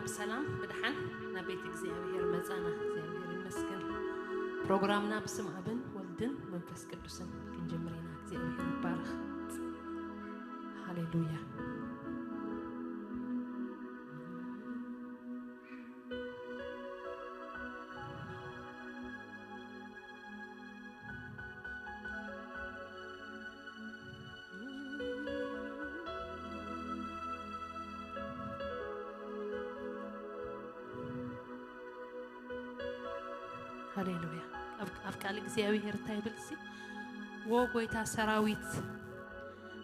ብሰላም ብደሓን ናብ ቤት እግዚኣብሔር መጻና። እግዚኣብሔር ይመስገን። ፕሮግራምና ብስም ኣብን ወልድን መንፈስ ቅዱስን ክንጅምር ኢና። እግዚኣብሔር ይባረኽ። ሃሌሉያ። ሃሌሉያ። ኣብ ቃል እግዚኣብሔር እንታይ ይብል ሲ? ወ ጎይታ ሰራዊት፣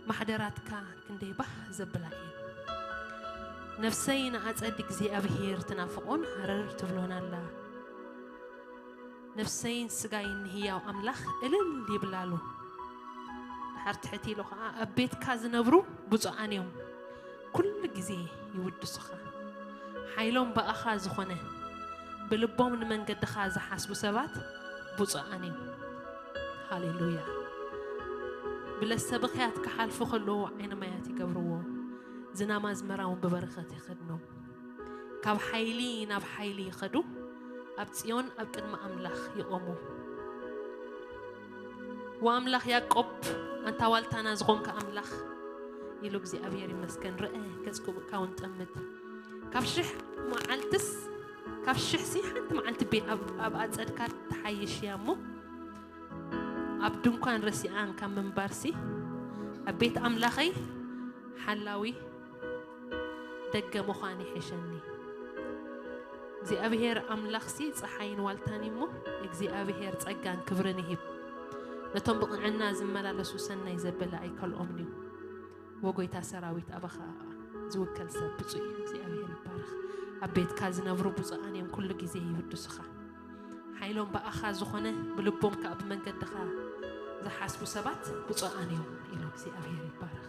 ማሕደራትካ ክንደይ ባህ ዘብላ እየን። ነፍሰይ ንኣጸድ እግዚኣብሔር ትናፍቆን ሃረር ትብሎን ኣላ። ነፍሰይን ስጋይን ንህያው ኣምላኽ እልል ይብላሉ። ድሓር ትሕት ኢሉ ኸዓ፣ ኣብ ቤትካ ዝነብሩ ብፁዓን እዮም፣ ኩሉ ግዜ ይውድሱኻ። ሓይሎም ብኣኻ ዝኾነ፣ ብልቦም ንመንገድኻ ዝሓስቡ ሰባት ብፁዓን እዮም። ሃሌሉያ። ብለሰ ብኽያት ክሓልፉ ከለዉ ዓይነ ማያት ይገብርዎ፣ ዝናም ኣዝመራውን ብበረኸት ይኸድኖም። ካብ ሓይሊ ናብ ሓይሊ ይኸዱ፣ ኣብ ጽዮን ኣብ ቅድሚ ኣምላኽ ይቖሙ። ወኣምላኽ ያዕቆብ፣ ኣንታ ዋልታና ዝኾንካ ኣምላኽ፣ ኢሉ እግዚኣብሔር ይመስገን። ርአ ገጽኩ ብእካ እውን ጠምት። ካብ ሽሕ መዓልትስ፣ ካብ ሽሕሲ ሓንቲ መዓልቲ ቤ-፣ ኣብ፣ ኣብ ኣጸድካ ትሓይሽ እያ እሞ፣ ኣብ ድንኳን ረሲኣን ካብ ምንባርሲ፣ ኣብ ቤት ኣምላኸይ ሓላዊ ደገ ምዃን ይሕሸኒ። እግዚኣብሔር ኣምላኽሲ ጸሓይን ዋልታን እዩ እሞ፣ እግዚኣብሔር ጸጋን ክብርን ይሂብ። ነቶም ብቕንዕና ዝመላለሱ ሰናይ ዘበለ ኣይከልኦምን እዩ። ወጎይታ ሰራዊት ኣባኻ ዝውከል ሰብ ብፁዕ እዩ። እግዚኣብሔር ይባረኽ። ኣብ ቤትካ ዝነብሩ ብፁዓን እዮም፣ ኩሉ ግዜ ይውድሱኻ። ሓይሎም ብኣኻ ዝኾነ፣ ብልቦም ከኣ ብመንገድኻ ዝሓስቡ ሰባት ብፁዓን እዮም ኢሉ እግዚኣብሔር ይባረኽ።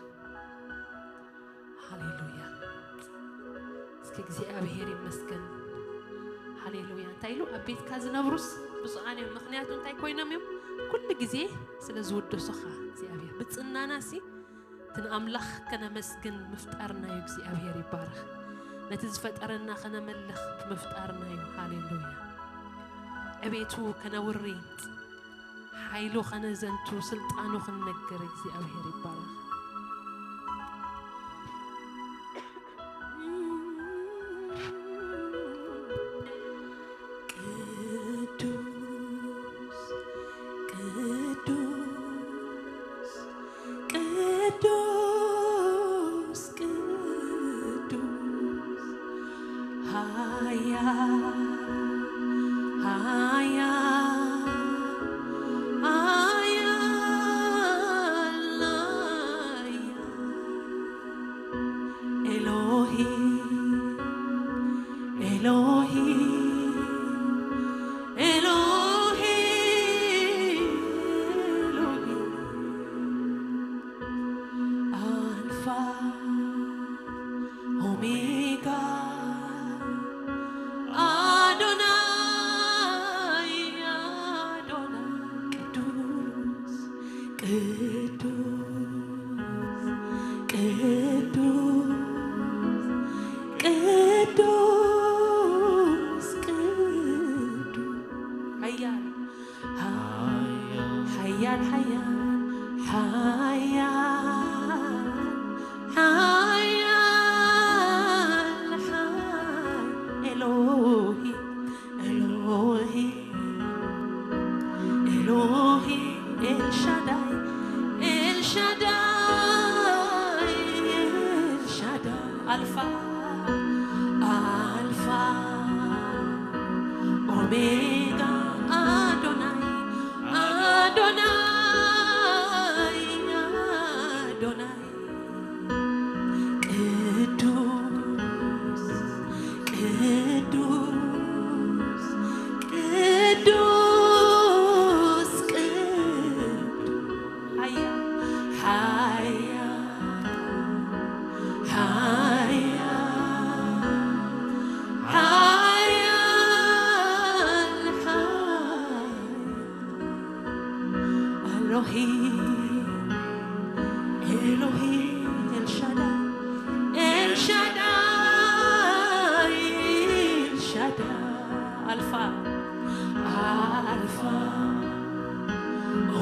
ሃሌሉያ። እስኪ እግዚኣብሔር ይመስገን። ሃሌሉያ። እንታይ ኢሉ? ኣብ ቤትካ ዝነብሩስ ብፁዓን እዮም። ምኽንያቱ እንታይ ኮይኖም እዮም? ኩሉ ግዜ ስለ ዝውደሱኻ እግዚኣብሔር። ብጽናናሲ እቲ ንኣምላኽ ከነመስግን ምፍጣርና እዩ። እግዚኣብሔር ይባረኽ። ነቲ ዝፈጠረና ከነመልኽ ብምፍጣርና እዩ። ሃሌሉያ። ዕቤቱ ከነውሪ፣ ሓይሉ ከነዘንቱ፣ ስልጣኑ ክንነግር እግዚኣብሔር ይባረኽ። ቅዱስ፣ ቅዱስ፣ ቅዱስ፣ ቅዱስ፣ ሃያ፣ ሃያ፣ ሃያ፣ ኤሎሂ፣ ኤሎሂ፣ ኤሎሂ፣ ኤሎሂ፣ ኣልፋ ኦሜጋ፣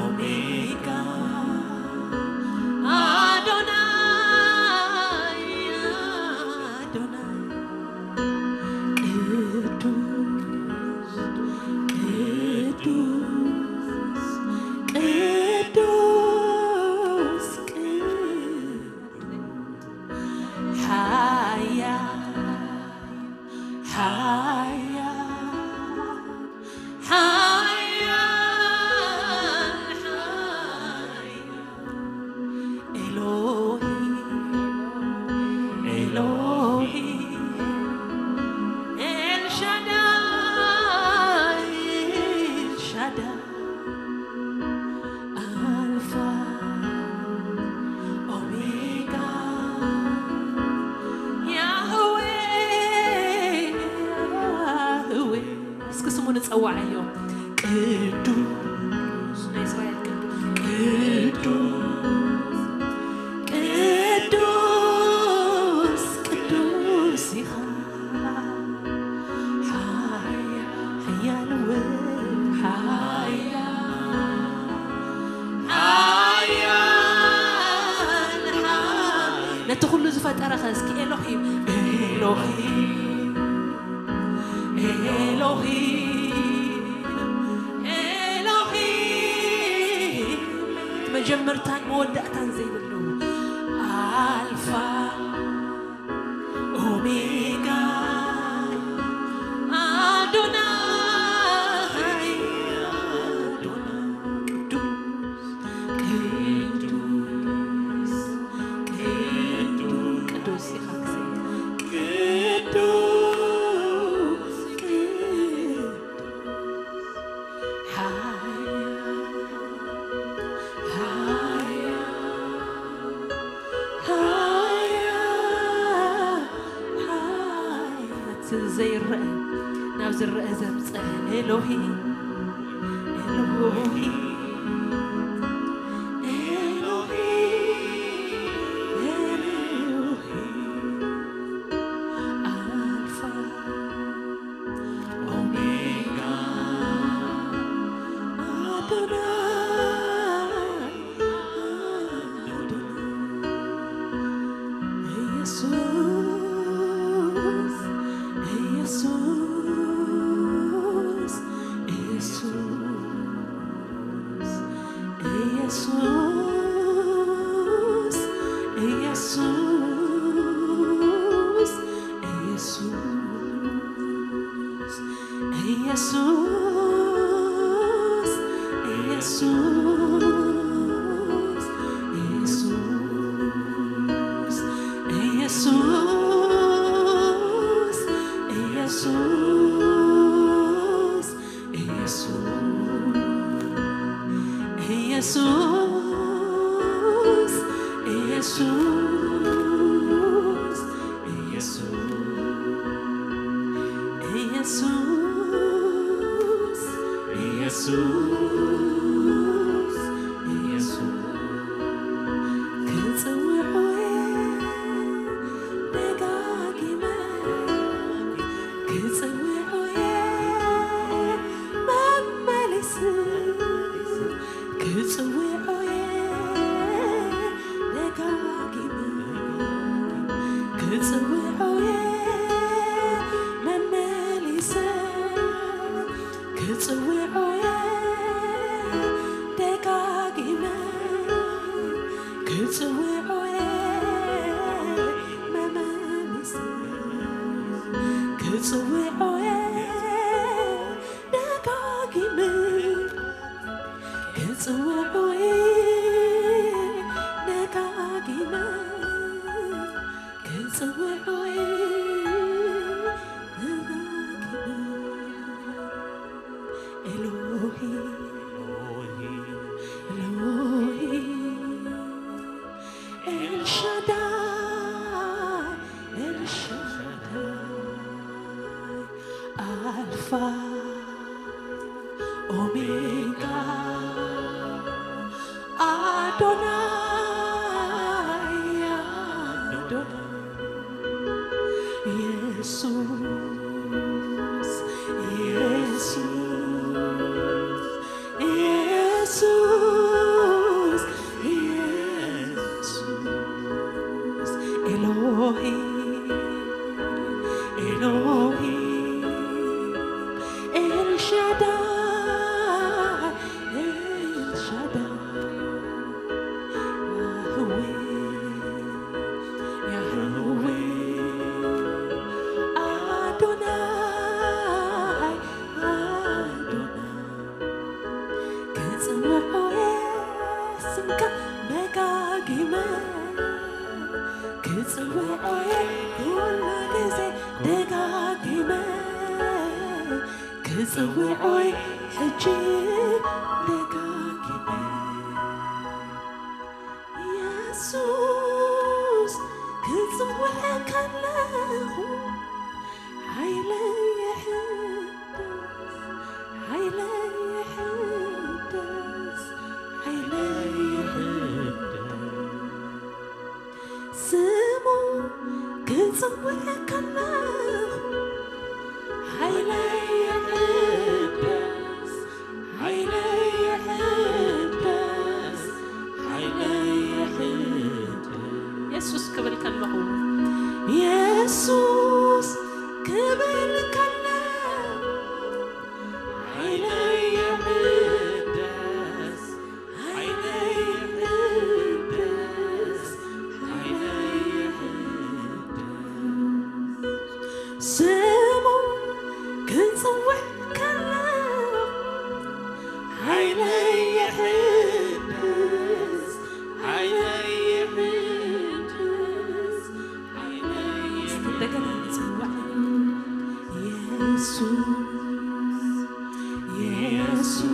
ኦሜጋ ኣዶናይ ኣዶናይ ቅዱስ ቅዱስ ቅዱስ ቅዱስ ሓያል ሓያል ሓያል ሓያል ኤሎሂ ኤሎሂ ኤልሻዳይ ኤልሻዳይ ኣልፋ ኦሜጋ ያህዌ ያህዌ እስኪ ስሙ ንጸውዓዮ። ቅዱስ ናይ እስራኤል ቅዱስ ቅዱስ ቅዱስ ቅዱስ ኢኻ ሓያል ሓያል እውን ሓያል ሓያል ሓያል ነቲ ኩሉ ዝፈጠረኸ እስኪ ኤሎሂም ኤሎሂም ኤሎሂም ኤሎሂም መጀመርታን መወዳእታን ዘይብሉ ኣልፋ ኦሜጋ ኣዶናይ ኣዶናይ ቅዱስ ቅዱስ ቅዱስ ቅዱስ ኢኻ ግዜ ቅዱስ ቅዱስ ሓያል ሓያል ሓያል ሓያል እቲ ዘይረአ ናብ ዝረአ ዘምፀ ኤሎሂ ኤሎሂ ኤሎሂ ኤሎሂ ኣልፋ ኦሜጋ ኣዶናይ ኢየሱስ ኢየሱስ ኢየሱስ ኢየሱስ ኢየሱስ ኢየሱስ ኢየሱስ ኢየሱስ ኢየሱስ ኢየሱስ ኢየሱስ ኢየሱስ ኢየሱስ ኢየሱስ ኢየሱስ ኢየሱስ ክጽውዖ ደጋጊመ ክጽውዖ መመሊስ ክጽውዖ ደጋጊመ ክጽውዖ መመሊሰ ክጽውዖ ደጋጊመ ክጽውዖ መመሊሰ ክጽውዖ ደጋጊመ ክጽውዖ ደጋጊመ ክጽውዖ ደጋጊመ ኤሎሂ ኤሎሂ ኤልሻዳይ ኤልሻዳይ ኣልፋ ኦሜጋ ኣዶናይ ኣዶናይ ኢየሱስ ኢየሱስ Elohim, El Shaddai, El Shaddai, Yahweh, Yahweh, Adonai, Adonai. ክጽውዖ እየ ስምካ ደጋጊመ፣ ክጽውዖ እየ ኩሉ ግዜ ደጋጊመ፣ ክጽውዖ እየ ሕጂ ደጋጊመ። የሱስ ክጽውዕ ከለኹ ሓይለይ ይሕደስ፣ ሓይለይ ይሕደስ፣ ሓይለይ ይሕደስ። ስሙ ክጽውዕ ከለኹ ሓይለይ ይሕደስ፣ ሓይለይ ይሕደስ፣ ሓይለይ ይሕደስ። የሱስ ክብል ከለኹ፣ የሱስ ክብል ከለኹ ሓይለይ ይሕደስ፣ ሓይለይ ይሕደስ፣ ሓይለይ ይሕደስ። ስሙ ክጽውዕ ከለኹ ሓይለይ ይሕደስ፣ ሓይለይ ይሕደስ፣ ሓይለይ ይሕደስ። እንደገና ንጽውዕ። የሱስ፣ የሱስ፣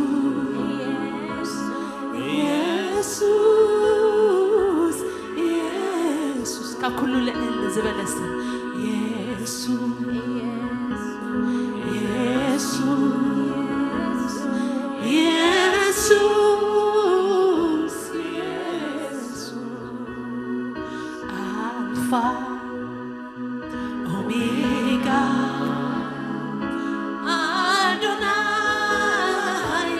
የሱስ፣ የሱስ፣ ካብ ኩሉ ልዕል ዝበለ ስም የሱስ፣ የሱስ፣ የሱስ፣ የሱስ፣ ኣልፋ ኦሜጋ፣ ኣዶናይ፣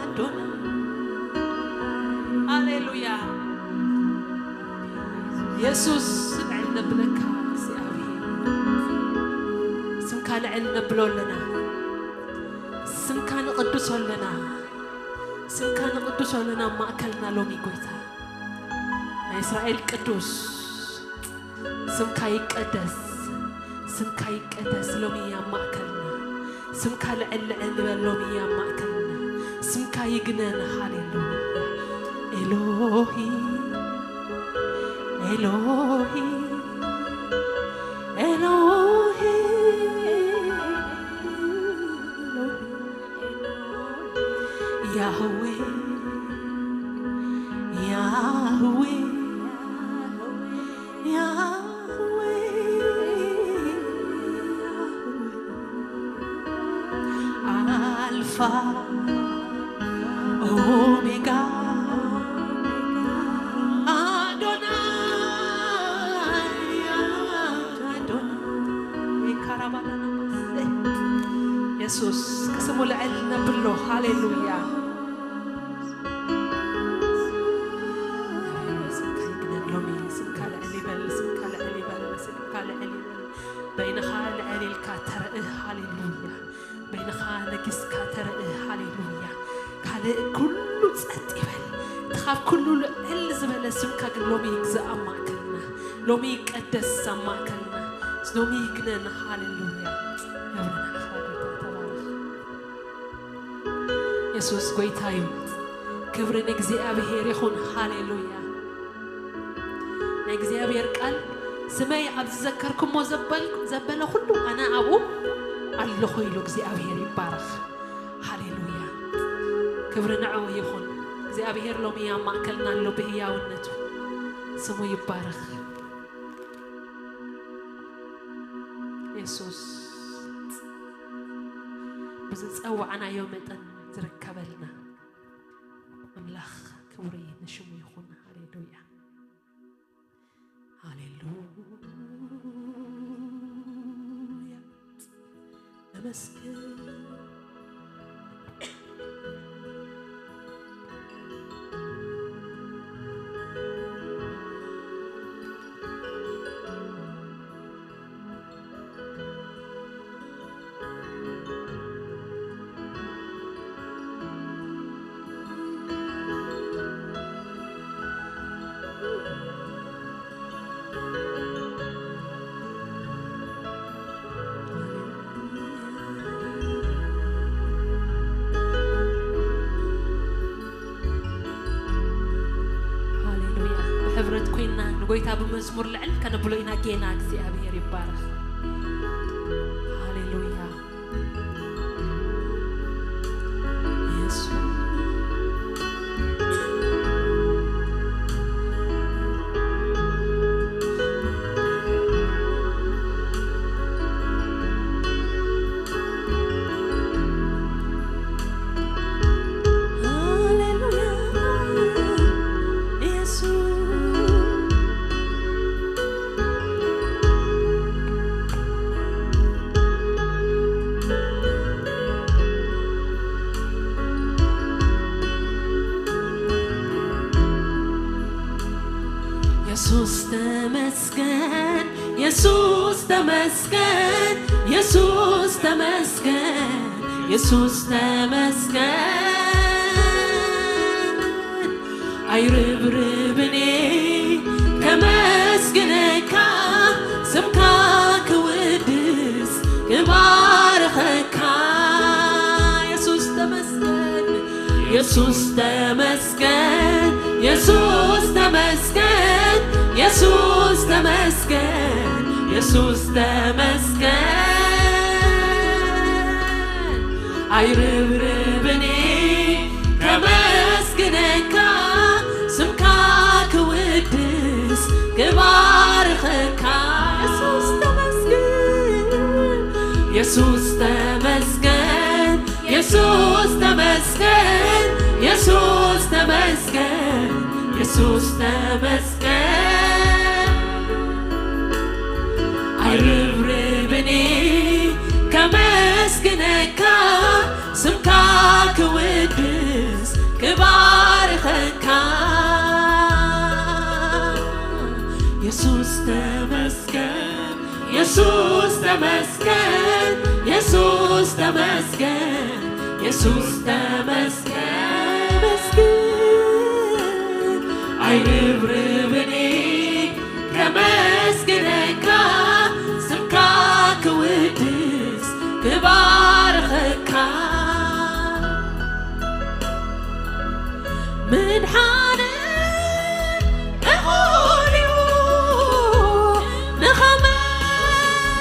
ኣዶናይ። ሃሌሉያ። የሱስ፣ ልዕል ነብለካ እግዚኣብሔር። ስምካ ልዕል ነብሎ ኣለና። ስምካ ንቕድሶ ኣለና። ስምካ ንቕድሶ ኣለና ኣብ ማእከልና ሎሚ፣ ጎይታ። ናይ እስራኤል ቅዱስ፣ ስምካ ይቀደስ፣ ስምካ ይቀደስ ሎሚ ኣብ ማእከልና። ስምካ ልዕል ልዕል ንበል ሎሚ ኣብ ማእከልና። ስምካ ይግነን። ሃሌሉያ። ኤሎሂ፣ ኤሎሂ፣ ኤሎሂ፣ ኤሎሂ። ያህዌ፣ ያህዌ፣ ያህዌ፣ ኣልፋ ኦሜጋ፣ ኣዶናይ፣ ኣዶናይ። ካራባናናማሴ። የሱስ ክስሙ ልዕል ነብሎ። ሃሌሉያ። ስምካ ይግነን ሎሚ። ስምካ ልዕል ይበል፣ ስምካ ልዕል ይበል፣ ስምካ ልዕል ይበል። በይንኻ ልዕል ኢልካ ተረእ። ሃሌሉያ። በይንኻ ነጊስካ ተረእ። ሃሌሉያ። ካልእ ኩሉ ጸጥ ይበል። እቲ ካብ ኩሉ ልዕል ዝበለ ስምካ ግን ሎሚ ይግዛእ ኣብ ማእከልና። ሎሚ ይቀደስ ኣብ ማእከልና። ሎሚ ይግነን። ሃሌሉያ። ክብሪ ንዓኻ ጎይታ፣ ተባረኽ። የሱስ ጎይታ እዩ። ክብሪ ንእግዚኣብሔር ይኹን። ሃሌሉያ። ናይ እግዚኣብሔር ቃል፣ ስመይ ኣብ ዝዘከርኩሞ ዘበል-፣ ዘበለ ኩሉ ኣነ ኣብኡ ኣለኹ ኢሉ እግዚኣብሔር ይባረኽ። ሃሌሉያ። ክብሪ ንዕኡ ይኹን። እግዚኣብሔር ሎሚ ኣብ ማእከልና ኣሎ ብህያውነቱ። ስሙ ይባረኽ። የሱስ ብዝጸዋዕናዮ መጠን ዝርከበልና ኣምላኽ ክብሪ ንሽሙ ይኹን። ሃሌሉያ፣ ሃሌሉያ። ኣመስግን። ጎይታ ብመዝሙር ልዕል ከነብሎ ኢና። ጌና እግዚኣብሔር ይባረኽ። ሃሌሉያ። የሱስ። ሃሌሉያ። የሱስ። የሱስ ተመስገን፣ የሱስ ተመስገን፣ የሱስ ተመስገን፣ የሱስ ተመስገን። ኣይርብርብን ከመስግነካ፣ ስምካ ክውድስ ክባርኸካ። የሱስ ተመስገን፣ የሱስ ተመስገን፣ የሱስ ተመስገን፣ የሱስ ተመስገን፣ የሱስ ተመስገን። ኣይርብርብን ከመስግነካ፣ ስምካ ክውድስ ክባርኸካ። የሱስ ተመስገን፣ የሱስ ተመስገን፣ የሱስ ተመስገን፣ የሱስ ተመስገን፣ የሱስ ተመስገን። ኣይርብርብን ከመስግነካ፣ ስምካ ክውድስ ክባርኸካ። የሱስ ተመስገን፣ የሱስ ተመስገን፣ የሱስ ተመስገን፣ የሱስ ተመስገን። መስገን። ኣይርብርብን ከመስግነካ፣ ስምካ ክውድስ ክባርኸካ። ምድሓነ እኹል እዩ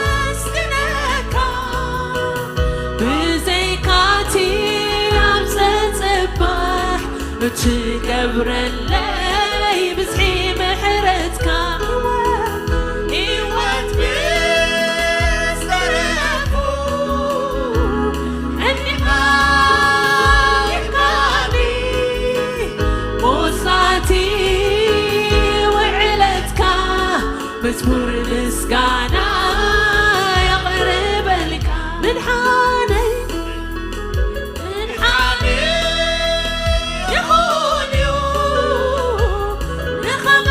ንኸመስግነካ፣ ብዘይካቲ ኣብ ዘጽባሕ እትገብረለይ ብዝሒ ምሕረትካ። ህይወት ምስ ተረፉ እንዲኻ ኢልካኒ፣ ሞሳቲ ውዕለትካ መዝሙር ምስጋና የቕርበልካ። ምድሓነይ፣ ምድሓነይ ይኹን እዩ ንኸመ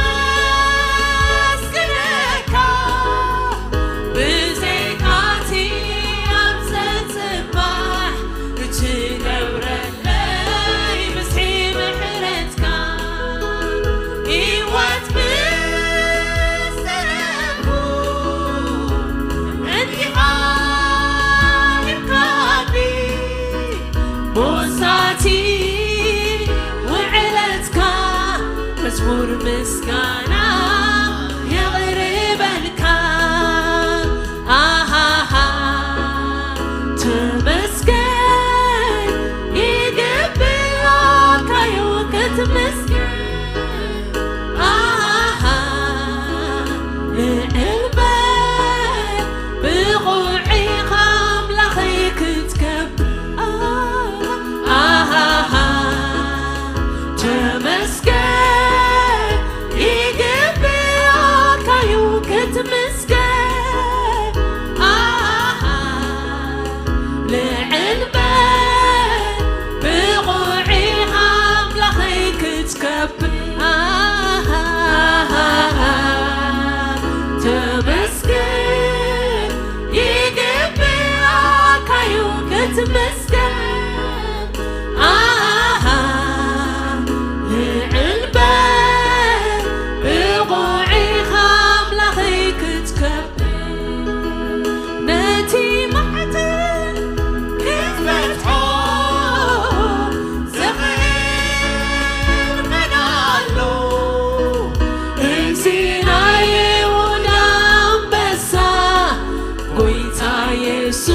የሱስ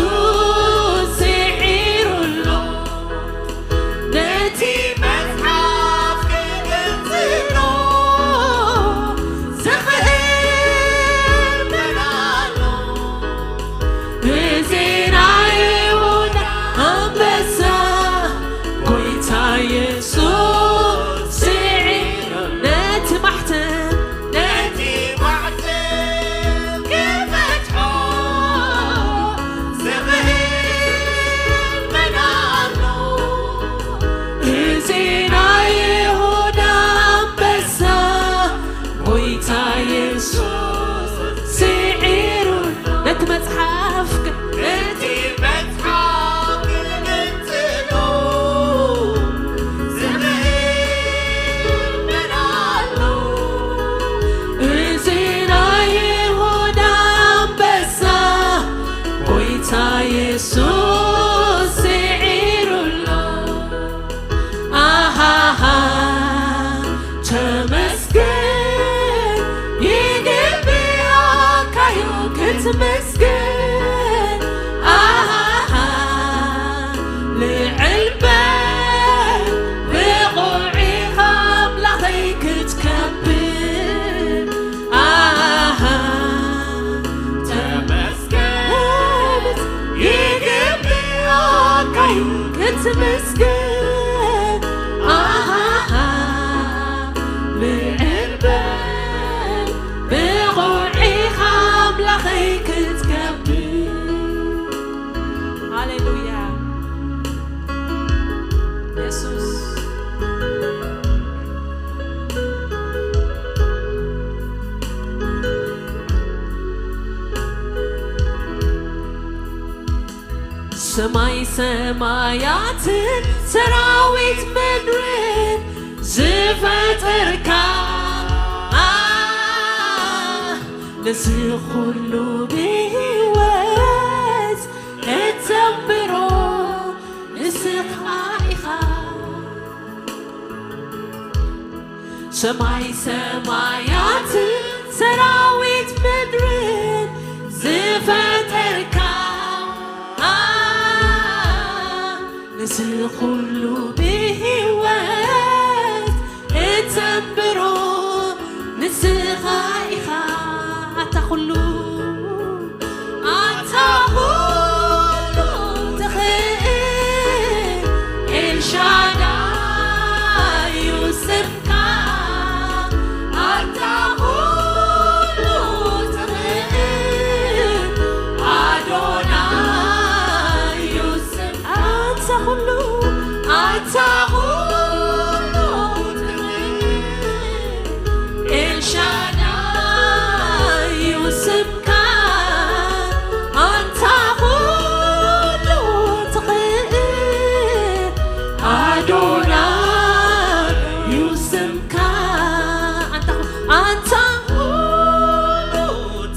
ስዒሩ ኣሎ። ነቲ መጽሓፍ ክግንጽሎ ዝኽእል መን ኣሎ? እዚ ናይ ይሁዳ ኣንበሳ ጎይታ የሱስ ስዒሩ ነቲ ማሕተም ነቲ ማዕተብ ክፈትሖ ዝኽእል መን ኣሎ? እዚ ናይ ይሁዳ ኣንበሳ ጎይታ የሱስ ስዒሩ ነቲ መጽሓፍ ነቲ መጽሓፍ ክግንጽሎ ዝኽእል መን ኣሎ? እዚ ናይ ይሁዳ ኣንበሳ ጎይታ የሱስ ስዒሩ ኣሎ። ኣሃሃ ተመስገን ይግብኣካዩ ክትመስገን ኣሃሃ ልዕል በል ብቑዕ ኢኻ ኣምላኸይ ክትከብር ኣሃ ተመስገን ይግብኣካዩ ክትመስገን ኣሃሃ ልዕል በል ብቑዕ ኢኻ ኣምላኸይ ክትከብር ሃሌሉያ የሱስ ሰማይ ሰማያትን ሰራዊት ምድርን ዝፈጠርካ ነዚ ኩሉ ብህይወት እተንብሮ ንስኻ ኢኻ። ሰማይ ሰማያትን ሰራዊት ምድርን ዝፈጠርካ ነዚ ኩሉ ብህይወት እተንብሮ ንስኻ ኢኻ ኣታ ኩሉ ኣታ ኩሉ ትኽእል ኤልሻዳይ እዩ ስምካ ኣታ ኩሉ ትኽእል ኣዶናይ እዩ ስምካ ኣታ ኩሉ ኣታ ኩሉ ትኽእል ኤልሻዳይ እዩ ስምካ ኣንታ ኩሉ ትኽእል ኣዶናይ እዩ ስምካ ኣንታ ኩ- ኣንታ ኩሉ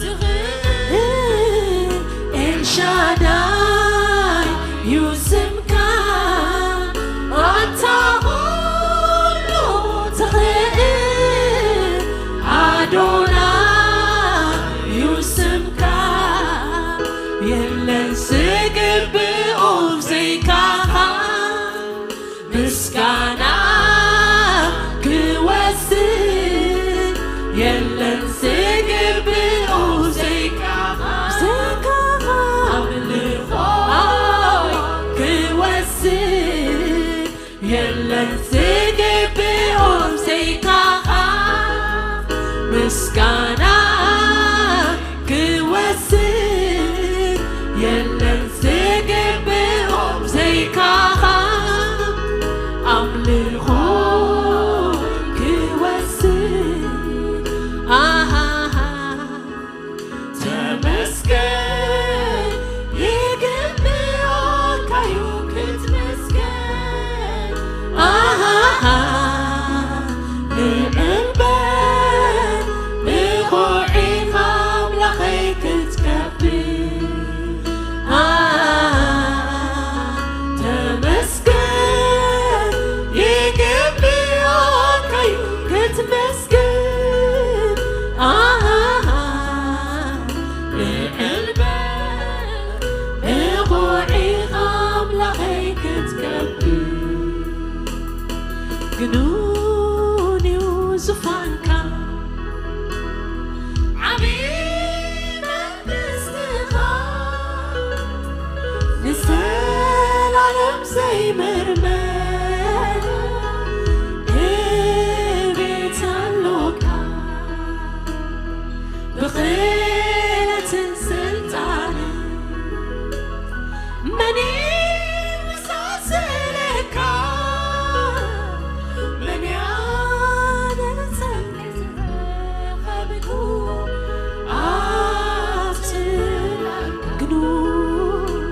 ትኽእል ኤልሻዳይ እዩ ስምካ ኣንታ ኩሉ ትኽእል ኣዶናይ እዩ ስምካ የለን ዝግብኦ ብዘይካኻ ምስጋና ክወስድ የለን ዝግብኦ ብዘይካኻ ብዘይካኻ ኣምልኾ ክወስድ የለን ዝግብኦ ብዘይካኻ ምስጋና ክወስድ የለን ዝግብኦ ብዘይካኻ ኣምልኾ ክወስድ ኣሃሃ ተመስገን ይግብኣካዩ ክትመስገን ኣሃሃ ልዕል በል ብኹዒኻ ኣምላኸይ ክትከብር ግኑን እዩ ዙፋንካ፣ ዓቢ መንግስትኻ፣ ንዘላለም ዘይምርመር ቤት ኣሎካ። ብኽእለትን ስልጣንን መን ይመሳሰለካ? መን ያነጸልካ ዝረኸብኩ ኣብ ጽላልካ? ግኑን፣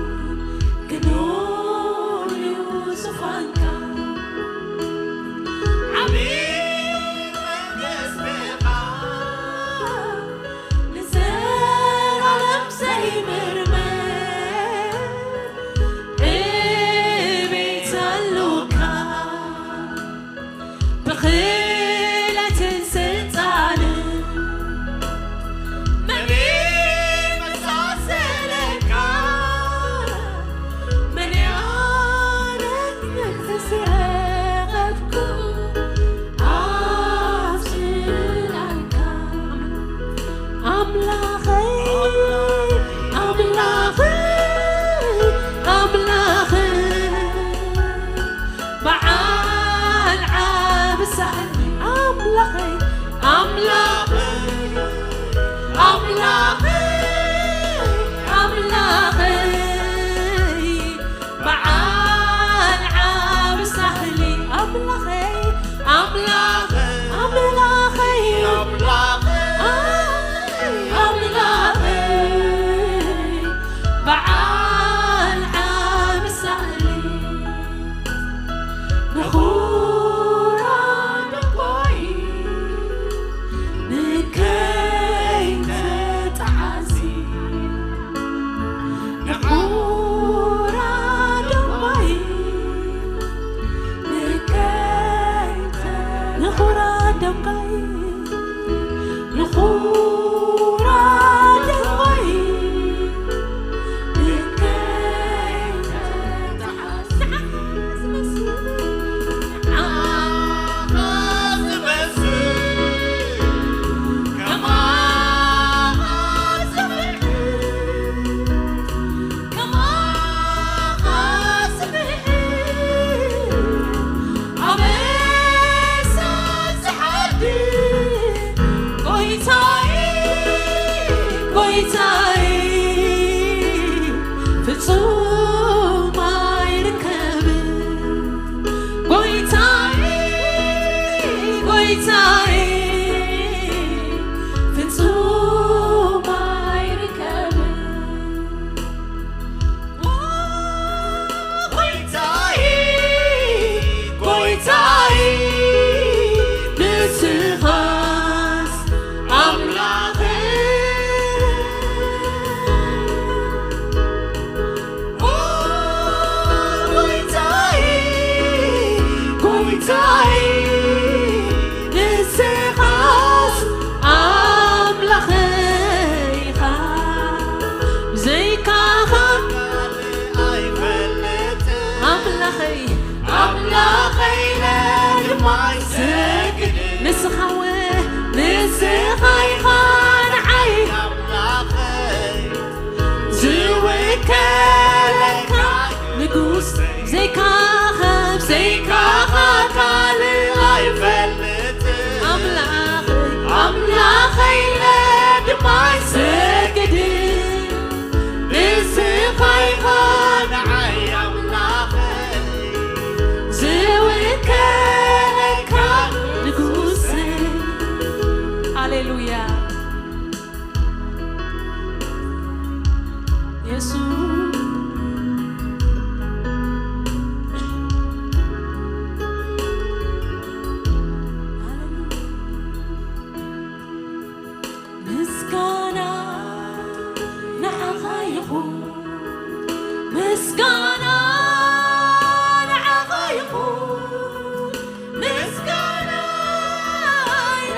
ግኑን እዩ ዙፋንካ። ዓቢ መንግስትኻ፣ ንዘላለም ዘይምርመር ቤት ኣሎካ። ብኽእለትን ስልጣንን መን ይመሳሰለካ? መን ያነግስ ረኸብኩ ኣብ ጽላልካ? ኣምላኸይ፣ ኣምላኸይ፣ ኣምላኸይ፣ በዓል ዓቢ ሳህሊ። ኣምላኸይ፣ ኣምላኸይ፣ ኣምላኸይ፣ ኣምላኸይ፣ በዓል ዓቢ ሳህሊ። ኣምላኸይ፣ ኣምላኸይ፣ ኣምላኸይ፣ ኣምላኸይ፣ ኣምላኸይ፣ በዓል ዓቢ ሳህሊ። ንኹራ ደንጎይ ንከይተጣዓሲ፣ ንኹራ ደንጎይ ንከይተ-፣ ንኹራ ደንጎይ፣ ንኹራ ደንጎይ ንከይተ-፣ ጎይታይ፣ ፍጹም ኣይርከብን። ጎይታይ፣ ጎይታይ፣ ፍጹም ኣይርከብን። ጎይታይ፣ ጎይታይ፣ ንስኻስ ኣምላኸይ። ኦ ጎይታይ፣ ጎይታይ፣ ንስኻስ ኣምላኸይ ኢኻ። ብዘይካኻ ኣይፈልጥን። ኣምላኸይ፣ ኣምላኸይ ኢለ ድማ ይሰግድ። ንስኻ ው-፣ ንስኻ ኢኻ ንዓይ ኣምላኸይ ዝውከለካ ንጉስ። ዘይካኻ፣ ዘይካኻ ካልእ ኣይፈልጥን። ኣምላኸይ፣ ኣምላኸይ ኢለ ድማ ይሰግድ። ንስኻ ኢኻ ንዓይ ኣምላኸይ ዝውከለካ ንጉሰይ። ሃሌሉያ። የሱስ። ምስጋና ንዓኻ ይኹን፣ ምስጋና ንዓኻ ይኹን፣ ምስጋና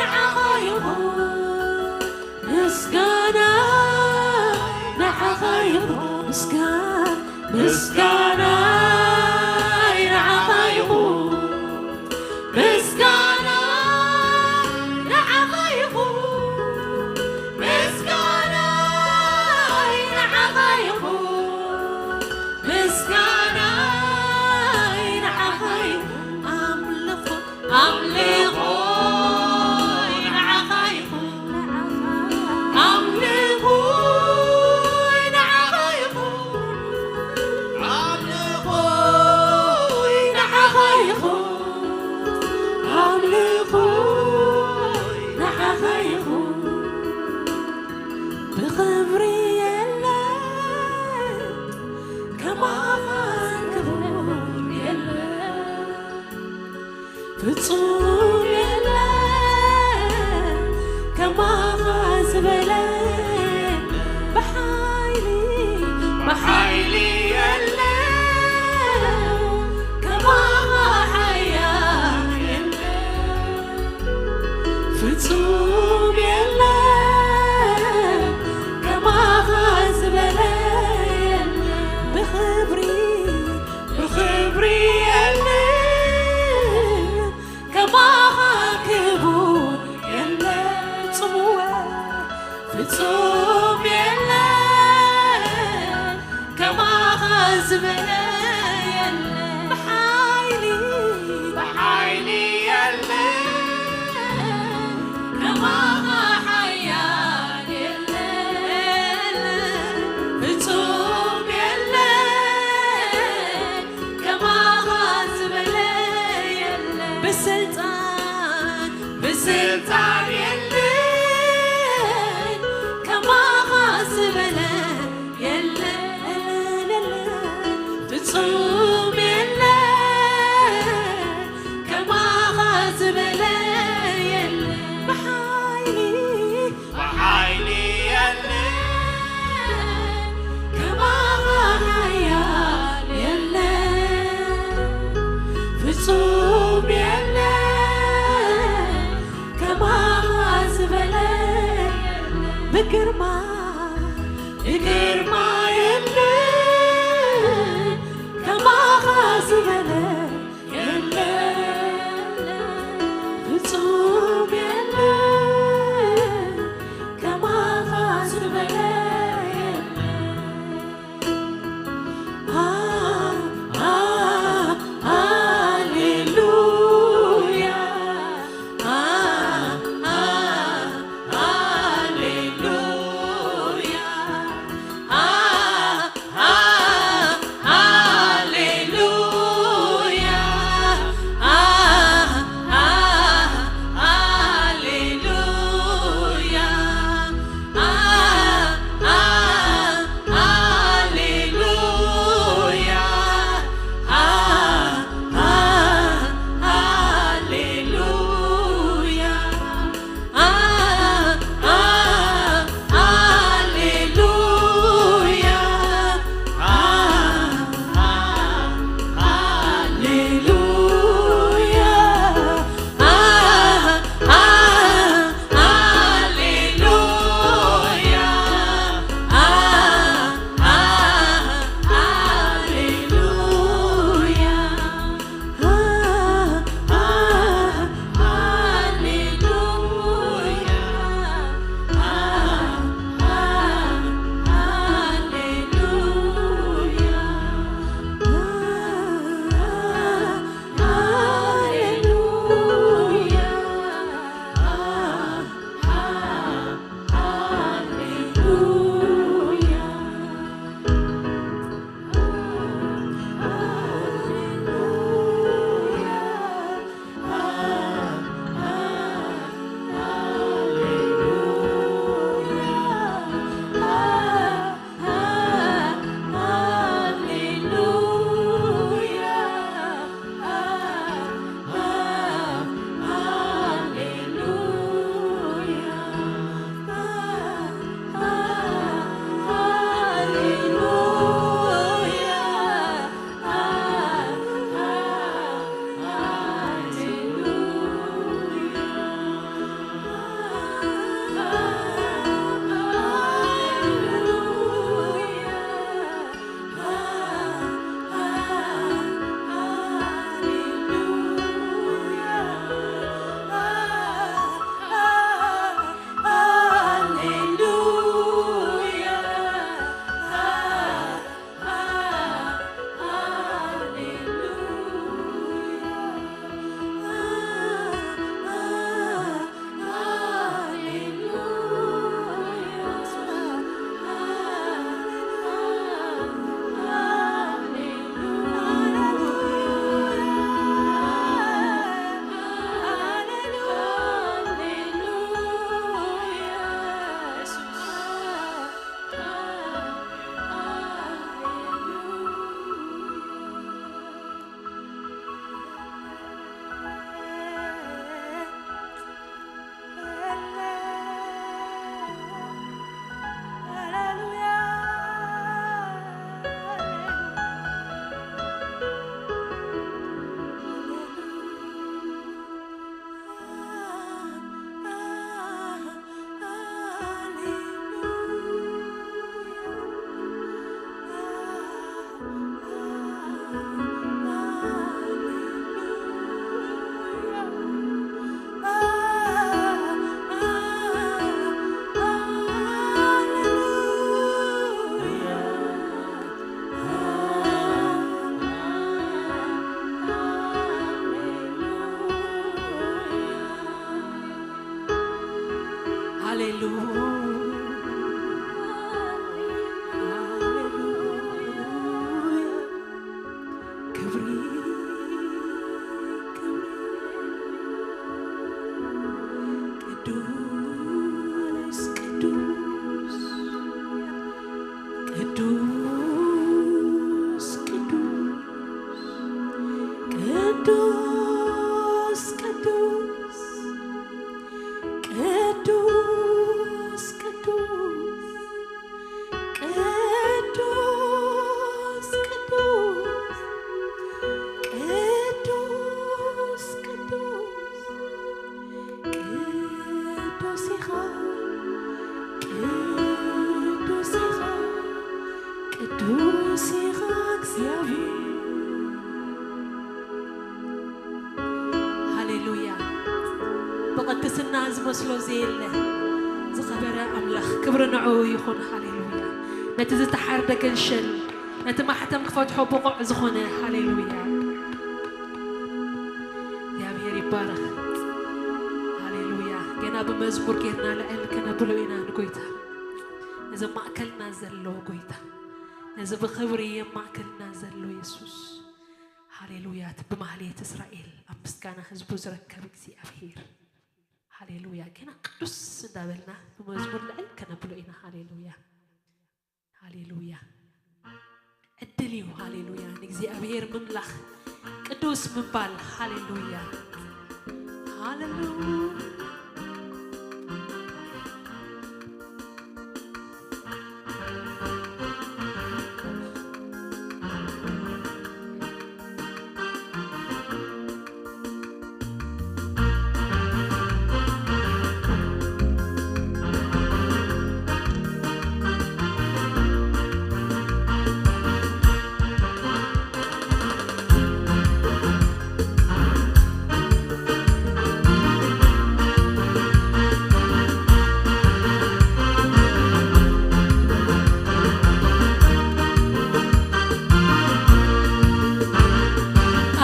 ንዓኻ ይኹን፣ ምስጋና ንዓኻ ይኹን፣ ምስጋ-፣ ምስጋና ንዓኻ ይኹን። ፍጹም የለ ከማኻ ዝበለ ብሓይሊ ብሓይሊ የለ ከማኻ ሓያል የለ ፍጹም የለ ከማኻ ዝበለ የለ ብኽብሪ ብኽብሪ የለ ከማኻ ክቡር የለ ፍጹምወ ፍጹም የለ ከማኻ ዝበለ የለ ብሓይሊ ብሓይሊ የለ ከማኻ ሓያል የለ ፍጹም የለ ከማኻ ዝበለ የለ ብስልጣን ብስልጣን የለ ከማኻ ዝበለ የለ ፍጹም የለ ከማኻ ዝበለ የለ ብሓይሊ ብሓይሊ የለ ከማኻ ሓያል የለ ፍጹም የለ ከማኻ ዝበለ የለ ብግርማ ብግርማ የለ ከማኻ ዝበለ የለ ፍጹም የለ ከማኻ ዝበለ የለ ሃሌሉያ ሃሌሉያ ቅዱስ ኢኻ እግዚኣብሔር። ሃሌሉያ። ብቕድስና ዝመስሎ ዘየለ ዝኸበረ ኣምላኽ ክብሪ ንዕኡ ይኹን። ሃሌሉያ። ነቲ ዝተሓርደ ገንሸል፣ ነቲ ማሕተም ክፈትሖ ብቑዕ ዝኾነ። ሃሌሉያ። እግዚኣብሔር ይባረኽ። ሃሌሉያ። ገና ብመዝሙር ጌርና ልዕል ከነብሎ ኢና ንጎይታ። እዚ ማእከልና ዘሎ ጎይታ፣ ነዚ ብኽብሪ የማእከልና ዘሎ የሱስ። ሃሌሉያ። እቲ ብማህሌት እስራኤል ኣብ ምስጋና ህዝቡ ዝረከብ እግዚኣብሔር። ሃሌሉያ። ገና ቅዱስ እንዳበልና ብመዝሙር ልዕል ከነብሎ ኢና። ሃሌሉያ። ሃሌሉያ። ዕድል እዩ። ሃሌሉያ። ንእግዚኣብሔር ምምላኽ፣ ቅዱስ ምባል። ሃሌሉያ። ሃሌሉያ።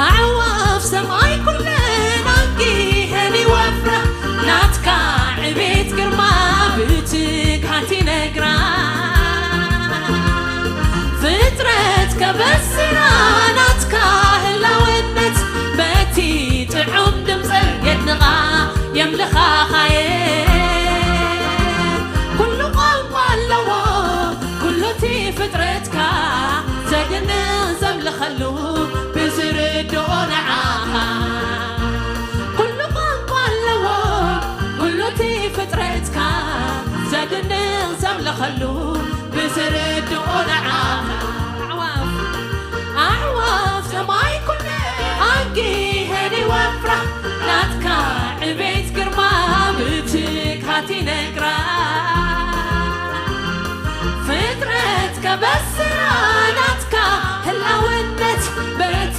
ኣዕዋፍ ሰማይ ኩለን ኣንጊሀን ይወፍራ፣ ናትካ ዕቤት ግርማ ብትግሃት ይነግራ። ፍጥረት ከበስራ ናትካ ህላውነት፣ በቲ ጥዑም ድምፀ የድንቓ የምልኻኻየ። ኩሉ ቋንቋ ኣለዎ፣ ኩሉ እቲ ፍጥረትካ ዘድንቕ ዘምልኸሉ ብዝርድኦ ንዓኻ። ኩሉ ቋንቋ ኣለዎ፣ ኩሉ እቲ ፍጥረትካ ዘድንቕ ዘምልኸሉ ብዝርድኦ ንዓኻ። ኣዕዋፍ፣ ኣዕዋፍ ሰማይ ኩለን ኣንጊሀን ይወፍራ፣ ናትካ ዕቤት ግርማ ብትግሃት ይነግራ። ፍጥረት ከበስራ ናትካ ህላውነት፣ በቲ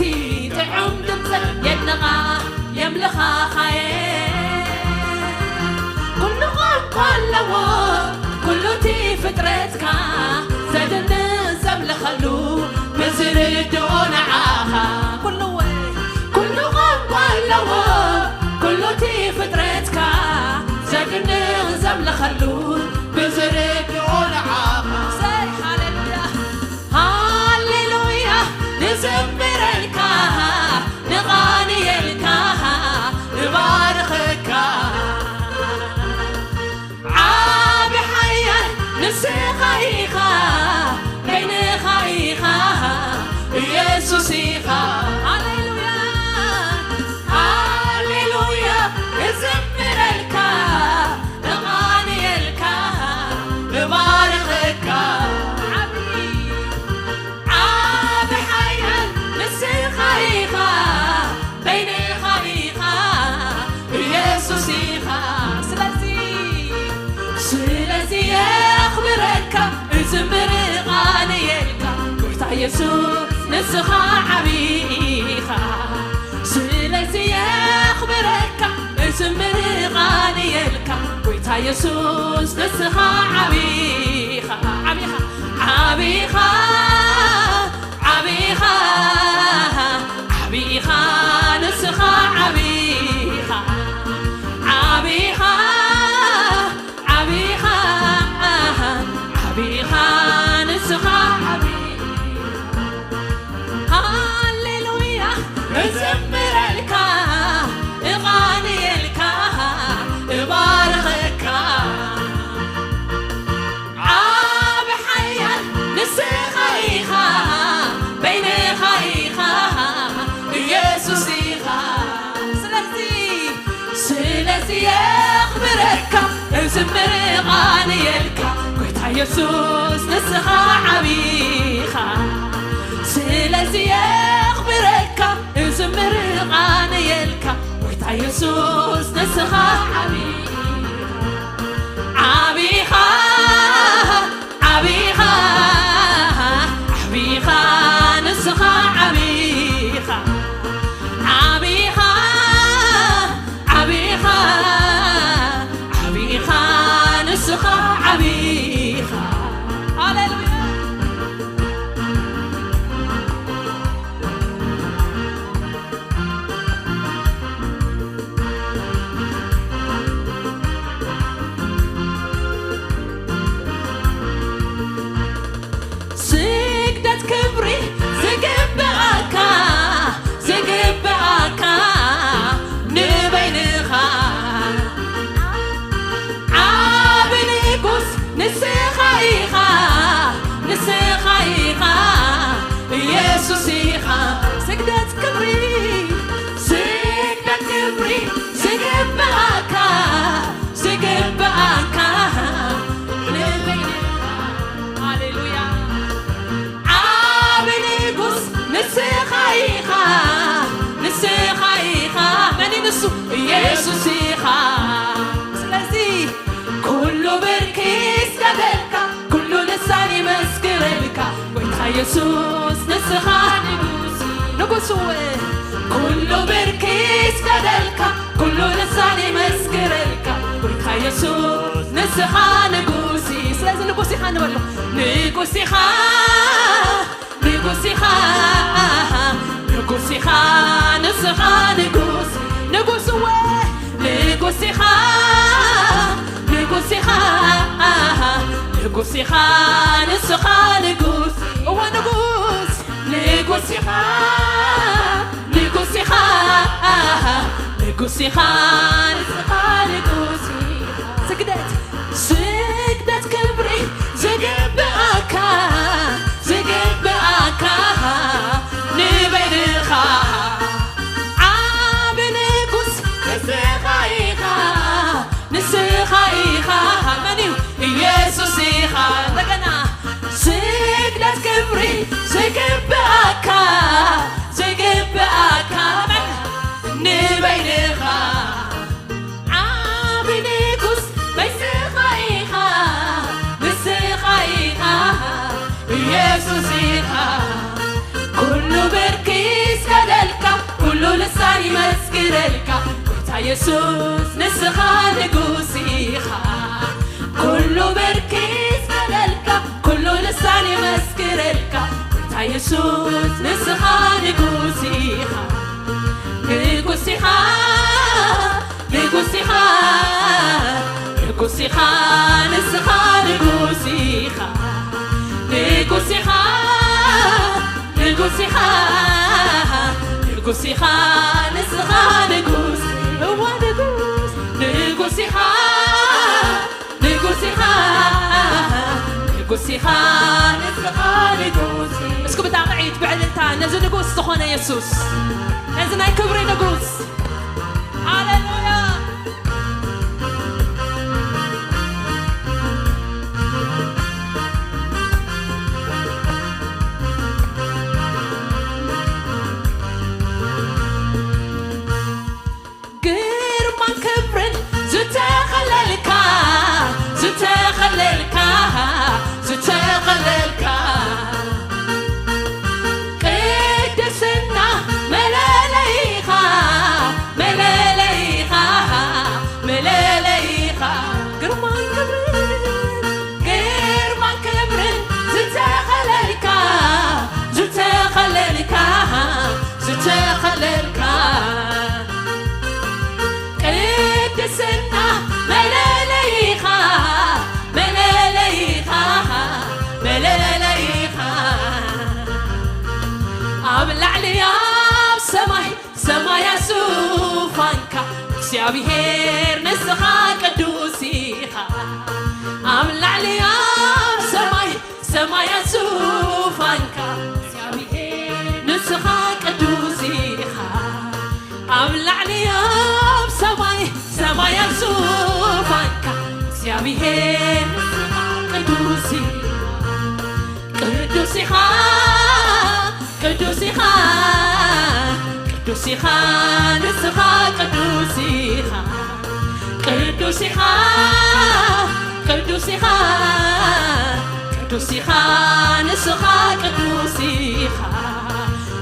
ጥዑም ድምፀ የድንቓ የምልኻኻየ። ኩሉ ቋንቋ ኣለዎ፣ ኩሉ እቲ ፍጥረትካ ዘድንቕ ዘምልኸሉ ብዝርድኦ ንዓኻ። ኩሉ ወይ፣ ኩሉ ቋንቋ ኣለዎ፣ ኩሉ እቲ ፍጥረትካ ዘድንቕ ዘምልኸሉ ብዝርድኦ ንዓኻ። ሰይ፣ ሃሌሉያ። ሃሌሉያ፣ ንዘምረልካ፣ ንቓንየልካ፣ ንባርኸካ። ዓቢ ሓያል ንስኻ ኢኻ፣ በይንኻ ኢኻ፣ ኢየሱስ ኢኻ። ሃሌሉያ፣ ሃሌሉያ፣ ንዘምረልካ፣ ንቓንየልካ፣ ንባርኸካ። ዓቢ፣ ዓቢ ሓያል ንስኻ ኢኻ፣ በይንኻ ኢኻ፣ ኢየሱስ ኢኻ። ስለዚ፣ ስለዚ የኽብረካ፣ እዝምር ቃንየልካ፣ ጎይታ ኢየሱስ ንስኻ ዓቢ ኢኻ። ስለዚ የኽብረካ፣ እዝምር ቃንየልካ፣ ጎይታ ኢየሱስ ንስኻ ዓቢ ኢኻ፣ ዓቢ ኢኻ፣ ዓቢ ኢኻ፣ ዓቢ ኢኻ፣ ዓቢ ኢኻ፣ ንስኻ ዓቢ ኢኻ፣ ዓቢ ኢኻ፣ ዓቢ ኢኻ፣ ዓቢ ኢኻ፣ ንስኻ ዓቢ ኢኻ። ሃሌሉያ፣ እዘምረልካ፣ እቓንየልካ፣ እባርኸካ። ዓቢ ሓያል ንስኻ ኢኻ፣ በይንኻ ኢኻ፣ ኢየሱስ ኢኻ። ስለዚ፣ ስለዚ የኽብረካ፣ እዝምር ቃንየልካ፣ ጎይታ ኢየሱስ ንስኻ ዓቢ ኢኻ። ስለዚ የኽብረካ፣ እዝምር ቃንየልካ፣ ጎይታ ኢየሱስ ንስኻ ዓቢ ኢኻ። ዓቢ ኢኻ፣ ዓቢ ኢኻ፣ ኢየሱስ ኢኻ። ስለዚ ኩሉ ብርኪ ይስገደልካ፣ ኩሉ ልሳን ይመስክረልካ፣ ጎይታ ኢየሱስ ንስኻ ንጉስ፣ ንጉስ እወ። ኩሉ ብርኪ ይስገደልካ፣ ኩሉ ልሳን ይመስክረልካ፣ ጎይታ ኢየሱስ ንስኻ ንጉስ። ስለዚ ንጉስ ኢኻ ንበሎ፣ ንጉስ ኢኻ። ንጉስ ኢኻ፣ ንጉስ ኢኻ፣ ንስኻ ንጉስ፣ ንጉስ እወ፣ ንጉስ ኢኻ፣ ንጉስ ኢኻ፣ ንጉስ ኢኻ፣ ንስኻ ንጉስ፣ እወ ንጉስ፣ ንጉስ ኢኻ፣ ንጉስ ኢኻ፣ ንጉስ ኢኻ፣ ንስኻ ንጉስ ኢኻ። ስግደት ስግደት ክብሪ ዝግብኣካ፣ ዝግብኣካ ንበይንኻ ዓቢ ንጉስ ንስኻ ኢኻ፣ ንስኻ ኢኻ። መን እዩ? ኢየሱስ ኢኻ። እንደገና ስግደት ክብሪ ዝግብኣካ፣ ዝግብኣካ መን? ንበይንኻ ዓቢ ንጉስ ንስኻ ኢኻ፣ ንስኻ ኢኻ፣ ኢየሱስ ኢኻ። ኩሉ ብርኪ ይስገደልካ፣ ኩሉ ልሳን ይመስክረልካ፣ ጎይታ ኢየሱስ ንስኻ ንጉስ ኢኻ። ኩሉ ብርኪ ይስገደልካ፣ ኩሉ ልሳን ይመስክረልካ፣ ጎይታ ኢየሱስ ንስኻ ንጉስ ኢኻ። ንጉስ ኢኻ፣ ንጉስ ኢኻ፣ ንጉስ ኢኻ፣ ንስኻ ንጉስ ኢኻ። ንጉስ ኢኻ፣ ንጉስ ኢኻ፣ ንጉስ ኢኻ፣ ንስኻ ንጉስ፣ እወ ንጉስ፣ ንጉስ ኢኻ፣ ንጉስ ኢኻ፣ ንጉስ ኢኻ፣ ንስኻ ንጉስ። እስኪ ብጣቕዒት ብዕልልታ ነዚ ንጉስ ዝኾነ የሱስ፣ ነዚ ናይ ክብሪ ንጉስ። ሃሌሉያ። ግርማን ክብርን ዝተኸለልካ፣ ዝተኸለልካ፣ ዝተኸለልካ፣ ቅድስና መለለይኻ፣ መለለይኻ፣ መለለይኻ። ግርማን ክብርን፣ ግርማን ክብርን ዝተኸለልካ፣ ዝተኸለልካ፣ ዝተኸለልካ፣ ቅድስና መለለይኻ፣ መለለይኻ፣ መለለይኻ። ኣብ ላዕሊ ኣብ ሰማይ፣ ሰማያ ዙፋንካ እግዚኣብሔር ንስኻ ቅዱስ ኢኻ። ኣብ ላዕሊ ኣብ ሰማይ፣ ሰማያ ዙፋንካ እግዚኣብሔር ንስኻ ቅዱስ ኢኻ። ኣብ ላዕሊ ኣብ ሰማይ፣ ሰማያ ዙፋንካ እግዚኣብሔር ንስኻ ቅዱስ ኢኻ። ቅዱስ ኢኻ፣ ቅዱስ ኢኻ፣ ቅዱስ ኢኻ፣ ንስኻ ቅዱስ ኢኻ። ቅዱስ ኢኻ፣ ቅዱስ ኢኻ፣ ቅዱስ ኢኻ፣ ንስኻ ቅዱስ ኢኻ።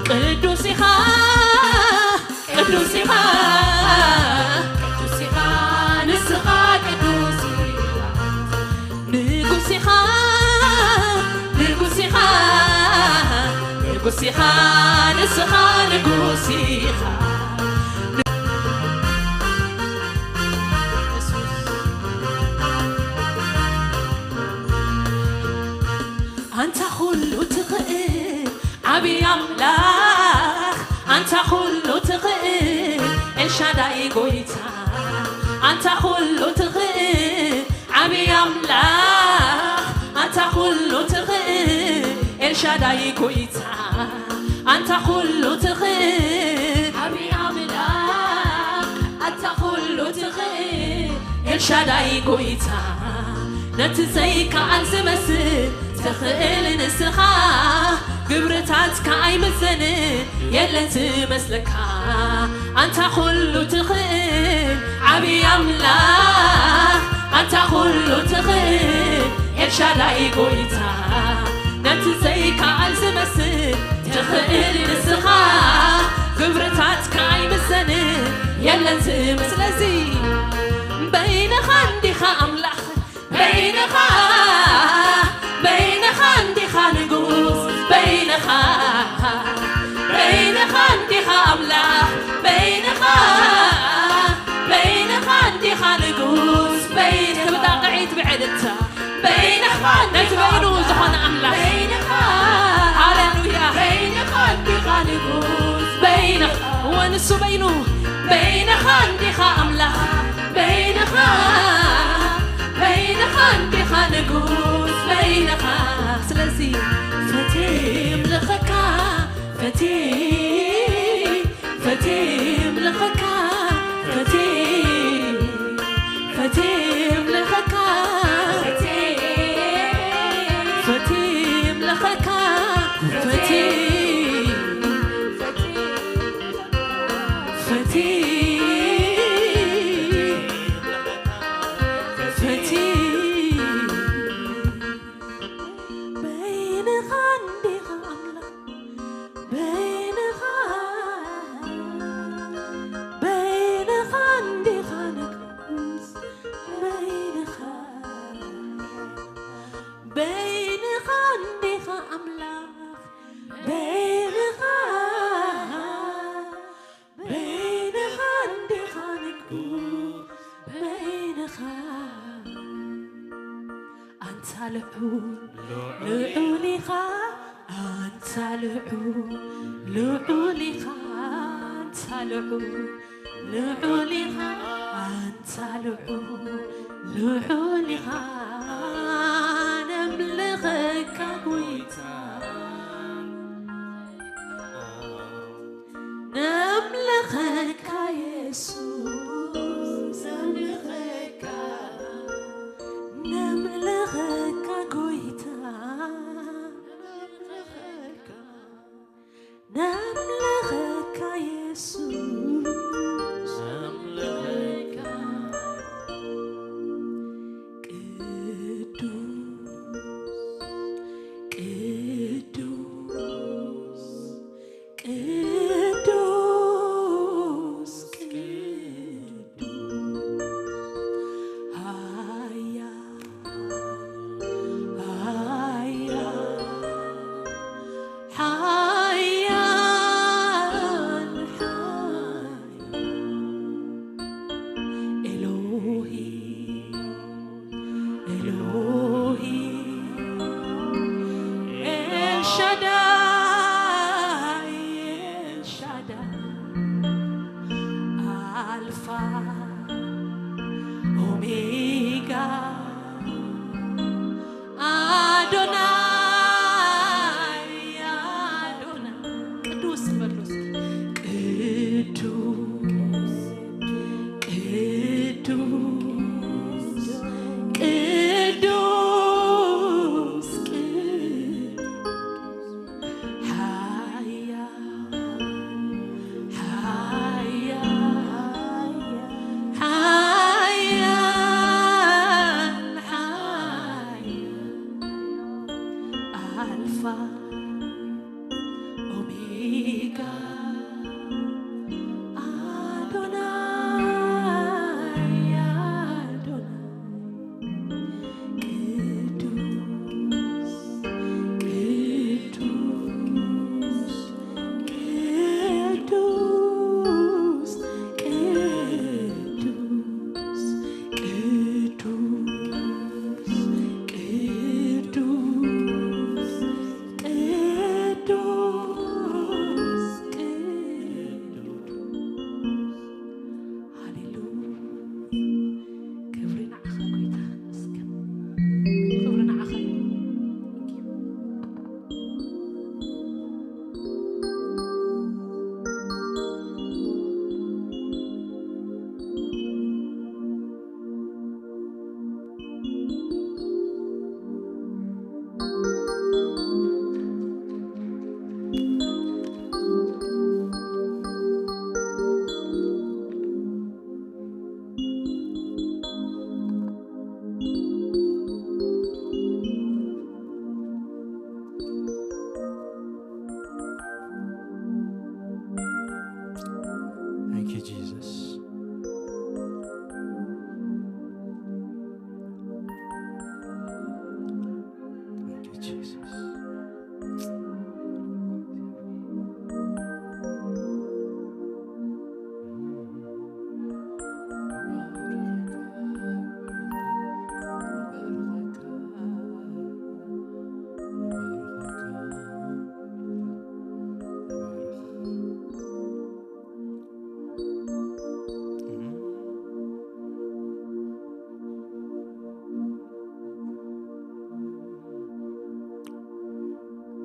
ቅዱስ ኢኻ፣ ቅዱስ ኢኻ፣ ቅዱስ ኢኻ፣ ንስኻ ቅዱስ ኢኻ። ንጉስ ኢኻ፣ ንጉስ ኢኻ፣ ንጉስ ኢኻ፣ ንስኻ ንጉስ ኢኻ። ኣንታ ኩሉ ትኽእል ዓብዪ ኣምላኽ፣ ኣንታ ኩሉ ትኽእል ኤልሻዳይ ጎይታ፣ ኣንታ ኩሉ ትኽእል ዓብዪ ኣምላኽ፣ ኣንታ ኩሉ ትኽእል ኤልሻዳይ ጎይታ፣ ኣንታ ኩሉ ትኽእል ዓብዪ ኣምላኽ፣ ኣንታ ኩሉ ትኽእል ኤልሻዳይ ጎይታ፣ ነቲ ዘይከኣል ዝመስል ትኽእል ንስኻ፣ ግብርታትካ ኣይምዘንን የለን ዝመስለካ። ኣንታ ኩሉ ትኽእል ዓብዪ ኣምላኽ ኣንታ ኩሉ ትኽእል ኤልሻዳይ ጎይታ፣ ነቲ ዘይከኣል ዝመስል ትኽእል ንስኻ፣ ግብርታትካ ኣይምሰንን የለን ዝም-፣ ስለዚ በይንኻ እንዲኻ ኣምላኽ፣ በይንኻ፣ በይንኻ እንዲኻ ንጉስ፣ በይንኻ፣ በይንኻ እንዲኻ ኣምላኽ፣ በይንኻ፣ በይንኻ እንዲኻ ንጉስ፣ በይን-፣ ብጣቕዒት ብዕልልታ፣ በይንኻ ነቲ በይኑ ዝኾነ ኣምላኽ። በይንኻ፣ ሃሌሉያ። በይንኻ እንዲኻ ንጉስ፣ በይንኻ፣ እወ ንሱ በይኑ፣ በይንኻ እንዲኻ ኣምላኽ፣ በይንኻ፣ በይንኻ እንዲኻ ንጉስ፣ በይንኻ። ስለዚ ፈትየ እምልኸካ፣ ፈትየ፣ ፈትየ እምልኸካ፣ ፈትየ፣ ፈትየ እምልኸካ፣ ፈትየ እምልኸካ፣ ፈትየ፣ ፈትየ፣ ፈትየ፣ በይንኻ እንዲኻ ኣምላኽ፣ በይንኻ፣ በይንኻ እንዲኻ ንጉስ፣ በይንኻ፣ በይንኻ እንዲኻ ኣምላኽ፣ በይንኻ፣ በይንኻ እንዲኻ ንጉስ፣ በይንኻ። ኣንታ ልዑል፣ ልዑል ኢኻ፣ ኣንታ ልዑል፣ ልዑል ኢኻ፣ ኣንታ ልዑል፣ ልዑል ኢኻ፣ ኣንታ ልዑል፣ ልዑል ኢኻ። ነምልኸካ ጎይታ፣ ነምልኸካ የሱስ፣ ነምልኸካ፣ ነምልኸካ ጎይታ፣ ነምልኸካ፣ ነምልኸካ የሱስ፣ ነምልኸካ። ቅዱስ፣ ቅዱስ፣ ቅዱስ፣ ቅዱስ፣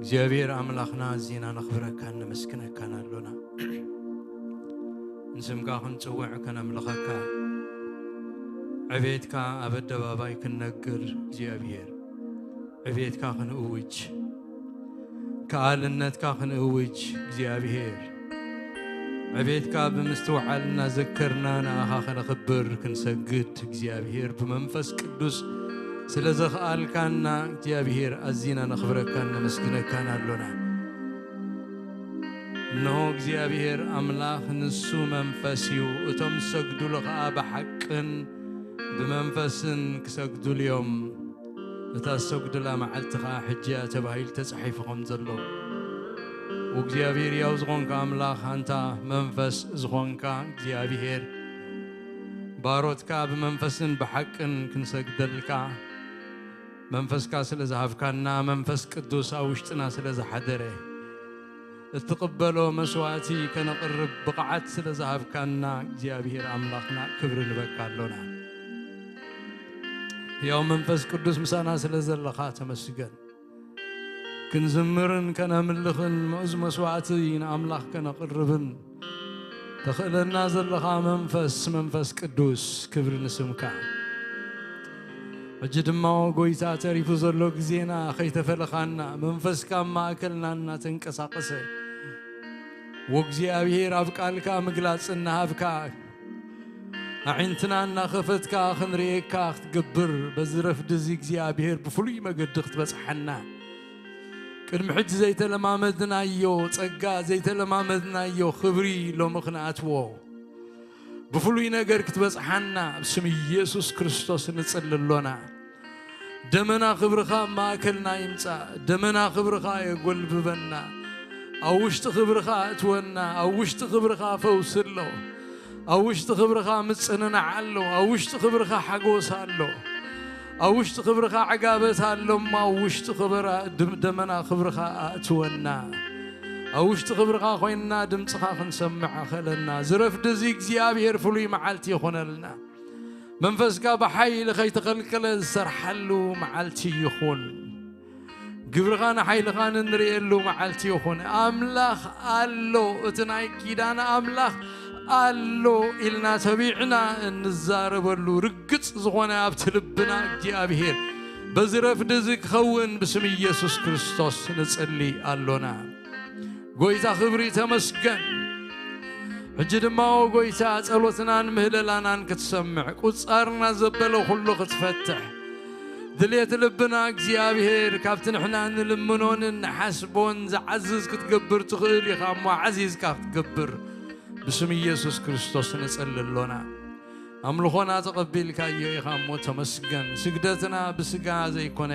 እግዚኣብሔር ኣምላኽና፣ ኣዚና ነኽብረካን ነመስግነካን ኣሎና። ንስምካ ክንጽውዕ ከነምልኸካ፣ ዕቤትካ ኣብ ኣደባባይ ክንነግር እግዚኣብሔር፣ ዕቤትካ ክንእውጅ፣ ከኣልነትካ ክንእውጅ እግዚኣብሔር፣ ዕቤትካ ብምስትውዓል እናዘከርና ንኣኻ ከነኽብር ክንሰግድ እግዚኣብሔር ብመንፈስ ቅዱስ ስለ ዘኽኣልካና እግዚኣብሔር ኣዚና ነኽብረካን ነመስግነካን ኣሎና። እንሆ እግዚኣብሔር ኣምላኽ ንሱ መንፈስ እዩ፣ እቶም ዝሰግዱሉ ኸኣ ብሓቅን ብመንፈስን ክሰግዱሉ እዮም። እታ ዝሰግዱላ መዓልቲ ኸኣ ሕጂ እያ ተባሂሉ ተጻሒፉ ከም ዘሎ። እግዚኣብሔር ያው ዝኾንካ ኣምላኽ፣ ኣንታ መንፈስ ዝኾንካ እግዚኣብሔር፣ ባሮትካ ብመንፈስን ብሓቅን ክንሰግደልካ መንፈስካ ስለ ዝሃብካና፣ መንፈስ ቅዱስ ኣብ ውሽጥና ስለ ዝሓደረ፣ እትቕበሎ መስዋዕቲ ከነቕርብ ብቕዓት ስለ ዝሃብካና እግዚኣብሔር ኣምላኽና ክብሪ ንበካ ኣሎና። ሕያው መንፈስ ቅዱስ ምሳና ስለ ዘለኻ ተመስገን። ክንዝምርን ከነምልኽን ምእዝ መስዋዕቲ ንኣምላኽ ከነቕርብን ተኽእለና ዘለኻ መንፈስ፣ መንፈስ ቅዱስ ክብሪ ንስምካ። ሕጂ ድማ ጎይታ ተሪፉ ዘሎ ግዜና ኸይተፈለኻና መንፈስካ ኣብ ማእከልና እናተንቀሳቐሰ ወእግዚኣብሔር ኣብ ቃልካ ምግላጽ እናሃብካ ኣዒንትና እናኸፈትካ ክንርእየካ ክትገብር በዚ ረፍዲ እዚ እግዚኣብሔር ብፍሉይ መገዲ ክትበጽሓና ቅድሚ ሕጂ ዘይተለማመድናዮ ጸጋ ዘይተለማመድናዮ ክብሪ ሎሚ ክንኣትዎ ብፍሉይ ነገር ክትበጽሓና ብስም ኢየሱስ ክርስቶስ ንጽሊ ኣሎና። ደመና ክብርኻ ኣብ ማእከልና ይምጻእ። ደመና ክብርኻ የጎልብበና። ኣብ ውሽጢ ክብርኻ ኣእትወና። ኣብ ውሽጢ ክብርኻ ፈውሲ ኣሎ። ኣብ ውሽጢ ክብርኻ ምጽንናዕ ኣሎ። ኣብ ውሽጢ ክብርኻ ሓጎስ ኣሎ። ኣብ ውሽጢ ክብርኻ ዕጋበት ኣሎ እሞ ኣብ ውሽጢ ክብራ ድም- ደመና ክብርኻ ኣእትወና። ኣብ ውሽጢ ክብርኻ ኮይንና ድምፅኻ ክንሰምዕ ኣኸለና። ዝረፍዲ እዚ እግዚኣብሔር ፍሉይ መዓልቲ ይኾነልና። መንፈስካ ብሓይሊ ከይተኸልከለ ዝሰርሓሉ መዓልቲ ይኹን። ግብርኻን ሓይልኻን እንርእየሉ መዓልቲ ይኹን። ኣምላኽ ኣሎ፣ እቲ ናይ ኪዳን ኣምላኽ ኣሎ ኢልና ተቢዕና እንዛረበሉ ርግጽ ዝኾነ ኣብቲ ልብና እግዚኣብሔር በዚ ረፍዲ እዚ ክኸውን ብስም ኢየሱስ ክርስቶስ ንጽሊ ኣሎና። ጎይታ ክብሪ ተመስገን። ሕጂ ድማ ኦ ጎይታ ጸሎትናን ምህለላናን ክትሰምዕ ቁጻርና ዘበለ ኩሉ ክትፈትሕ ድሌት ልብና እግዚኣብሔር ካብቲ ንሕና ንልምኖንን ንሓስቦን ዝዓዝዝ ክትገብር ትኽእል ኢኻ እሞ ዓዚዝካ ክትገብር ብስም ኢየሱስ ክርስቶስ ንጸሊ ኣሎና። ኣምልኾና ተቐቢልካዮ ኢኻ እሞ ተመስገን። ስግደትና ብስጋ ዘይኮነ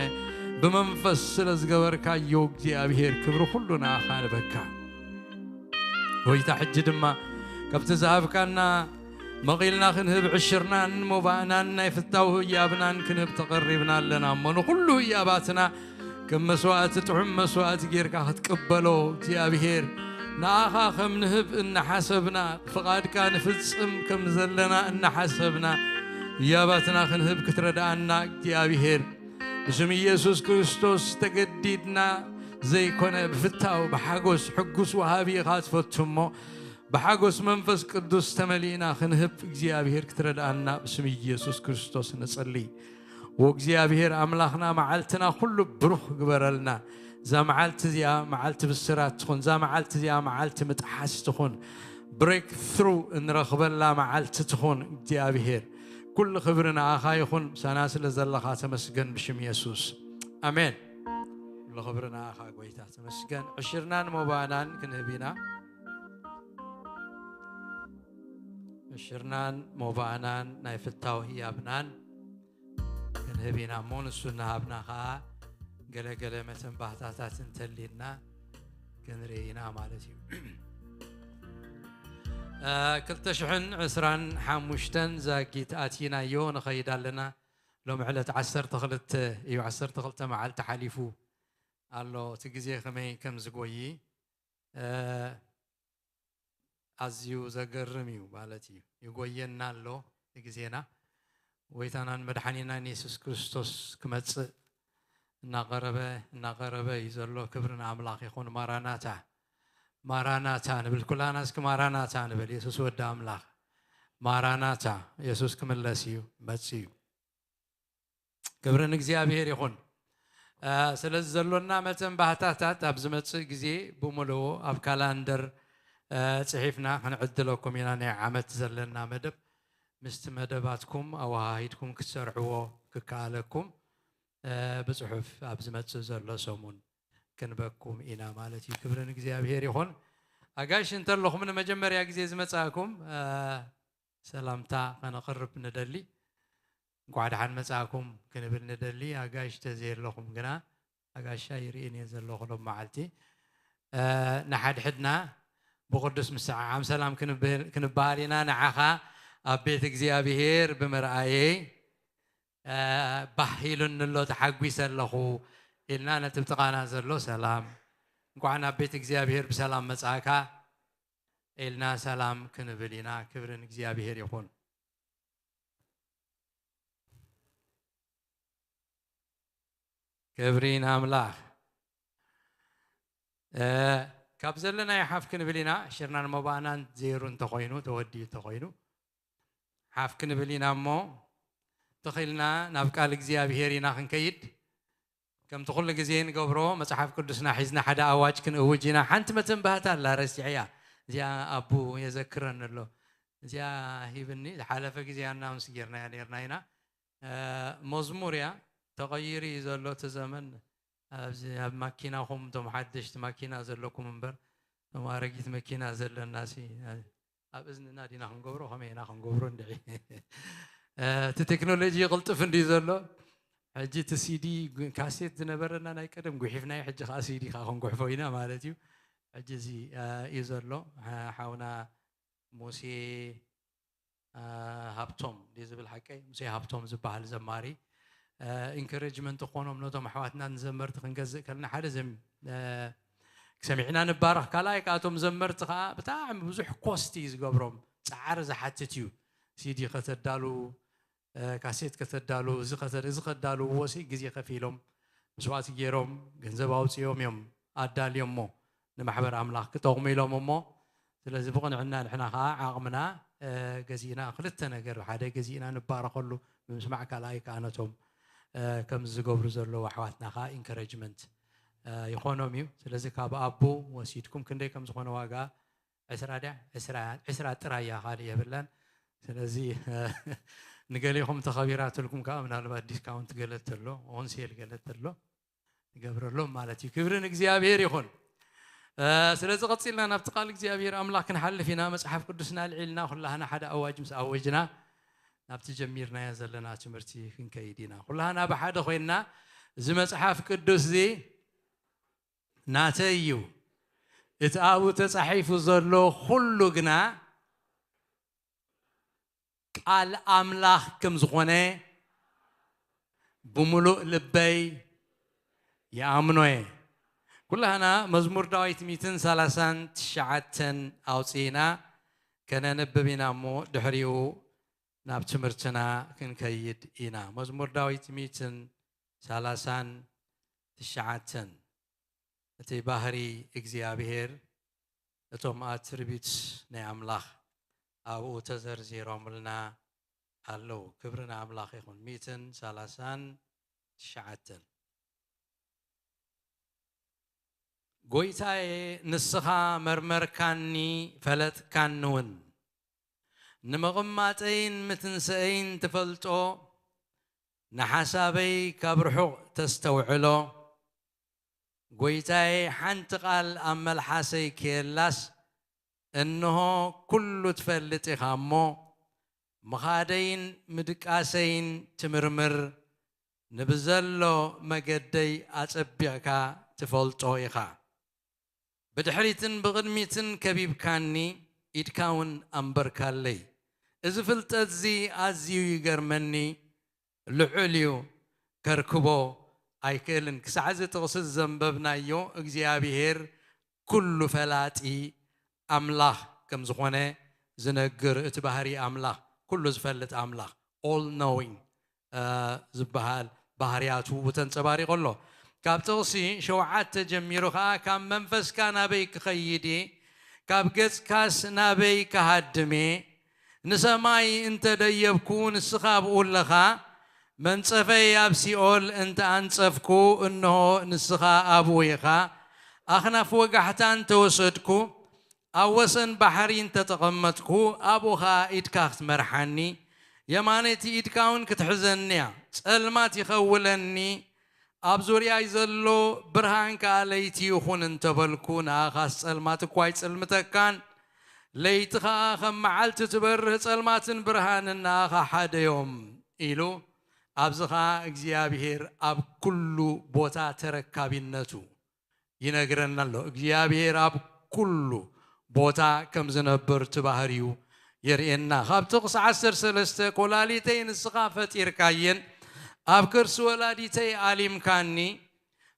ብመንፈስ ስለ ዝገበርካዮ እግዚኣብሔር ክብሪ ኩሉ ንኣኻ ንበካ። ጎይታ ሕጂ ድማ ካብቲ ዝሃብካና መቒልና ክንህብ ዕሽርናን ሞባእናን ናይ ፍታው ህያብናን ክንህብ ተቐሪብና ኣለና እሞ ንኹሉ ህያባትና ከም መስዋእቲ ጥዑም መስዋእቲ ጌርካ ክትቅበሎ እግዚኣብሔር ንኣኻ ከም ንህብ እናሓሰብና ፍቓድካ ንፍጽም ከም ዘለና እናሓሰብና ህያባትና ክንህብ ክትረድኣና እግዚኣብሔር ብስም ኢየሱስ ክርስቶስ ተገዲድና ዘይኮነ ብፍታው ብሓጎስ ሕጉስ ወሃቢ ኢኻ ትፈቱ እሞ ብሓጎስ መንፈስ ቅዱስ ተመሊእና ክንህብ እግዚኣብሔር ክትረድኣና ብስም ኢየሱስ ክርስቶስ ንጽሊ። ወእግዚኣብሔር ኣምላኽና መዓልትና ኩሉ ብሩኽ ግበረልና። እዛ መዓልቲ እዚኣ መዓልቲ ብስራት ትኹን። እዛ መዓልቲ እዚኣ መዓልቲ ምጥሓስ ትኹን። ብሬክ ትሩ እንረኽበላ መዓልቲ ትኹን እግዚኣብሔር። ኩሉ ክብሪ ንኣኻ ይኹን ምሳና ስለ ዘለኻ ተመስገን ብሽም የሱስ ኣሜን። ኩሉ ክብሪ ንኣኻ ጎይታ ተመስገን። ዕሽርናን ሞባእናን ክንህብ ኢና። ዕሽርናን ሞባእናን ናይ ፍታው ህያብናን ክንህብ ኢና እሞ ንሱ እናሃብና ኸዓ ገለገለ መተንባህታታት እንተሊና ክንርኢ ኢና ማለት እዩ። ክልተ ሽሕን ዕስራን ሓሙሽተን ዛጊት ኣቲናዮ ንኸይድ ኣለና። ሎም ዕለት ዓሰርተ ክልተ እዩ። ዓሰርተ ክልተ መዓልቲ ሓሊፉ ኣሎ። እቲ ግዜ ከመይ ከም ዝጎይ ኣዝዩ ዘገርም እዩ ማለት እዩ። ይጎየና ኣሎ እቲ ግዜና። ጎይታናን መድሓኒናን የሱስ ክርስቶስ ክመጽእ እናቐረበ እናቐረበ እዩ ዘሎ። ክብሪ ንኣምላኽ ይኹን። ማራናታ ማራናታ ንብል። ኩላና እስኪ ማራናታ ንብል። የሱስ ወዲ ኣምላኽ። ማራናታ፣ የሱስ ክምለስ እዩ፣ መጽእ እዩ። ክብሪ ንእግዚኣብሔር ይኹን። ስለዚ ዘሎና መተን ባህታታት ኣብ ዝመጽእ ግዜ ብምልኡ ኣብ ካላንደር ጽሒፍና ክንዕድለኩም ኢና። ናይ ዓመት ዘለና መደብ ምስቲ መደባትኩም ኣወሃሂድኩም ክትሰርሕዎ ክከኣለኩም ብጽሑፍ ኣብ ዝመጽእ ዘሎ ሰሙን ክንበኩም ኢና ማለት እዩ። ክብሪ ንእግዚኣብሔር ይኹን። ኣጋይሽ እንተለኹም ንመጀመርያ ግዜ ዝመጻእኩም ሰላምታ ከነቕርብ ንደሊ። እንኳዕ ደሓን መጻእኩም ክንብል ንደሊ። ኣጋይሽ ተዘየለኹም ግና ኣጋይሽ ኣይርእን እየ ዘለኹ ሎም መዓልቲ። ንሓድሕድና ብቕዱስ ምስዓዓም ሰላም ክንበሃል ኢና። ንዓኻ ኣብ ቤት እግዚኣብሔር ብምርኣየይ ባህ ኢሉኒ ኣሎ፣ ተሓጒሰ ኣለኹ ኢልና ነቲ ብጥቓና ዘሎ ሰላም፣ እንኳዕ ናብ ቤት እግዚኣብሔር ብሰላም መጻእካ ኢልና ሰላም ክንብል ኢና። ክብሪ ንእግዚኣብሔር ይኹን። ክብሪ ንኣምላኽ። ካብ ዘለናዮ ሓፍ ክንብል ኢና። ሽርናን መባእናን ዘይሩ እንተኾይኑ፣ ተወዲኡ እንተኾይኑ፣ ሓፍ ክንብል ኢና እሞ፣ ትኺልና ናብ ቃል እግዚኣብሔር ኢና ክንከይድ። ከምቲ ኩሉ ግዜ ንገብሮ፣ መጽሓፍ ቅዱስና ሒዝና ሓደ ኣዋጅ ክንእውጅ ኢና። ሓንቲ መተንባህታ ኣላ፣ ረሲዐያ። እዚኣ ኣቡ የዘክረኒ ኣሎ። እዚኣ ሂብኒ፣ ዝሓለፈ ግዜ ኣናውንስ ጌርናያ ኔርና ኢና። መዝሙር እያ፣ ተቐይሩ እዩ ዘሎ እቲ ዘመን። ኣብዚ ኣብ ማኪናኹም፣ እቶም ሓደሽቲ ማኪና ዘለኩም እምበር፣ እቶም ኣረጊት መኪና ዘለናሲ፣ ኣብ እዝንና ዲና ክንገብሮ፣ ከመይ ኢና ክንገብሮ እንድዒ? እቲ ቴክኖሎጂ ይቕልጥፍ እንድዩ ዘሎ። ሕጂ እቲ ሲዲ፣ ካሴት ዝነበረና ናይ ቀደም ጉሒፍናዮ፣ ሕጂ ከዓ ሲዲ ከዓ ክንጉሕፎ ኢና ማለት እዩ። ሕጂ እዚ እዩ ዘሎ። ሓውና ሙሴ ሃብቶም ድዩ ዝብል ሓቀይ? ሙሴ ሃብቶም ዝበሃል ዘማሪ፣ ኢንከሬጅመንት ክኾኖም ነቶም ኣሕዋትና ንዘመርቲ ክንገዝእ ከለና፣ ሓደ ዘም-፣ ሰሚዕና ንባረኽ፣ ካልኣይ ከዓ እቶም ዘመርቲ ከዓ ብጣዕሚ ብዙሕ ኮስት እዩ ዝገብሮም፣ ፃዕሪ ዝሓትት እዩ። ሲዲ ከተዳሉ፣ ካሴት ከተዳሉ፣ እዚ ከተ-፣ እዚ ከዳልውዎ ሲ ግዜ ከፊሎም መስዋእቲ ገይሮም ገንዘብ ኣውፅኦም እዮም ኣዳልዮሞ ንማሕበር ኣምላኽ ክጠቕሙ ኢሎም እሞ፣ ስለዚ ብቕንዕና ንሕና ከዓ ዓቕምና ገዚእና ክልተ ነገር ሓደ ገዚእና ንባረኸሉ ብምስማዕ፣ ካልኣይ ከዓ ነቶም ከምዚ ዝገብሩ ዘለዉ ኣሕዋትና ከዓ ኢንከረጅመንት ይኾኖም እዩ። ስለዚ ካብ ኣቦ ወሲድኩም ክንደይ ከም ዝኾነ ዋጋ ዕስራ ድያ ዕስራ ጥራይ እያ፣ ካልእ የብላን። ስለዚ ንገሌኹም ተኸቢራትልኩም ከዓ ምናልባት ዲስካውንት ገለ ተሎ፣ ኦንሴል ገለ ተሎ ይገብረሎም ማለት እዩ። ክብሪ ንእግዚኣብሔር ይኹን። ስለዚ ቀፂልና ናብቲ ቃል እግዚኣብሔር ኣምላኽ ክንሓልፍ ኢና። መፅሓፍ ቅዱስና ኣልዒልና ኩላህና ሓደ ኣዋጅ ምስ ኣወጅና ናብቲ ጀሚርናዮ ዘለና ትምህርቲ ክንከይድ ኢና። ኩላህና ብሓደ ኮይንና እዚ መፅሓፍ ቅዱስ እዚ ናተይ እዩ፣ እቲ ኣብኡ ተጻሒፉ ዘሎ ኩሉ ግና ቃል ኣምላኽ ከም ዝኾነ ብምሉእ ልበይ ይኣምኖ እየ። ኩላህና መዝሙር ዳዊት ሚእትን ሰላሳን ትሽዓተን ኣውጺእና ከነንብብ ኢና እሞ ድሕሪኡ ናብ ትምህርትና ክንከይድ ኢና። መዝሙር ዳዊት ሚእትን ሰላሳን ትሽዓተን። እቲ ባህሪ እግዚኣብሔር፣ እቶም ኣትሪቢትስ ናይ ኣምላኽ ኣብኡ ተዘርዚሮምልና ኣለዉ። ክብሪ ንኣምላኽ ይኹን። ሚእትን ሰላሳን ትሽዓተን። ጎይታዬ፣ ንስኻ መርመርካኒ፣ ፈለጥካኒ እውን። ንምቕማጠይን ምትንሰአይን ትፈልጦ፣ ንሓሳበይ ካብ ርሑቕ ተስተውዕሎ። ጎይታዬ፣ ሓንቲ ቃል ኣብ መልሓሰይ ከየላስ፣ እንሆ፣ ኩሉ ትፈልጥ ኢኻ እሞ፣ ምኻደይን ምድቃሰይን ትምርምር፣ ንብዘሎ መገደይ ኣጸቢቕካ ትፈልጦ ኢኻ። ብድሕሪትን ብቕድሚትን ከቢብካኒ፣ ኢድካ እውን ኣንበርካለይ። እዚ ፍልጠትዚ ኣዝዩ ይገርመኒ፣ ልዑል እዩ፣ ከርክቦ ኣይክእልን። ክሳዕ እዚ ጥቕሲ ዘንበብናዮ፣ እግዚኣብሄር ኩሉ ፈላጢ ኣምላኽ ከም ዝኾነ ዝነግር፣ እቲ ባህሪ ኣምላኽ፣ ኩሉ ዝፈልጥ ኣምላኽ፣ ኦል ኖዊንግ ዝበሃል፣ ባህርያቱ ተንጸባሪቑ ኣሎ። ካብ ጥቕሲ ሸውዓተ ጀሚሩ ኸኣ፣ ካብ መንፈስካ ናበይ ክኸይድ እየ? ካብ ገጽካስ ናበይ ክሃድም እየ? ንሰማይ እንተ ደየብኩ፣ ንስኻ ኣብኡ ኣለኻ። መንጸፈይ ኣብ ሲኦል እንተ ኣንጸፍኩ፣ እንሆ፣ ንስኻ ኣብኡ ኢኻ። ኣኽናፍ ወጋሕታ እንተ ወሰድኩ፣ ኣብ ወሰን ባሕሪ እንተ ተቐመጥኩ፣ ኣብኡ ኸኣ ኢድካ ክትመርሓኒ፣ የማነይቲ ኢድካ እውን ክትሕዘኒ እያ። ጸልማት ይኸውለኒ፣ ኣብ ዙርያይ ዘሎ ብርሃን ከኣ ለይቲ ይኹን እንተበልኩ፣ ንኣኻስ ጸልማት እኳ ኣይጽልምተካን፣ ለይቲ ኸኣ ከም መዓልቲ ትበርህ፣ ጸልማትን ብርሃንን ንኣኻ ሓደ እዮም ኢሉ፣ ኣብዚ ኸኣ እግዚኣብሄር ኣብ ኩሉ ቦታ ተረካቢነቱ ይነግረና ኣሎ። እግዚኣብሄር ኣብ ኩሉ ቦታ ከም ዝነብር እቲ ባህሪኡ የርእየና። ካብ ጥቕሲ ዓሰርተ ሰለስተ፣ ኮላሊተይ ንስኻ ፈጢርካየን፣ ኣብ ከርሲ ወላዲተይ ኣሊምካኒ፣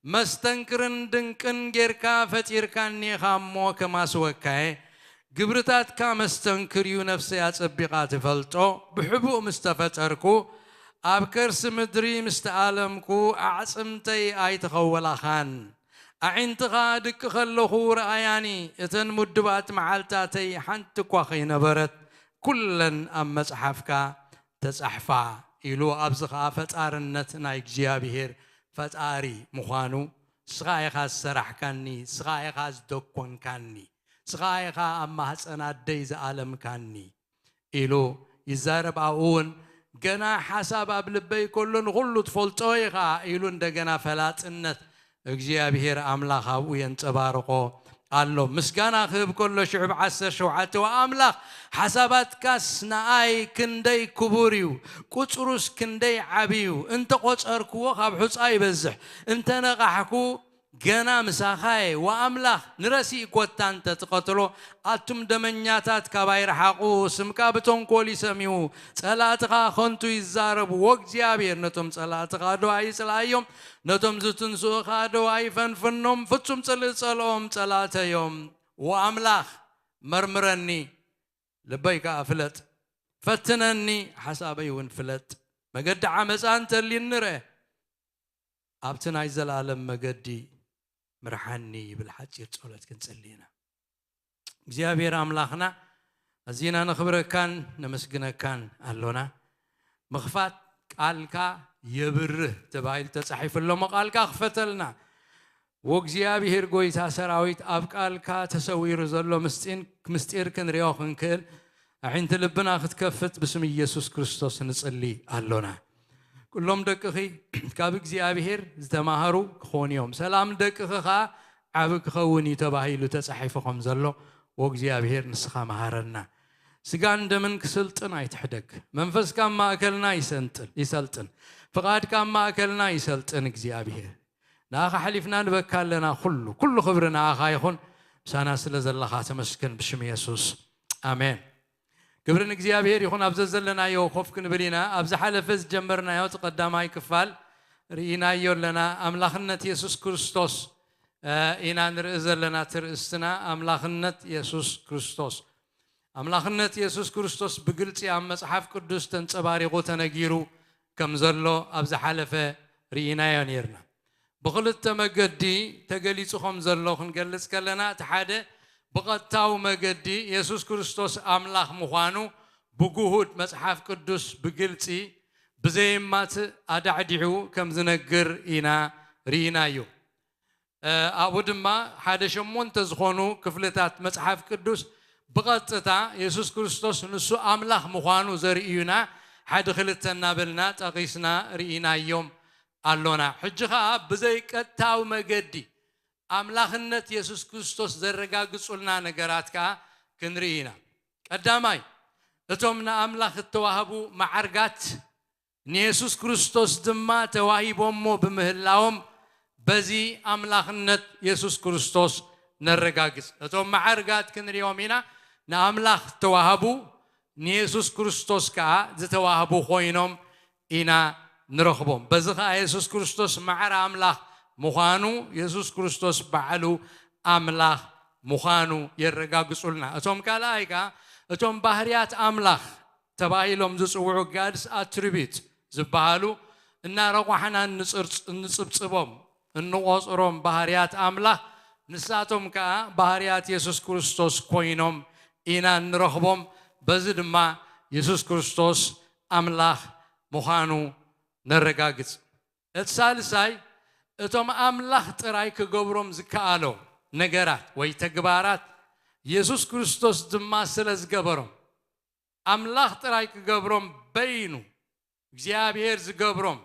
መስተንክርን ድንቅን ጌርካ ፈጢርካኒ ኢኻ እሞ ከማስወካየ። ግብርታትካ መስተንክር እዩ፣ ነፍሰይ ኣጸቢቓ ትፈልጦ። ብሕቡእ ምስ ተፈጠርኩ፣ ኣብ ከርሲ ምድሪ ምስ ተኣለምኩ፣ ኣዕጽምተይ ኣይተኸወላኻን። ኣዒንትኻ ድቂ ከለኹ ረኣያኒ፣ እተን ምዱባት መዓልታተይ ሓንቲ እኳ ከይነበረት፣ ኩለን ኣብ መጽሓፍካ ተጻሕፋ ኢሉ፣ ኣብዚ ኸኣ ፈጣርነት ናይ እግዚኣብሄር ፈጣሪ ምዃኑ፣ "ንስኻ ኢኻ ዝሰራሕካኒ፣ ንስኻ ኢኻ ዝደኮንካኒ፣ ንስኻ ኢኻ ኣብ ማህጸን ኣደይ ዝኣለምካኒ" ኢሉ ይዛረብ። ኣብኡ እውን፣ "ገና ሓሳብ ኣብ ልበይ ከሎ ንኹሉ ትፈልጦ ኢኻ" ኢሉ እንደገና ፈላጥነት እግዚኣብሄር ኣምላኽ ኣብኡ የንጸባርቖ ኣሎ። ምስጋና ክህብ ከሎ ሽዑ ብ ዓሰርተ ሸውዓተ፣ "ወኣምላኽ፣ ሓሳባትካስ ንኣይ ክንደይ ክቡር እዩ፣ ቁጽሩስ ክንደይ ዓቢ እዩ፣ እንተ ቖጸርክዎ ካብ ሑጻ ይበዝሕ፣ እንተ ነቓሕኩ ገና ምሳኻ እየ። ወኣምላኽ፣ ንረሲእ ኮታ እንተ ትቐትሎ፣ ኣቱም ደመኛታት ካባይ ርሓቑ፣ ስምካ ብተንኮል ይሰምዩ፣ ጸላእትኻ ኸንቱ ይዛረቡ። ወእግዚኣብሔር፣ ነቶም ጸላእትኻ ዶ ኣይጽልኣዮም? ነቶም ዝትንስኡኻ ዶ ኣይፈንፍኖም? ፍጹም ጽልኢ ጸልኦም ጸላእተዮም። ወኣምላኽ፣ መርምረኒ፣ ልበይ ከኣ ፍለጥ፣ ፈትነኒ፣ ሓሳበይ እውን ፍለጥ። መገዲ ዓመጻ እንተልዩኒ ርአ፣ ኣብቲ ናይ ዘለኣለም መገዲ ምርሓኒ" ይብል ሓጺር ጸሎት ክንጽሊ ኢና። እግዚኣብሔር ኣምላኽና፣ ኣዚና ነኽብረካን ነመስግነካን ኣሎና። ምኽፋት ቃልካ የብርህ ተባሂሉ ተጻሒፉ ኣሎ እሞ፣ ቃልካ ክፈተልና። ወእግዚኣብሔር ጐይታ ሰራዊት፣ ኣብ ቃልካ ተሰዊሩ ዘሎ ምስጢን-፣ ምስጢር ክንሪኦ ክንክእል፣ ኣዒንቲ ልብና ክትከፍት ብስም ኢየሱስ ክርስቶስ ንጽሊ ኣሎና። ኩሎም ደቅኺ ካብ እግዚኣብሔር ዝተማሃሩ ክኾኑ እዮም። ሰላም ደቅኺ ኸኣ ዓቢ ክኸውን እዩ ተባሂሉ ተጻሒፉ ከም ዘሎ፣ ወእግዚኣብሔር ንስኻ መሃረና። ስጋን ደምን ክስልጥን ኣይትሕደግ። መንፈስካ ኣብ ማእከልና ይሰንጥል-፣ ይሰልጥን። ፍቓድካ ኣብ ማእከልና ይሰልጥን እግዚኣብሔር። ንኣኻ ሓሊፍና ንበካ ኣለና። ኩሉ፣ ኩሉ ክብሪ ንኣኻ ይኹን። ምሳና ስለ ዘለኻ ተመስገን ብሽም የሱስ። ኣሜን። ክብሪ ንእግዚኣብሔር ይኹን። ኣብ ዘዘለናዮ ኮፍ ክንብል ኢና። ኣብ ዝሓለፈ ዝጀመርናዮ እቲ ቀዳማይ ክፋል ርኢናዮ ኣለና። ኣምላኽነት የሱስ ክርስቶስ፣ እ፣ ኢና ንርኢ ዘለና። እቲ ርእስትና ኣምላኽነት የሱስ ክርስቶስ። ኣምላኽነት የሱስ ክርስቶስ ብግልጺ ኣብ መጽሓፍ ቅዱስ ተንጸባሪቑ ተነጊሩ ከም ዘሎ ኣብ ዝሓለፈ ርኢናዮ ኔርና። ብኽልተ መገዲ ተገሊጹ ከም ዘሎ ክንገልጽ ከለና፣ እቲ ሓደ ብቐጥታዊ መገዲ የሱስ ክርስቶስ ኣምላኽ ምዃኑ ብግሁድ መጽሓፍ ቅዱስ ብግልጺ ብዘየማትእ ኣዳዕዲዑ ከም ዝነግር ኢና ርኢናዮ። እ፣ ኣብኡ ድማ ሓደ ሸሞንተ ዝኾኑ ክፍልታት መጽሓፍ ቅዱስ ብቐጥታ የሱስ ክርስቶስ ንሱ ኣምላኽ ምዃኑ ዘርእዩና ሓደ ክልተ እናበልና ጠቒስና ርኢናዮም ኣሎና። ሕጂ ኸኣ ብዘይቀጥታዊ መገዲ ኣምላኽነት የሱስ ክርስቶስ ዘረጋግጹልና ነገራት ከኣ ክንርኢ ኢና። ቀዳማይ፣ እቶም ንኣምላኽ እተዋህቡ መዓርጋት ንየሱስ ክርስቶስ ድማ ተዋሂቦሞ ብምህላዎም፣ በዚ ኣምላኽነት የሱስ ክርስቶስ ነረጋግጽ። እቶም መዓርጋት ክንሪኦም ኢና፣ ንኣምላኽ እተዋህቡ፣ ንየሱስ ክርስቶስ ከኣ ዝተዋህቡ ኮይኖም ኢና ንረኽቦም። በዚ ኸኣ የሱስ ክርስቶስ ማዕረ ኣምላኽ ምዃኑ፣ የሱስ ክርስቶስ ባዕሉ ኣምላኽ ምዃኑ የረጋግጹልና። እቶም ካልኣይ ከኣ፣ እቶም ባህርያት ኣምላኽ ተባሂሎም ዝጽውዑ፣ ጋድስ ኣትሪቢዩት ዝበሃሉ፣ እናረቋሕና እንጽርጽ-፣ እንጽብጽቦም፣ እንቖጽሮም ባህርያት ኣምላኽ፣ ንሳቶም ከኣ ባህርያት የሱስ ክርስቶስ ኮይኖም ኢና እንረኽቦም። በዚ ድማ የሱስ ክርስቶስ ኣምላኽ ምዃኑ ነረጋግጽ። እቲ ሳልሳይ፣ እቶም ኣምላኽ ጥራይ ክገብሮም ዝከኣሎ ነገራት ወይ ተግባራት፣ የሱስ ክርስቶስ ድማ ስለ ዝገበሮም፣ ኣምላኽ ጥራይ ክገብሮም በይኑ፣ እግዚኣብሔር ዝገብሮም፣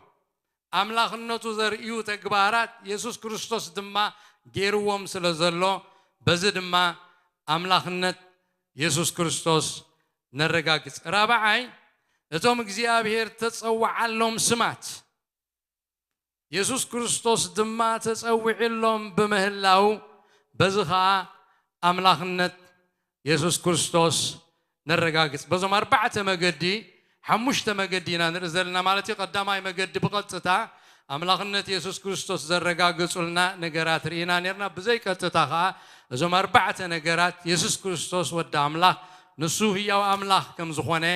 ኣምላኽነቱ ዘርእዩ ተግባራት የሱስ ክርስቶስ ድማ ገይርዎም ስለ ዘሎ፣ በዚ ድማ ኣምላኽነት የሱስ ክርስቶስ ነረጋግጽ። ራብዓይ፣ እቶም እግዚኣብሔር ተጸውዓሎም ስማት፣ የሱስ ክርስቶስ ድማ ተጸዊዕሎም ብምህላው፣ በዚ ኸኣ ኣምላኽነት የሱስ ክርስቶስ ነረጋግጽ። በዞም ኣርባዕተ መገዲ፣ ሓሙሽተ መገዲ ኢና ንርኢ ዘለና ማለት እዩ። ቀዳማይ መገዲ ብቐጥታ ኣምላኽነት የሱስ ክርስቶስ ዘረጋግጹልና ነገራት ርኢና ነርና። ብዘይ ቀጥታ ኸኣ እዞም ኣርባዕተ ነገራት የሱስ ክርስቶስ ወዲ ኣምላኽ፣ ንሱ ህያው ኣምላኽ ከም ዝኾነ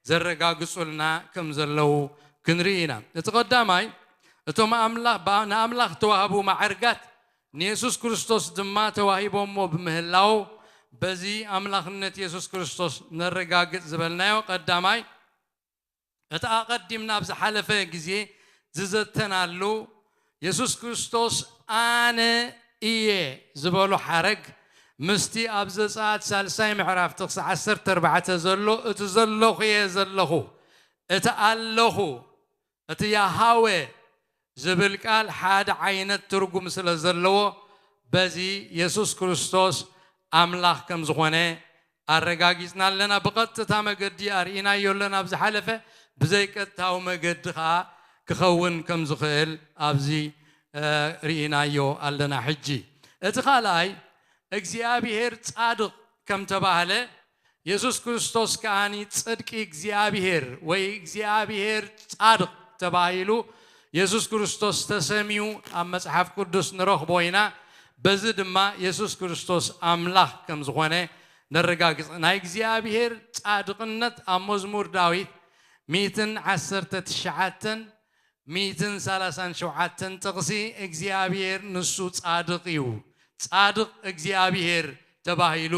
ዘረጋግጹልና ከም ዘለዉ ክንርኢ ኢና። እቲ ቀዳማይ፣ እቶም ኣምላኽ፣ ብኣ-፣ ንኣምላኽ ተዋህቡ ማዕርጋት ንየሱስ ክርስቶስ ድማ ተዋሂቦሞ ብምህላው፣ በዚ ኣምላኽነት የሱስ ክርስቶስ ነረጋግጽ ዝበልናዮ ቀዳማይ፣ እቲ ኣቐዲምና ኣብ ዝሓለፈ ግዜ ዝዘተናሉ፣ የሱስ ክርስቶስ ኣነ እየ ዝበሎ ሓረግ፣ ምስቲ ኣብ ዘጸኣት ሳልሳይ ምዕራፍ ጥቕሲ ዓሰርተ ኣርባዕተ ዘሎ፣ እቲ ዘለኹ እየ ዘለኹ፣ እቲ ኣለኹ፣ እቲ ያሃወ ዝብል ቃል ሓደ ዓይነት ትርጉም ስለ ዘለዎ፣ በዚ የሱስ ክርስቶስ ኣምላኽ ከም ዝኾነ ኣረጋጊጽና ኣለና። ብቐጥታ መገዲ ኣርኢናዮ ኣለና ኣብ ዝሓለፈ፣ ብዘይቀጥታዊ መገዲ ኸኣ ክኸውን ከም ዝኽእል ኣብዚ፣ እ፣ ርኢናዮ ኣለና። ሕጂ እቲ ካልኣይ፣ እግዚኣብሔር ጻድቕ ከም ተባህለ፣ የሱስ ክርስቶስ ከኣኒ ጽድቂ እግዚኣብሔር ወይ እግዚኣብሔር ጻድቕ ተባሂሉ የሱስ ክርስቶስ ተሰምዩ ኣብ መጽሓፍ ቅዱስ ንረኽቦ ኢና። በዚ ድማ የሱስ ክርስቶስ ኣምላኽ ከም ዝኾነ ነረጋግጽ። ናይ እግዚኣብሔር ጻድቕነት ኣብ መዝሙር ዳዊት ሚእትን ዓሰርተ ትሽዓተን ሚእትን ሰላሳን ሸውዓተን ጥቕሲ እግዚኣብሔር ንሱ ጻድቕ እዩ። ጻድቕ እግዚኣብሔር ተባሂሉ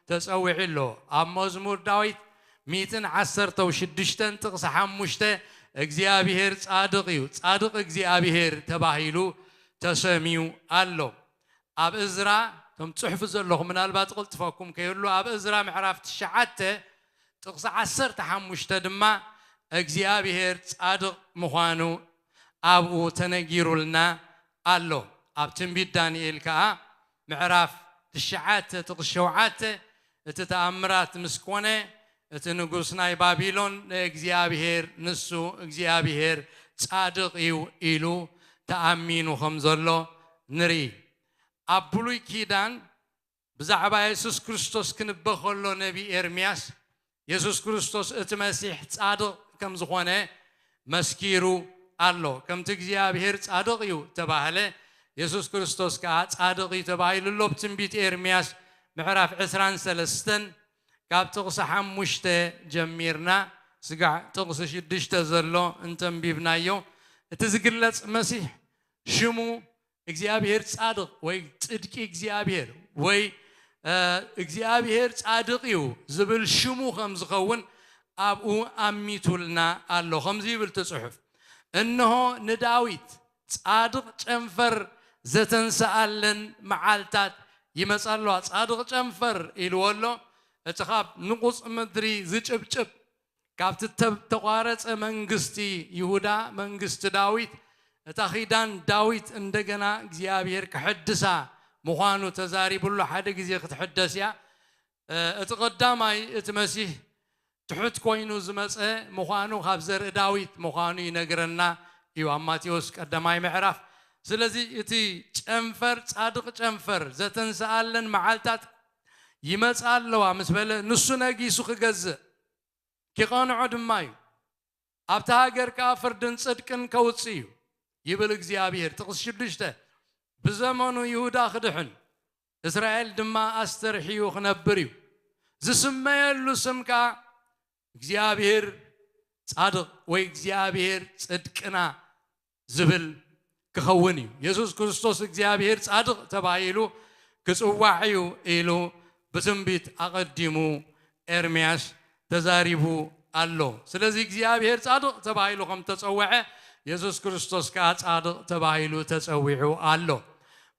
ተጸዊዑ ኣሎ። ኣብ መዝሙር ዳዊት ሚእትን ዓሰርተው ሽዱሽተን ጥቕሲ ሓሙሽተ እግዚኣብሔር ጻድቕ እዩ። ጻድቕ እግዚኣብሔር ተባሂሉ ተሰምዩ ኣሎ። ኣብ እዝራ፣ እቶም ጽሑፍ ዘለኹም ምናልባት ቅልጥፈኩም ከይህሉ፣ ኣብ እዝራ ምዕራፍ ትሽዓተ ጥቕሲ ዓሰርተ ሓሙሽተ ድማ እግዚኣብሔር ጻድቕ ምዃኑ ኣብኡ ተነጊሩልና ኣሎ። ኣብ ትንቢት ዳንኤል ከኣ ምዕራፍ ትሽዓተ ጥቕሲ ሸውዓተ፣ እቲ ተኣምራት ምስ ኮነ፣ እቲ ንጉስ ናይ ባቢሎን ንእግዚኣብሔር፣ ንሱ እግዚኣብሔር ጻድቕ እዩ ኢሉ ተኣሚኑ ከም ዘሎ ንርኢ። ኣብ ብሉይ ኪዳን ብዛዕባ የሱስ ክርስቶስ ክንበ ከሎ ነቢ ኤርምያስ የሱስ ክርስቶስ እቲ መሲሕ ጻድቕ ከም ዝኾነ መስኪሩ ኣሎ። ከምቲ እግዚኣብሔር ጻድቕ እዩ ተባህለ፣ የሱስ ክርስቶስ ከኣ ጻድቕ እዩ ተባሂሉ ኣሎ። ብትንቢት ኤርምያስ ምዕራፍ ዕስራን ሰለስተን ካብ ጥቕሲ ሓሙሽተ ጀሚርና ስጋዕ ጥቕሲ ሽዱሽተ ዘሎ እንተንቢብናዮ፣ እቲ ዝግለጽ መሲሕ ሽሙ እግዚኣብሔር ጻድቕ ወይ ጽድቂ እግዚኣብሔር ወይ፣ እ፣ እግዚኣብሔር ጻድቕ እዩ ዝብል ሽሙ ከም ዝኸውን ኣብኡ ኣሚቱልና ኣሎ። ከምዚ ይብል እቲ ጽሑፍ፣ "እንሆ ንዳዊት ጻድቕ ጨንፈር ዘተንስኣለን መዓልታት ይመጻ ኣለዋ።" ጻድቕ ጨንፈር ኢልዎ ኣሎ። እቲ ካብ ንቑጽ ምድሪ ዝጭብጭብ፣ ካብቲ እተቋረጸ መንግስቲ ይሁዳ፣ መንግስቲ ዳዊት፣ እታ ኺዳን ዳዊት እንደገና እግዚኣብሔር ክሕድሳ ምዃኑ ተዛሪቡሉ፣ ሓደ ግዜ ክትሕደስ እያ። እ፣ እቲ ቀዳማይ፣ እቲ መሲህ ትሑት ኮይኑ ዝመጸ ምዃኑ፣ ካብ ዘርኢ ዳዊት ምዃኑ ይነግረና እዩ ኣብ ማቴዎስ ቀዳማይ ምዕራፍ። ስለዚ እቲ ጨንፈር፣ ጻድቕ ጨንፈር ዘተንስኣለን መዓልታት ይመጻ ኣለዋ ምስ በለ፣ ንሱ ነጊሱ ክገዝእ፣ ኪቐንዖ ድማ እዩ። ኣብታ ሃገር ከኣ ፍርድን ጽድቅን ከውጽእ እዩ ይብል እግዚኣብሔር። ጥቕሲ ሽዱሽተ፣ ብዘመኑ ይሁዳ ክድሕን፣ እስራኤል ድማ ኣስተርሕዩ ክነብር እዩ። ዝስመየሉ ስም ከኣ እግዚኣብሔር ጻድቕ ወይ እግዚኣብሔር ጽድቅና ዝብል ክኸውን እዩ። የሱስ ክርስቶስ እግዚኣብሔር ጻድቕ ተባሂሉ ክጽዋዕ እዩ ኢሉ ብትንቢት ኣቐዲሙ ኤርምያስ ተዛሪቡ ኣሎ። ስለዚ እግዚኣብሔር ጻድቕ ተባሂሉ ከም ተጸውዐ፣ የሱስ ክርስቶስ ከኣ ጻድቕ ተባሂሉ ተጸዊዑ ኣሎ።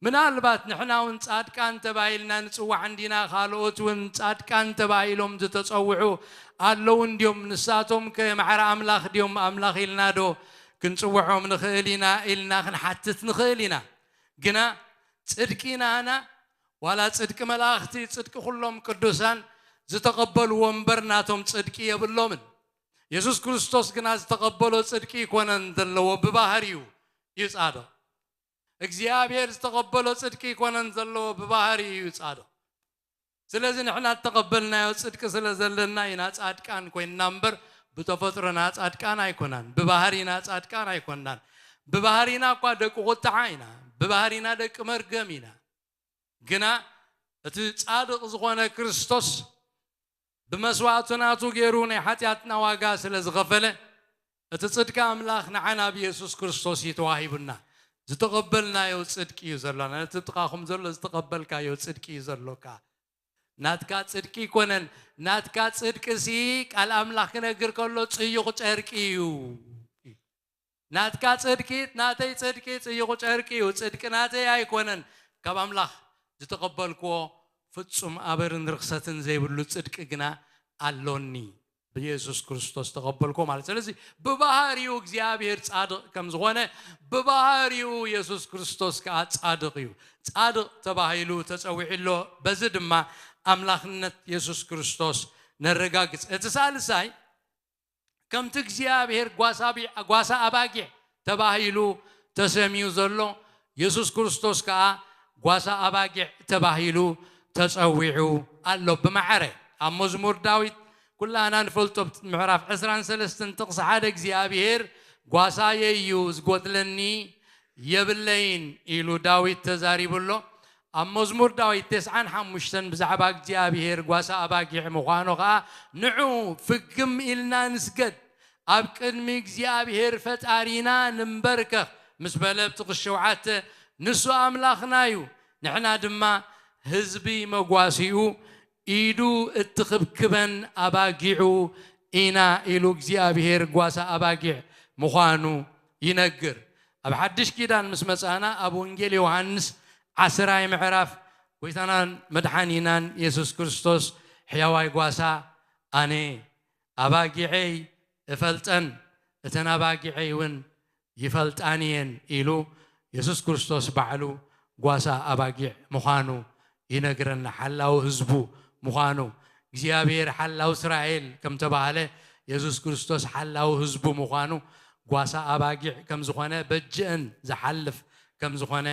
ምናልባት ንሕና እውን ጻድቃን ተባሂልና ንጽዋዕ እንዲና፣ ካልኦት እውን ጻድቃን ተባሂሎም ዝተጸውዑ ኣለዉ እንድዮም። ንሳቶም ከ ማዕረ ኣምላኽ ድዮም? ኣምላኽ ኢልና ዶ ክንጽውዖም ንኽእል ኢና ኢልና ክንሓትት ንኽእል ኢና። ግና ጽድቂ ናህና ዋላ ጽድቂ መላእኽቲ፣ ጽድቂ ኩሎም ቅዱሳን ዝተቐበልዎ እምበር ናቶም ጽድቂ የብሎምን። የሱስ ክርስቶስ ግና ዝተቐበሎ ጽድቂ ይኮነን ዘለዎ፣ ብባህሪኡ እዩ ጻድቕ። እግዚኣብሔር ዝተቐበሎ ጽድቂ ይኮነን ዘለዎ፣ ብባህሪኡ እዩ ጻድቕ። ስለዚ ንሕና እተቐበልናዮ ጽድቂ ስለ ዘለና ኢና ጻድቃን ኮይንና እምበር፣ ብተፈጥሮና ጻድቃን ኣይኮናን፣ ብባህሪና ጻድቃን ኣይኮናን። ብባህሪና እኳ ደቂ ቁጥዓ ኢና፣ ብባህሪና ደቂ መርገም ኢና። ግና እቲ ጻድቕ ዝኾነ ክርስቶስ ብመስዋእቱ ናቱ ገይሩ ናይ ሓጢኣትና ዋጋ ስለ ዝኸፈለ፣ እቲ ጽድቂ ኣምላኽ ንዓና ብየሱስ ክርስቶስ እዩ ተዋሂቡና። ዝተቐበልናዮ ጽድቂ እዩ ዘሎና። ነቲ ጥቓኹም ዘሎ ዝተቐበልካዮ ጽድቂ እዩ ዘሎካ። ናትካ ጽድቂ ይኮነን። ናትካ ጽድቂ ሲ ቃል ኣምላኽ ክነግር ከሎ ጽዩቕ ጨርቂ እዩ። ናትካ ጽድቂ፣ ናተይ ጽድቂ ጽዩቕ ጨርቂ እዩ። ጽድቂ ናተይ ኣይኮነን። ካብ ኣምላኽ ዝተቐበልክዎ ፍጹም ኣበርን ርኽሰትን ዘይብሉ ጽድቂ ግና ኣሎኒ። ብየሱስ ክርስቶስ ተቐበልክዎ ማለት። ስለዚ ብባህሪኡ እግዚኣብሔር ጻድቕ ከም ዝኾነ፣ ብባህሪኡ የሱስ ክርስቶስ ከኣ ጻድቕ እዩ። ጻድቕ ተባሂሉ ተጸዊዑ ኣሎ። በዚ ድማ ኣምላኽነት የሱስ ክርስቶስ ነረጋግጽ። እቲ ሳልሳይ፣ ከምቲ እግዚኣብሔር ጓሳ ቢ-፣ ጓሳ ኣባጊዕ ተባሂሉ ተሰምዩ ዘሎ፣ የሱስ ክርስቶስ ከኣ ጓሳ ኣባጊዕ ተባሂሉ ተጸዊዑ ኣሎ። ብማዕረ ኣብ መዝሙር ዳዊት ኩላና ንፈልጦ፣ ምዕራፍ ዕስራን ሰለስተን ጥቕሲ ሓደ፣ እግዚኣብሔር ጓሳየ እዩ፣ ዝጎድለኒ የብለይን ኢሉ ዳዊት ተዛሪቡ ኣሎ። ኣብ መዝሙር ዳዊት ተስዓን ሓሙሽተን ብዛዕባ እግዚኣብሔር ጓሳ ኣባጊዕ ምዃኑ ኸኣ፣ ንዑ ፍግም ኢልና ንስገድ፣ ኣብ ቅድሚ እግዚኣብሔር ፈጣሪና ንንበርከኽ ምስ በለ፣ ኣብ ጥቕሲ ሸውዓተ ንሱ ኣምላኽና እዩ፣ ንሕና ድማ ህዝቢ መጓሲኡ፣ ኢዱ እትኽብክበን ኣባጊዑ ኢና ኢሉ እግዚኣብሔር ጓሳ ኣባጊዕ ምዃኑ ይነግር። ኣብ ሓድሽ ኪዳን ምስ መጻእና፣ ኣብ ወንጌል ዮሃንስ ዓስራይ ምዕራፍ፣ ጎይታናን መድሓኒናን የሱስ ክርስቶስ፣ ሕያዋይ ጓሳ ኣነ ኣባጊዐይ እፈልጠን፣ እተን ኣባጊዐይ እውን ይፈልጣን እየን ኢሉ የሱስ ክርስቶስ ባዕሉ ጓሳ ኣባጊዕ ምዃኑ ይነግረና። ሓላው ህዝቡ ምዃኑ፣ እግዚኣብሔር ሓላው እስራኤል ከም ተባህለ፣ የሱስ ክርስቶስ ሓላው ህዝቡ ምዃኑ፣ ጓሳ ኣባጊዕ ከም ዝኾነ፣ በጅአን ዝሓልፍ ከም ዝኾነ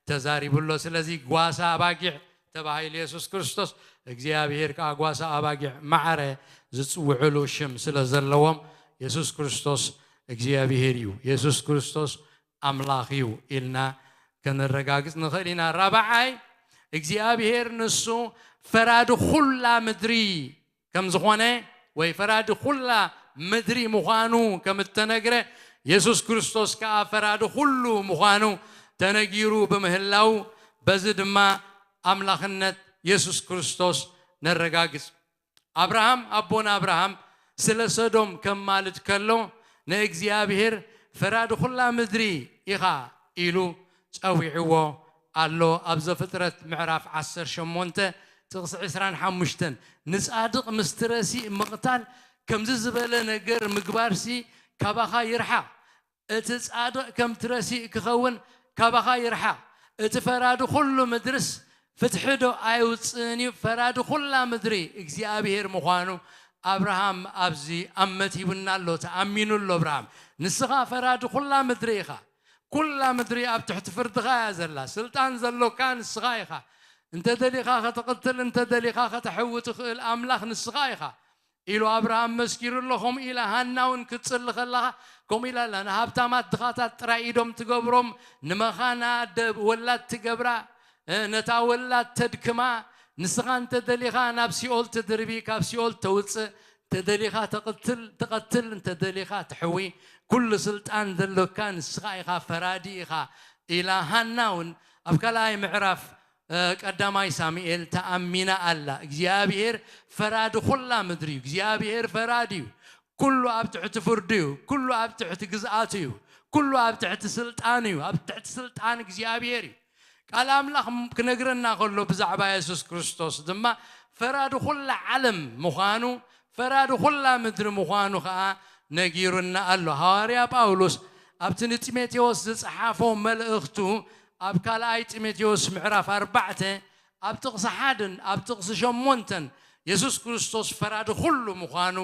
ተዛሪቡ ኣሎ። ስለዚ ጓሳ ኣባጊዕ ተባሂሉ የሱስ ክርስቶስ፣ እግዚኣብሔር ከኣ ጓሳ ኣባጊዕ ማዕረ ዝጽውዕሉ ሽም ስለ ዘለዎም፣ የሱስ ክርስቶስ እግዚኣብሔር እዩ፣ የሱስ ክርስቶስ ኣምላኽ እዩ ኢልና ከነረጋግጽ ንኽእል ኢና። ራብዓይ፣ እግዚኣብሔር ንሱ ፈራዲ ኩላ ምድሪ ከም ዝኾነ፣ ወይ ፈራዲ ኩላ ምድሪ ምዃኑ ከም እተነግረ፣ የሱስ ክርስቶስ ከኣ ፈራዲ ኩሉ ምዃኑ ተነጊሩ ብምህላው፣ በዚ ድማ ኣምላኽነት የሱስ ክርስቶስ ነረጋግጽ። ኣብርሃም፣ ኣቦና ኣብርሃም ስለ ሰዶም ከማልድ ከሎ፣ ንእግዚኣብሔር ፈራዲ ኩላ ምድሪ ኢኻ ኢሉ ጸዊዕዎ ኣሎ። ኣብ ዘፍጥረት ምዕራፍ ዓሰርተ ሸሞንተ ጥቕሲ ዕስራን ሓሙሽተን፣ ንጻድቕ ምስቲ ረሲእ ምቕታል ከምዚ ዝበለ ነገር ምግባርሲ ካባኻ ይርሓቕ። እቲ ጻድቕ ከምቲ ረሲእ ክኸውን ካባኻ ይርሓቕ። እቲ ፈራዲ ኩሉ ምድርስ ፍትሒ ዶ ኣይውጽእን እዩ? ፈራዲ ኩላ ምድሪ እግዚኣብሔር ምዃኑ ኣብርሃም ኣብዚ ኣመቲቡና ኣሎ፣ ተኣሚኑ ኣሎ ኣብርሃም። ንስኻ ፈራዲ ኩላ ምድሪ ኢኻ። ኩላ ምድሪ ኣብ ትሕቲ ፍርድኻ እያ ዘላ። ስልጣን ዘሎካ ንስኻ ኢኻ። እንተ ደሊኻ ከተቕትል፣ እንተ ደሊኻ ከተሕዊ ትኽእል ኣምላኽ ንስኻ ኢኻ ኢሉ ኣብርሃም መስኪሩ ኣሎ። ከምኡ ኢላ ሃና እውን ክትጽሊ ከለኻ ከምኡ ኢላ ኣላ። ንሃብታማት ድኻታት ጥራይ ኢዶም ትገብሮም፣ ንመኻና ደ-፣ ወላድ ትገብራ፣ እ፣ ነታ ወላድ ተድክማ። ንስኻ እንተ ደሊኻ ናብ ሲኦል ትድርቢ፣ ካብ ሲኦል ተውጽእ፣ ተደሊኻ ተቐትል፣ ተቐትል፣ እንተደሊኻ ትሕዊ፣ ኩሉ ስልጣን ዘሎካ ንስኻ ኢኻ፣ ፈራዲ ኢኻ ኢላ። ሃና እውን ኣብ ካልኣይ ምዕራፍ እ፣ ቀዳማይ ሳሙኤል ተኣሚና ኣላ። እግዚኣብሔር ፈራዲ ኩላ ምድሪ እዩ። እግዚኣብሔር ፈራዲ እዩ። ኩሉ ኣብ ትሕቲ ፍርዱ እዩ። ኩሉ ኣብ ትሕቲ ግዝኣቱ እዩ። ኩሉ ኣብ ትሕቲ ስልጣኑ እዩ። ኣብ ትሕቲ ስልጣን እግዚኣብሔር እዩ። ቃል ኣምላኽ ክነግረና ከሎ ብዛዕባ የሱስ ክርስቶስ ድማ ፈራዲ ኩላ ዓለም ምዃኑ፣ ፈራዲ ኩላ ምድሪ ምዃኑ ኸኣ ነጊሩና ኣሎ። ሃዋርያ ጳውሎስ ኣብቲ ንጢሞቴዎስ ዝጸሓፎ መልእኽቱ ኣብ ካልኣይ ጢሞቴዎስ ምዕራፍ ኣርባዕተ ኣብ ጥቕሲ ሓደን ኣብ ጥቕሲ ሸሞንተን የሱስ ክርስቶስ ፈራዲ ኩሉ ምዃኑ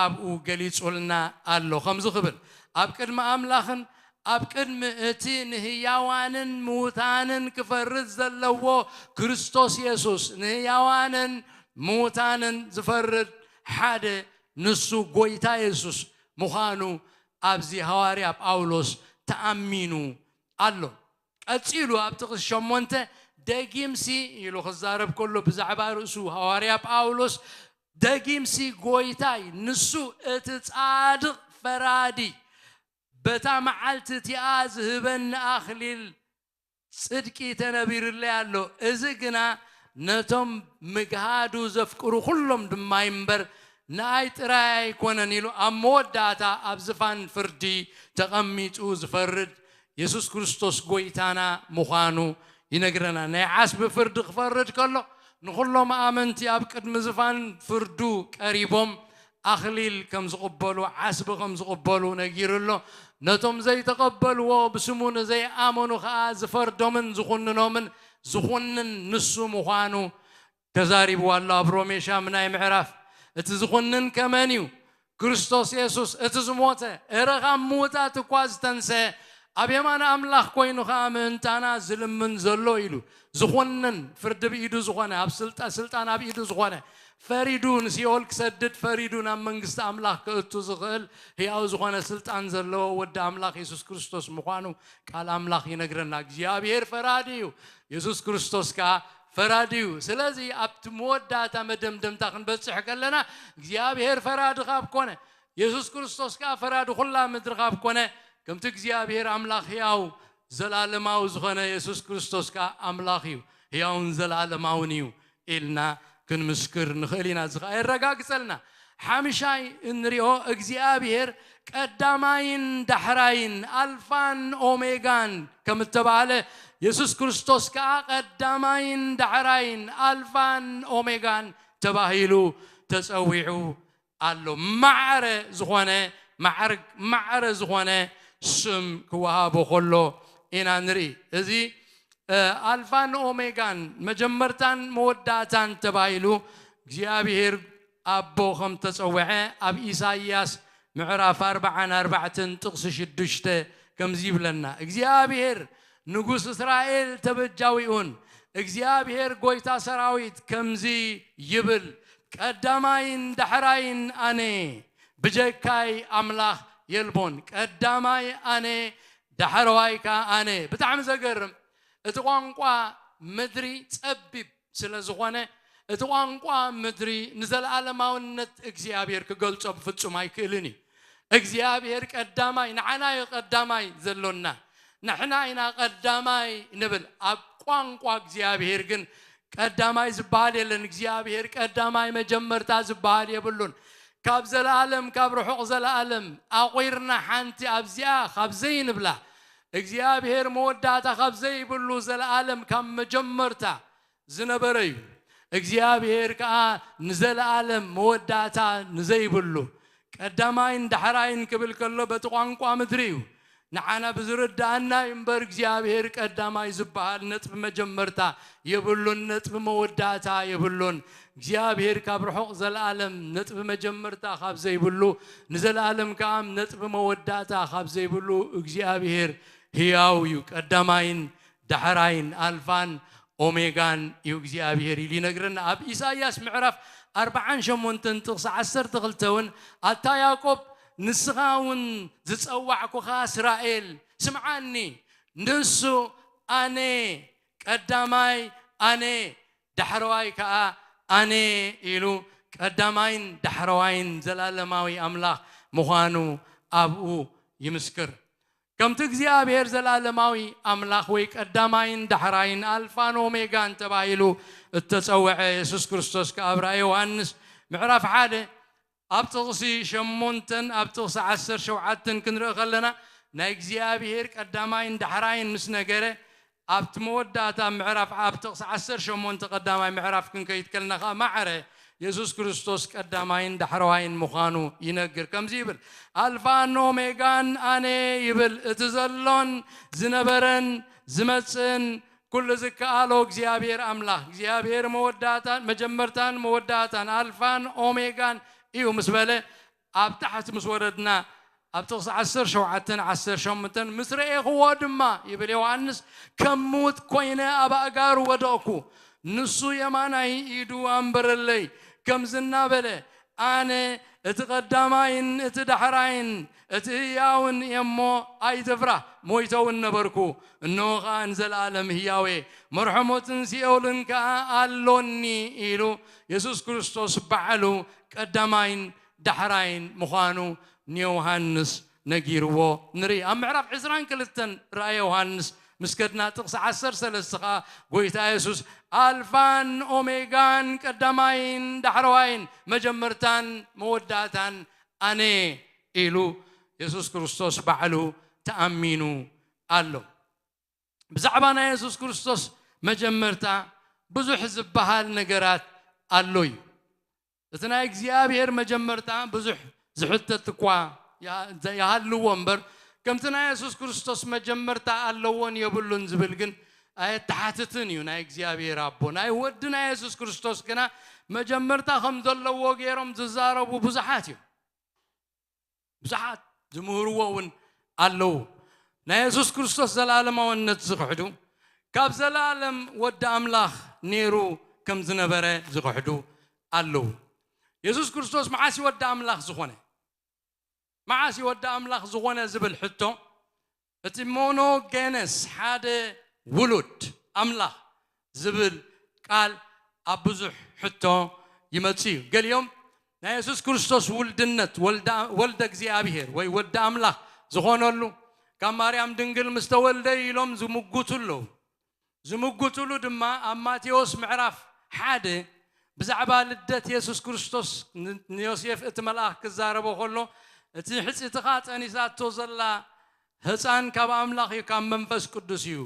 ኣብኡ ገሊጹልና ኣሎ። ከምዚ ክብል ኣብ ቅድሚ ኣምላኽን ኣብ ቅድሚ እቲ ንህያዋንን ምዉታንን ክፈርድ ዘለዎ ክርስቶስ የሱስ ንህያዋንን ምዉታንን ዝፈርድ ሓደ ንሱ ጎይታ የሱስ ምዃኑ ኣብዚ ሃዋርያ ጳውሎስ ተኣሚኑ ኣሎ። ቀጺሉ ኣብ ጥቕሲ ሸሞንተ ደጊምሲ ኢሉ ክዛረብ ከሎ ብዛዕባ ርእሱ ሃዋርያ ጳውሎስ ደጊምሲ ጎይታይ ንሱ እቲ ጻድቕ ፈራዲ በታ መዓልቲ እቲኣ ዝህበኒ ኣኽሊል ጽድቂ ተነቢሩለይ ኣሎ። እዚ ግና ነቶም ምግሃዱ ዘፍቅሩ ኩሎም ድማ እምበር ንኣይ ጥራይ ኣይኮነን ኢሉ ኣብ መወዳእታ ኣብ ዝፋን ፍርዲ ተቐሚጡ ዝፈርድ የሱስ ክርስቶስ ጎይታና ምዃኑ ይነግረና። ናይ ዓስቢ ፍርዲ ክፈርድ ከሎ ንኹሎም ኣመንቲ ኣብ ቅድሚ ዝፋን ፍርዱ ቀሪቦም ኣኽሊል ከም ዝቕበሉ ዓስቢ ከም ዝቕበሉ ነጊሩ ኣሎ። ነቶም ዘይተቐበልዎ ብስሙ ንዘይኣመኑ ኸኣ ዝፈርዶምን ዝኹንኖምን ዝኹንን ንሱ ምዃኑ ተዛሪቡ ኣሎ። ኣብ ሮሜ ሻምናይ ምዕራፍ እቲ ዝኹንን ከመን እዩ? ክርስቶስ የሱስ እቲ ዝሞተ እረ ካብ ምዉታት እኳ ዝተንሰ ኣብ የማን ኣምላኽ ኮይኑ ኸኣ ምእንታና ዝልምን ዘሎ ኢሉ ዝኹንን ፍርዲ ብኢዱ ዝኾነ ኣብ ስልጣ ስልጣን ኣብ ኢዱ ዝኾነ ፈሪዱ ንሲኦል ክሰድድ ፈሪዱ ናብ መንግስቲ ኣምላኽ ክእቱ ዝኽእል ህያው ዝኾነ ስልጣን ዘለዎ ወዲ ኣምላኽ የሱስ ክርስቶስ ምዃኑ ቃል ኣምላኽ ይነግረና። እግዚኣብሔር ፈራዲ እዩ። የሱስ ክርስቶስ ከኣ ፈራዲ እዩ። ስለዚ ኣብቲ መወዳእታ መደምደምታ ክንበጽሕ ከለና እግዚኣብሔር ፈራዲ ካብ ኮነ የሱስ ክርስቶስ ከኣ ፈራዲ ኩላ ምድሪ ካብ ኮነ ከምቲ እግዚኣብሔር ኣምላኽ ህያው ዘላለማዊ ዝኾነ የሱስ ክርስቶስ ከኣ ኣምላኽ እዩ፣ ህያውን ዘላለማውን እዩ ኢልና ክንምስክር ንኽእል ኢና። እዚ ኸኣ የረጋግጸልና። ሓምሻይ እንሪኦ እግዚኣብሔር ቀዳማይን ዳሕራይን ኣልፋን ኦሜጋን ከም እተባህለ የሱስ ክርስቶስ ከኣ ቀዳማይን ዳሕራይን ኣልፋን ኦሜጋን ተባሂሉ ተጸዊዑ ኣሎ። ማዕረ ዝኾነ ማዕርግ ማዕረ ዝኾነ ስም ክወሃቦ ከሎ ኢና ንርኢ። እዚ ኣልፋን ኦሜጋን መጀመርታን መወዳእታን ተባሂሉ እግዚኣብሔር ኣቦ ከም ተጸውዐ ኣብ ኢሳይያስ ምዕራፍ ኣርባዓን ኣርባዕተን ጥቕሲ ሽዱሽተ ከምዚ ይብለና። እግዚኣብሔር ንጉስ እስራኤል ተበጃዊኡን እግዚኣብሔር ጎይታ ሰራዊት ከምዚ ይብል፣ ቀዳማይን ዳሕራይን ኣነ፣ ብጀካይ ኣምላኽ የልቦን። ቀዳማይ ኣነ፣ ዳሕረዋይ ከኣ ኣነ። ብጣዕሚ ዘገርም። እቲ ቋንቋ ምድሪ ጸቢብ ስለ ዝኾነ፣ እቲ ቋንቋ ምድሪ ንዘለኣለማውነት እግዚኣብሔር ክገልጾ ብፍጹም ኣይክእልን እዩ። እግዚኣብሔር ቀዳማይ፣ ንዓና እዩ ቀዳማይ ዘሎና። ንሕና ኢና ቀዳማይ ንብል። ኣብ ቋንቋ እግዚኣብሔር ግን ቀዳማይ ዝበሃል የለን። እግዚኣብሔር ቀዳማይ መጀመርታ ዝበሃል የብሉን። ካብ ዘለኣለም፣ ካብ ርሑቕ ዘለኣለም ኣቑርና ሓንቲ ኣብዚኣ ካብ ዘይንብላ፣ እግዚኣብሔር መወዳእታ ካብ ዘይብሉ ዘለኣለም ካብ መጀመርታ ዝነበረ እዩ። እግዚኣብሔር ከኣ ንዘለኣለም መወዳእታ ንዘይብሉ ቀዳማይን ዳሕራይን ክብል ከሎ በቲ ቋንቋ ምድሪ እዩ። ንዓና ብዝርድኣና እዩ እምበር እግዚኣብሔር ቀዳማይ ዝበሃል ነጥቢ መጀመርታ የብሉን፣ ነጥቢ መወዳእታ የብሉን። እግዚኣብሔር ካብ ርሑቕ ዘለኣለም ነጥቢ መጀመርታ ካብ ዘይብሉ ንዘለኣለም ከኣ ነጥቢ መወዳእታ ካብ ዘይብሉ እግዚኣብሔር ህያው እዩ። ቀዳማይን ዳሕራይን ኣልፋን ኦሜጋን እዩ እግዚኣብሔር ኢሉ ይነግረና። ኣብ ኢሳይያስ ምዕራፍ ኣርባዓን ሸሞንተን ጥቕሲ ዓሰርተ ክልተ እውን ኣታ ያዕቆብ ንስኻ እውን ዝጸዋዕኩኻ እስራኤል ስምዓኒ፣ ንሱ ኣነ ቀዳማይ ኣነ ዳሕረዋይ ከኣ ኣነ ኢሉ ቀዳማይን ዳሕረዋይን ዘላለማዊ ኣምላኽ ምዃኑ ኣብኡ ይምስክር። ከምቲ እግዚኣብሔር ዘላለማዊ ኣምላኽ ወይ ቀዳማይን ዳሕራይን ኣልፋን ኦሜጋን ተባሂሉ እተጸውዐ የሱስ ክርስቶስ ከኣ ኣብ ራእይ ዮሃንስ ምዕራፍ ሓደ ኣብ ጥቕሲ ሸሞንተን ኣብ ጥቕሲ ዓሰርተ ሸውዓተን ክንርኢ ከለና ናይ እግዚኣብሔር ቀዳማይን ዳሕራይን ምስ ነገረ ኣብቲ መወዳእታ ምዕራፍ ኣብ ጥቕሲ ዓሰርተ ሸሞንተ ቀዳማይ ምዕራፍ ክንከይድ ከለና ከኣ ማዕረ የሱስ ክርስቶስ ቀዳማይን ዳሕረዋይን ምዃኑ ይነግር። ከምዚ ይብል፣ ኣልፋን ኦሜጋን ኣነ ይብል፣ እቲ ዘሎን ዝነበረን ዝመጽእን ኩሉ ዝከኣሎ እግዚኣብሔር ኣምላኽ፣ እግዚኣብሔር መወዳእታን መጀመርታን መወዳእታን ኣልፋን ኦሜጋን እዩ ምስ በለ ኣብ ታሕቲ ምስ ወረድና ኣብ ጥቕሲ ዓሰርተ ሸውዓተን ዓሰርተ ሸሞንተን ምስ ረኤኽዎ ድማ ይብል ዮሃንስ ከም ምዉት ኮይነ ኣብ ኣእጋሩ ወደቕኩ። ንሱ የማናይ ኢዱ ኣንበረለይ ከምዚ እናበለ ኣነ እቲ ቀዳማይን እቲ ዳሕራይን እቲ ህያውን እየ እሞ ኣይትፍራህ፣ ሞይተ እውን ነበርኩ፣ እንሆ ኸኣ ንዘለኣለም ህያው እየ፣ መርሖ ሞትን ሲኦልን ከኣ ኣሎኒ ኢሉ የሱስ ክርስቶስ ባዕሉ ቀዳማይን ዳሕራይን ምዃኑ ንዮሃንስ ነጊርዎ ንርኢ። ኣብ ምዕራፍ ዕስራን ክልተን ራእየ ዮሃንስ ምስ ከድና ጥቕሲ ዓሰርተ ሰለስተ ኸኣ ጎይታ የሱስ ኣልፋን ኦሜጋን ቀዳማይን ዳሕረዋይን መጀመርታን መወዳእታን ኣነ ኢሉ የሱስ ክርስቶስ ባዕሉ ተኣሚኑ ኣሎ። ብዛዕባ ናይ የሱስ ክርስቶስ መጀመርታ ብዙሕ ዝበሃል ነገራት ኣሎ እዩ። እቲ ናይ እግዚኣብሔር መጀመርታ ብዙሕ ዝሕተት እኳ ይሃልዎ እምበር ከምቲ ናይ የሱስ ክርስቶስ መጀመርታ ኣለዎን የብሉን ዝብል ግን ኣየተሓትትን እዩ። ናይ እግዚኣብሔር ኣቦ ናይ ወዲ ናይ የሱስ ክርስቶስ ግና መጀመርታ ከም ዘለዎ ገይሮም ዝዛረቡ ብዙሓት እዮም። ብዙሓት ዝምህርዎ እውን ኣለዉ። ናይ የሱስ ክርስቶስ ዘለኣለማውነት ዝኽሕዱ ካብ ዘለኣለም ወዲ ኣምላኽ ነይሩ ከም ዝነበረ ዝኽሕዱ ኣለዉ። የሱስ ክርስቶስ መዓስ እዩ ወዲ ኣምላኽ ዝኾነ? መዓስ እዩ ወዲ ኣምላኽ ዝኾነ ዝብል ሕቶ እቲ ሞኖጌነስ ሓደ ውሉድ ኣምላኽ ዝብል ቃል ኣብ ብዙሕ ሕቶ ይመጽእ እዩ። ገሊኦም ናይ የሱስ ክርስቶስ ውልድነት ወልደ እግዚኣብሔር ወይ ወዲ ኣምላኽ ዝኾነሉ ካብ ማርያም ድንግል ምስ ተወልደ ኢሎም ዝምጉቱ ኣለዉ። ዝምጉትሉ ድማ ኣብ ማቴዎስ ምዕራፍ ሓደ ብዛዕባ ልደት የሱስ ክርስቶስ ንዮሴፍ እቲ መልኣኽ ክዛረቦ ከሎ እቲ ሕፅትኻ ጠኒሳቶ ዘላ ህፃን ካብ ኣምላኽ እዩ ካብ መንፈስ ቅዱስ እዩ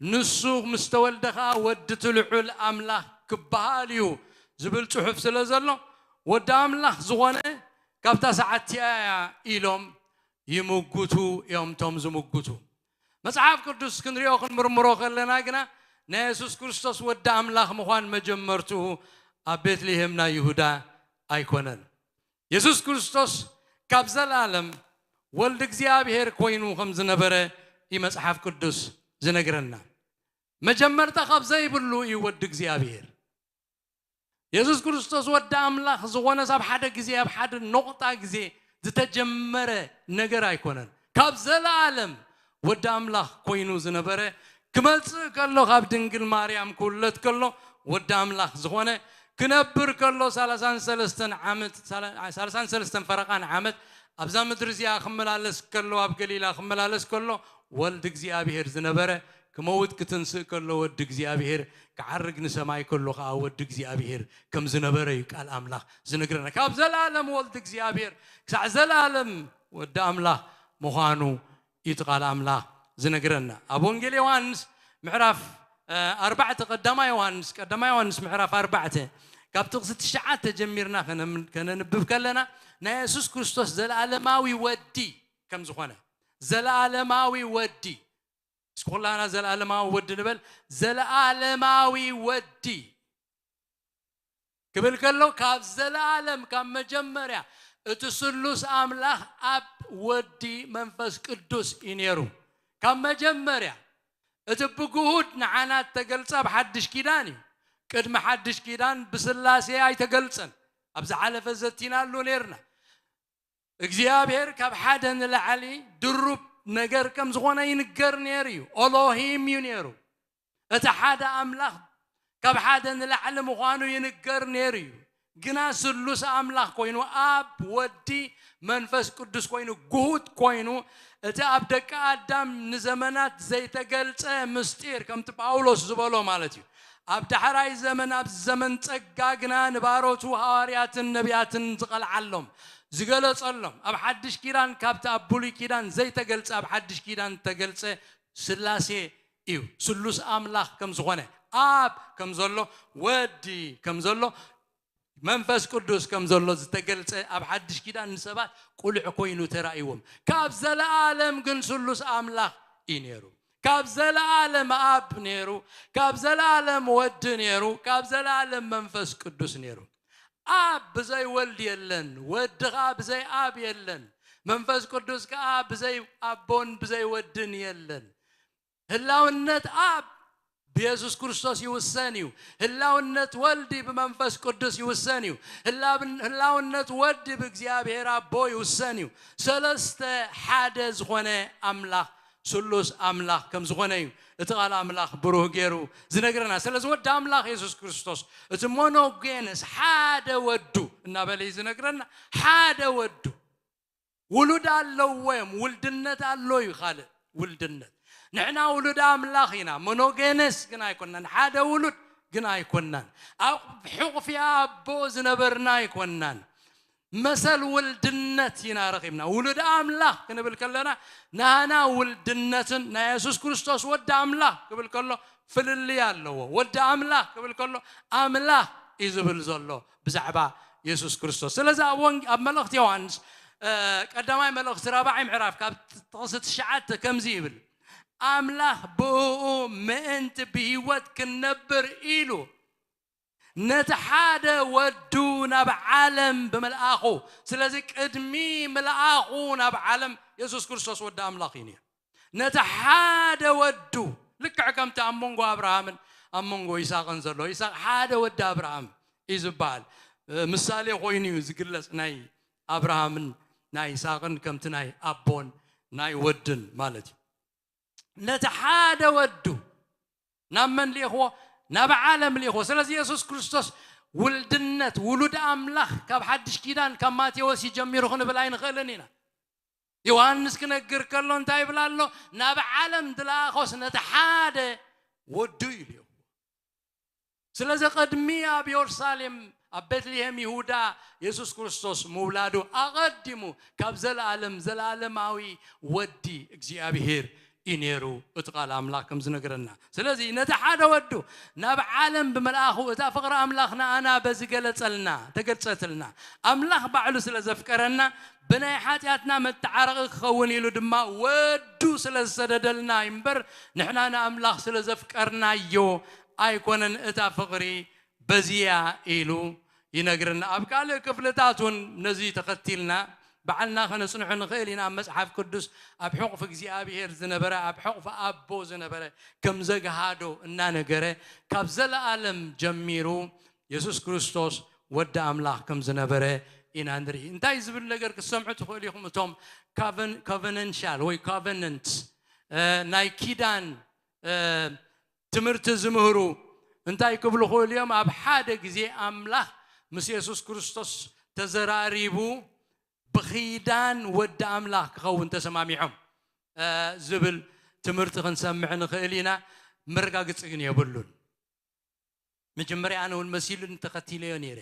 ንሱ ምስ ተወልደ ኸዓ ወዲ እቲ ልዑል ኣምላኽ ክበሃል እዩ ዝብል ፅሑፍ ስለ ዘሎ ወዲ ኣምላኽ ዝኾነ ካብታ ሰዓት እቲኣ እያ ኢሎም ይምጉቱ እዮም እቶም ዝምጉቱ። መጽሓፍ ቅዱስ ክንሪኦ ክንምርምሮ ከለና ግና ናይ የሱስ ክርስቶስ ወዲ ኣምላኽ ምዃን መጀመርትኡ ኣብ ቤትልሄም ናይ ይሁዳ ኣይኮነን። የሱስ ክርስቶስ ካብ ዘለኣለም ወልድ እግዚኣብሔር ኮይኑ ከም ዝነበረ እዩ መጽሓፍ ቅዱስ ዝነግረና። መጀመርታ ካብ ዘይብሉ እዩ ወዲ እግዚኣብሔር። የሱስ ክርስቶስ ወዲ ኣምላኽ ዝኾነስ ኣብ ሓደ ግዜ ኣብ ሓደ ነቑጣ ግዜ ዝተጀመረ ነገር ኣይኮነን። ካብ ዘለኣለም ወዲ ኣምላኽ ኮይኑ ዝነበረ ክመጽእ ከሎ ካብ ድንግል ማርያም ክውለድ ከሎ ወዲ ኣምላኽ ዝኾነ ክነብር ከሎ ሰላሳን ሰለስተን ዓመት ሰላሳን ሰለስተን ፈረቓን ዓመት ኣብዛ ምድሪ እዚኣ ክመላለስ ከሎ ኣብ ገሊላ ክመላለስ ከሎ ወልድ እግዚኣብሔር ዝነበረ ክመውት ክትንስእ ከሎ ወዲ እግዚኣብሔር ክዓርግ ንሰማይ ከሎ ከዓ ወዲ እግዚኣብሔር ከም ዝነበረ እዩ ቃል ኣምላኽ ዝነግረና። ካብ ዘለኣለም ወልድ እግዚኣብሔር ክሳዕ ዘለኣለም ወዲ ኣምላኽ ምዃኑ እዩ እቲ ቃል ኣምላኽ ዝነግረና። ኣብ ወንጌል ዮሃንስ ምዕራፍ ኣርባዕተ ቀዳማ ዮሃንስ ቀዳማ ዮሃንስ ምዕራፍ ኣርባዕተ ካብ ጥቕሲ ትሽዓተ ጀሚርና ከነንብብ ከለና ናይ የሱስ ክርስቶስ ዘለኣለማዊ ወዲ ከም ዝኾነ ዘለኣለማዊ ወዲ እስኪ ኩላና ዘለኣለማዊ ወዲ ንበል። ዘለኣለማዊ ወዲ ክብል ከሎ ካብ ዘለኣለም ካብ መጀመርያ እቲ ስሉስ ኣምላኽ ኣብ ወዲ መንፈስ ቅዱስ እዩ ነይሩ። ካብ መጀመርያ እቲ ብግሁድ ንዓና እተገልጸ ኣብ ሓድሽ ኪዳን እዩ። ቅድሚ ሓድሽ ኪዳን ብስላሴ ኣይተገልጸን። ኣብ ዝሓለፈ ዘቲናሉ ነይርና። እግዚኣብሔር ካብ ሓደ ንላዕሊ ድሩብ ነገር ከም ዝኾነ ይንገር ነይሩ እዩ። ኦሎሂም እዩ ነይሩ። እቲ ሓደ ኣምላኽ ካብ ሓደ ንላዕሊ ምዃኑ ይንገር ነይሩ እዩ። ግና ስሉስ ኣምላኽ ኮይኑ፣ ኣብ ወዲ መንፈስ ቅዱስ ኮይኑ፣ ግሁድ ኮይኑ፣ እቲ ኣብ ደቂ ኣዳም ንዘመናት ዘይተገልጸ ምስጢር፣ ከምቲ ጳውሎስ ዝበሎ ማለት እዩ። ኣብ ዳሕራይ ዘመን፣ ኣብ ዘመን ጸጋ ግና ንባሮቱ ሃዋርያትን ነቢያትን ዝቐልዓሎም፣ ዝገለጸሎም፣ ኣብ ሓድሽ ኪዳን ካብቲ ኣብ ብሉይ ኪዳን ዘይተገልጸ ኣብ ሓድሽ ኪዳን ተገልጸ ስላሴ እዩ። ስሉስ ኣምላኽ ከም ዝኾነ፣ ኣብ ከም ዘሎ፣ ወዲ ከም ዘሎ፣ መንፈስ ቅዱስ ከም ዘሎ ዝተገልጸ ኣብ ሓድሽ ኪዳን ንሰባት ቁልዕ ኮይኑ ተራእይዎም። ካብ ዘለኣለም ግን ስሉስ ኣምላኽ እዩ ነይሩ። ካብ ዘለኣለም ኣብ ነይሩ፣ ካብ ዘለኣለም ወዲ ነይሩ፣ ካብ ዘለኣለም መንፈስ ቅዱስ ነይሩ። ኣብ ብዘይ ወልድ የለን፣ ወዲ ኸኣ ብዘይ ኣብ የለን፣ መንፈስ ቅዱስ ከኣ ብዘይ ኣቦን ብዘይ ወድን የለን። ህላውነት ኣብ ብየሱስ ክርስቶስ ይውሰን እዩ። ህላውነት ወልዲ ብመንፈስ ቅዱስ ይውሰን እዩ። ህላብን-፣ ህላውነት ወዲ ብእግዚኣብሔር ኣቦ ይውሰን እዩ። ሰለስተ ሓደ ዝኾነ ኣምላኽ፣ ስሉስ ኣምላኽ ከም ዝኾነ እዩ እቲ ቃል ኣምላኽ ብሩህ ገይሩ ዝነግረና። ስለዚ ወዲ ኣምላኽ የሱስ ክርስቶስ እቲ ሞኖጌንስ ሓደ ወዱ እናበለ እዩ ዝነግረና። ሓደ ወዱ ውሉድ ኣለዎ እዮም። ውልድነት ኣሎ እዩ ካልእ ውልድነት። ንሕና ውሉድ ኣምላኽ ኢና። ሞኖጌንስ ግን ኣይኮናን። ሓደ ውሉድ ግን ኣይኮናን። ኣብ ሕቑፊ ኣቦ ዝነበርና ኣይኮናን። መሰል ውልድነት ኢና ረኺብና። ውሉድ ኣምላኽ ክንብል ከለና ናና ውልድነትን ናይ የሱስ ክርስቶስ ወዲ ኣምላኽ ክብል ከሎ ፍልልይ ኣለዎ። ወዲ ኣምላኽ ክብል ከሎ ኣምላኽ እዩ ዝብል ዘሎ ብዛዕባ የሱስ ክርስቶስ። ስለዚ ኣብ ወንጌ-፣ ኣብ መልእኽቲ ዮሃንስ፣ እ፣ ቀዳማይ መልእኽቲ ራብዓይ ምዕራፍ ካብ ጥቕሲ ትሽዓተ ከምዚ ይብል፣ ኣምላኽ ብእኡ ምእንቲ ብህይወት ክንነብር ኢሉ ነቲ ሓደ ወዱ ናብ ዓለም ብምልኣኹ። ስለዚ ቅድሚ ምልኣኹ ናብ ዓለም የሱስ ክርስቶስ ወዲ ኣምላኽ እዩ ነይሩ። ነቲ ሓደ ወዱ ልክዕ ከምቲ ኣብ መንጎ ኣብርሃምን ኣብ መንጎ ይስሐቅን ዘሎ፣ ይስሐቅ ሓደ ወዲ ኣብርሃም እዩ ዝበሃል። እ፣ ምሳሌ ኮይኑ እዩ ዝግለጽ ናይ ኣብርሃምን ናይ ይስሐቅን ከምቲ ናይ ኣቦን ናይ ወድን ማለት እዩ። ነቲ ሓደ ወዱ ናብ መን ልኢኽዎ? ናብ ዓለም ልኢኽዎ። ስለዚ የሱስ ክርስቶስ ውልድነት፣ ውሉድ ኣምላኽ ካብ ሓድሽ ኪዳን ካብ ማቴዎስ እዩ ጀሚሩ ክንብል ኣይንኽእልን ኢና። ዮሃንስ ክነግር ከሎ እንታይ ይብል ኣሎ? ናብ ዓለም ዝለኣኾስ ነቲ ሓደ ወዱ እዩ ኢሉ። ስለዚ ቅድሚ ኣብ የሩሳሌም ኣብ ቤትልሄም ይሁዳ የሱስ ክርስቶስ ምውላዱ ኣቐዲሙ ካብ ዘለኣለም ዘለኣለማዊ ወዲ እግዚኣብሄር እዩ ነይሩ እቲ ቃል ኣምላኽ ከም ዝነግረና። ስለዚ ነቲ ሓደ ወዱ ናብ ዓለም ብምልኣኹ እታ ፍቕሪ ኣምላኽ ንኣና በዚ ገለጸልና፣ ተገልጸትልና። ኣምላኽ ባዕሉ ስለ ዘፍቀረና ብናይ ሓጢኣትና መተዓረቒ ክኸውን ኢሉ ድማ ወዱ ስለ ዝሰደደልና እዩ እምበር ንሕና ንኣምላኽ ስለ ዘፍቀርናዮ ኣይኮነን። እታ ፍቕሪ በዚያ ኢሉ ይነግረና። ኣብ ካልእ ክፍልታት እውን ነዚ ተኸቲልና ባዕልና ከነጽንሖ ንኽእል ኢና። ኣብ መጽሓፍ ቅዱስ ኣብ ሕቑፊ እግዚኣብሄር ዝነበረ፣ ኣብ ሕቑፊ ኣቦ ዝነበረ ከም ዘግሃዶ እናነገረ ካብ ዘለኣለም ጀሚሩ የሱስ ክርስቶስ ወዲ ኣምላኽ ከም ዝነበረ ኢና ንርኢ። እንታይ ዝብል ነገር ክትሰምዑ ትኽእሉ ኢኹም። እቶም ካቨን-፣ ኮቨነንሻል ወይ ኮቨነንት፣ እ፣ ናይ ኪዳን፣ እ፣ ትምህርቲ ዝምህሩ እንታይ ክብሉ ክእሉ እዮም? ኣብ ሓደ ግዜ ኣምላኽ ምስ የሱስ ክርስቶስ ተዘራሪቡ ብኺዳን ወዲ ኣምላኽ ክኸውን ተሰማሚዖም፣ እ፣ ዝብል ትምህርቲ ክንሰምዕ ንኽእል ኢና። መረጋግጺ ግን የብሉን። መጀመርያ ኣነ እውን መሲሉኒ ተኸቲለዮ ነይረ።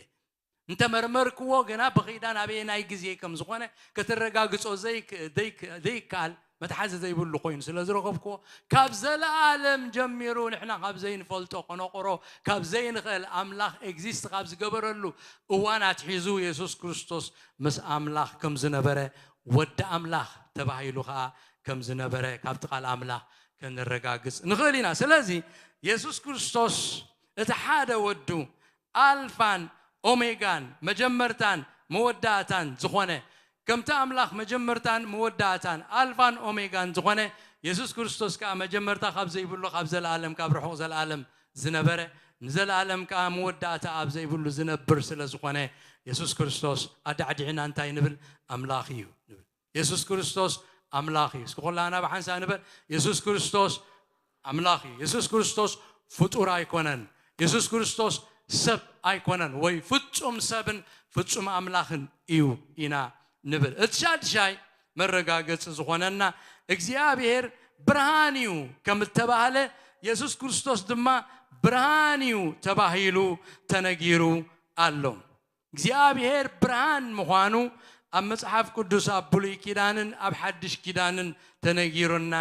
እንተመርመርክዎ ግና ብኺዳን ኣበየናይ ግዜ ከም ዝኾነ ከተረጋግጾ ዘይክ-፣ ዘይክ-፣ ዘይከኣል መትሓዚ ዘይብሉ ኮይኑ ስለ ዝረኸብክዎ ካብ ዘለኣለም ጀሚሩ ንሕና ካብ ዘይንፈልጦ ከነቑሮ ካብ ዘይንኽእል ኣምላኽ ኤግዚስት ካብ ዝገበረሉ እዋን ኣትሒዙ የሱስ ክርስቶስ ምስ ኣምላኽ ከም ዝነበረ ወዲ ኣምላኽ ተባሂሉ ኸኣ ከም ዝነበረ ካብቲ ቃል ኣምላኽ ከነረጋግጽ ንኽእል ኢና። ስለዚ የሱስ ክርስቶስ እቲ ሓደ ወዱ ኣልፋን ኦሜጋን መጀመርታን መወዳእታን ዝኾነ ከምቲ ኣምላኽ መጀመርታን መወዳእታን ኣልፋን ኦሜጋን ዝኾነ የሱስ ክርስቶስ ከኣ መጀመርታ ካብ ዘይብሉ ካብ ዘለኣለም ካብ ርሑቕ ዘለኣለም ዝነበረ ንዘለኣለም ከኣ መወዳእታ ኣብ ዘይብሉ ዝነብር ስለ ዝኾነ የሱስ ክርስቶስ ኣዳዕዲዕና እንታይ ንብል? ኣምላኽ እዩ ንብል። የሱስ ክርስቶስ ኣምላኽ እዩ። እስኪ ኩላና ብሓንሳእ ንበል፣ የሱስ ክርስቶስ ኣምላኽ እዩ። የሱስ ክርስቶስ ፍጡር ኣይኮነን። የሱስ ክርስቶስ ሰብ ኣይኮነን፣ ወይ ፍጹም ሰብን ፍጹም ኣምላኽን እዩ ኢና ንብል። እቲ ሻድሻይ መረጋገጺ ዝኾነና እግዚኣብሔር ብርሃን እዩ ከም እተባህለ፣ የሱስ ክርስቶስ ድማ ብርሃን እዩ ተባሂሉ ተነጊሩ ኣሎ። እግዚኣብሔር ብርሃን ምዃኑ ኣብ መጽሓፍ ቅዱስ ኣብ ብሉይ ኪዳንን ኣብ ሓድሽ ኪዳንን ተነጊሩና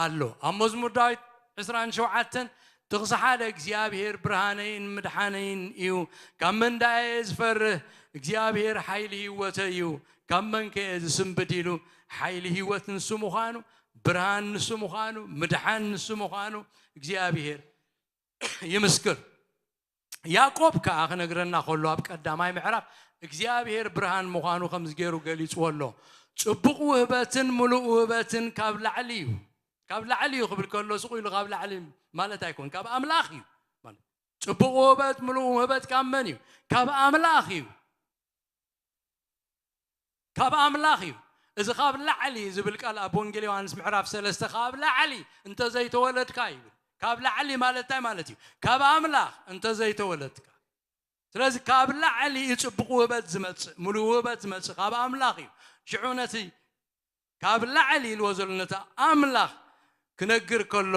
ኣሎ። ኣብ መዝሙር ዳዊት ዕስራን ሸውዓተን ጥቕሲ ሓደ እግዚኣብሔር ብርሃነይን ምድሓነይን እዩ፣ ካብ መን ደኣ እየ ዝፈርህ? እግዚኣብሔር ሓይሊ ህይወተይ እዩ፣ ካብ መን ከ እየ ዝስንብድ? ኢሉ። ሓይሊ ህይወት ንሱ ምዃኑ፣ ብርሃን ንሱ ምዃኑ፣ ምድሓን ንሱ ምዃኑ እግዚኣብሔር ይምስክር። ያዕቆብ ከኣ ክነግረና ከሎ ኣብ ቀዳማይ ምዕራፍ እግዚኣብሔር ብርሃን ምዃኑ ከምዚ ገይሩ ገሊጽዎ ኣሎ። ጽቡቕ ውህበትን ምሉእ ውህበትን ካብ ላዕሊ እዩ። ካብ ላዕሊ እዩ ክብል ከሎ ስቕ ኢሉ ካብ ላዕሊ ማለት ኣይኮን፣ ካብ ኣምላኽ እዩ ማለት። ጽቡቕ ውህበት ምሉእ ውህበት ካብ መን እዩ? ካብ ኣምላኽ እዩ። ካብ ኣምላኽ እዩ። እዚ ካብ ላዕሊ ዝብል ቃል ኣብ ወንጌል ዮሃንስ ምዕራፍ ሰለስተ ካብ ላዕሊ እንተ ዘይተወለድካ ይብል። ካብ ላዕሊ ማለት እንታይ ማለት እዩ? ካብ ኣምላኽ እንተ ዘይተወለድካ። ስለዚ ካብ ላዕሊ እዩ ጽቡቕ ውህበት ዝመጽእ፣ ምሉእ ውህበት ዝመጽእ ካብ ኣምላኽ እዩ። ሽዑ ነቲ ካብ ላዕሊ ኢልዎ ዘሎ ነቲ ኣምላኽ ክነግር ከሎ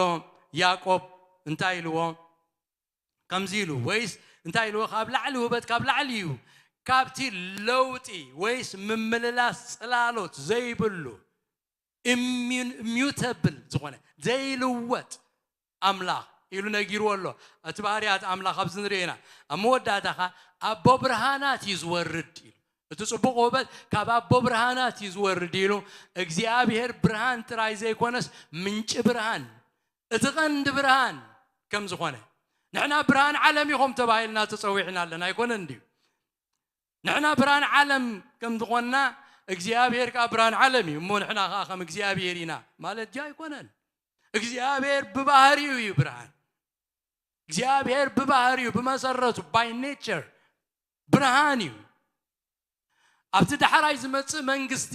ያዕቆብ እንታይ ኢልዎ? ከምዚ ኢሉ ወይስ እንታይ ኢልዎ? ካብ ላዕሊ ውህበት ካብ ላዕሊ እዩ፣ ካብቲ ለውጢ ወይስ ምምልላስ ጽላሎት ዘይብሉ ኢሚዩተብል ዝኾነ ዘይልወጥ ኣምላኽ ኢሉ ነጊርዎ ኣሎ። እቲ ባህርያት ኣምላኽ ኣብዚ ንሪኦ ኢና። ኣብ መወዳእታ ኸኣ ኣቦ ብርሃናት እዩ ዝወርድ ኢሉ። እቲ ጽቡቕ ውህበት ካብ ኣቦ ብርሃናት እዩ ዝወርድ ኢሉ። እግዚኣብሔር ብርሃን ጥራይ ዘይኮነስ ምንጪ ብርሃን፣ እቲ ቐንዲ ብርሃን ከም ዝኾነ፣ ንሕና ብርሃን ዓለም ኢኹም ተባሂልና ተጸዊዕና ኣለና ኣይኮነን ድዩ? ንሕና ብርሃን ዓለም ከም ዝኾንና እግዚኣብሔር ከኣ ብርሃን ዓለም እዩ። እሞ ንሕና ከኣ ከም እግዚኣብሔር ኢና ማለት ድዩ? ኣይኮነን። እግዚኣብሔር ብባህሪኡ እዩ ብርሃን። እግዚኣብሔር ብባህሪኡ፣ ብመሰረቱ፣ by nature ብርሃን እዩ። ኣብቲ ዳሕራይ ዝመጽእ መንግስቲ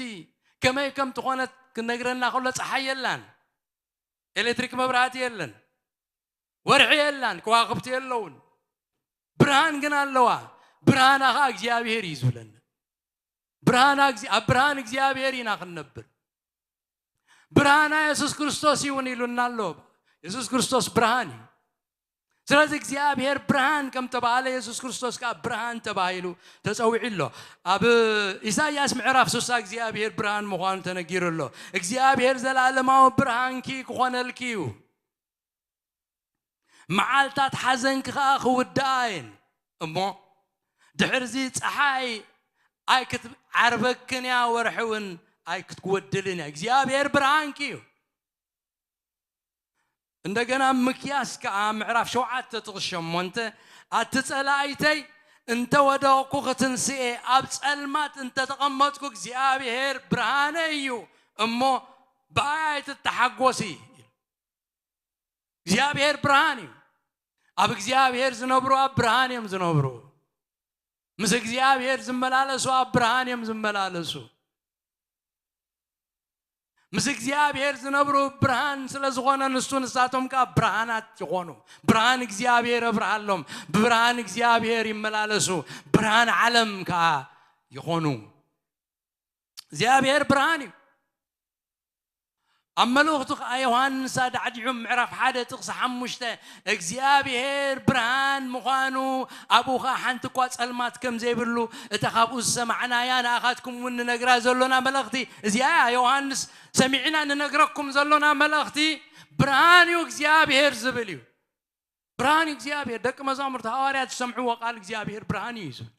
ከመይ ከም ትኾነት ክነግረና ከሎ ጸሓይ የላን፣ ኤሌክትሪክ መብራህቲ የለን፣ ወርሒ የላን፣ ከዋኽብቲ የለውን። ብርሃን ግን ኣለዋ። ብርሃና ኸኣ እግዚኣብሔር እዩ ዝብለና። ብርሃና እግዚ-፣ ኣብ ብርሃን እግዚኣብሔር ኢና ክንነብር። ብርሃና የሱስ ክርስቶስ ይውን ኢሉና ኣሎ። የሱስ ክርስቶስ ብርሃን እዩ። ስለዚ እግዚኣብሔር ብርሃን ከም ተባህለ የሱስ ክርስቶስ ከኣ ብርሃን ተባሂሉ ተጸዊዑ ኣሎ። ኣብ ኢሳይያስ ምዕራፍ ስሳ እግዚኣብሔር ብርሃን ምዃኑ ተነጊሩ ኣሎ። እግዚኣብሔር ዘላለማዊ ብርሃንኪ ክኾነልኪ እዩ። መዓልታት ሓዘንኪ ኸኣ ክውድኣ እየን እሞ፣ ድሕርዚ ጸሓይ ኣይክትዓርበክን እያ፣ ወርሒ እውን ኣይክትጎድልን እያ። እግዚኣብሔር ብርሃንኪ እዩ። እንደገና ምክያስ ከኣ ምዕራፍ ሸውዓተ ጥቕሲ ሸሞንተ፣ ኣቲ ጸላኢተይ እንተ ወደቕኩ ክትንስኤ፣ ኣብ ጸልማት እንተ ተቐመጥኩ እግዚኣብሔር ብርሃነይ እዩ እሞ ብኣይ ኣይትተሓጎሲ። እግዚኣብሔር ብርሃን እዩ። ኣብ እግዚኣብሔር ዝነብሩ ኣብ ብርሃን እዮም ዝነብሩ። ምስ እግዚኣብሔር ዝመላለሱ ኣብ ብርሃን እዮም ዝመላለሱ። ምስ እግዚኣብሔር ዝነብሩ ብርሃን ስለ ዝኾነ ንሱ ንሳቶም ከኣ ብርሃናት ይኾኑ። ብርሃን እግዚኣብሔር ኣብርሃሎም፣ ብብርሃን እግዚኣብሔር ይመላለሱ፣ ብርሃን ዓለም ከኣ ይኾኑ። እግዚኣብሔር ብርሃን እዩ። ኣብ መልእኽቱ ከኣ ዮሃንስ ኣዳዕዲዑ ምዕራፍ ሓደ ጥቕሲ ሓሙሽተ እግዚኣብሔር ብርሃን ምዃኑ ኣብኡ ኸኣ ሓንቲ እኳ ጸልማት ከም ዘይብሉ እታ ካብኡ ዝሰማዕናያ ንኣኻትኩም እውን ንነግራ ዘሎና መልእኽቲ እዚኣ እያ። ዮሃንስ ሰሚዕና ንነግረኩም ዘሎና መልእኽቲ ብርሃን እዩ እግዚኣብሔር ዝብል እዩ። ብርሃን እግዚኣብሔር ደቂ መዛሙርቲ ሃዋርያት ዝሰምዕዎ ቃል እግዚኣብሔር ብርሃን እዩ ዝብል።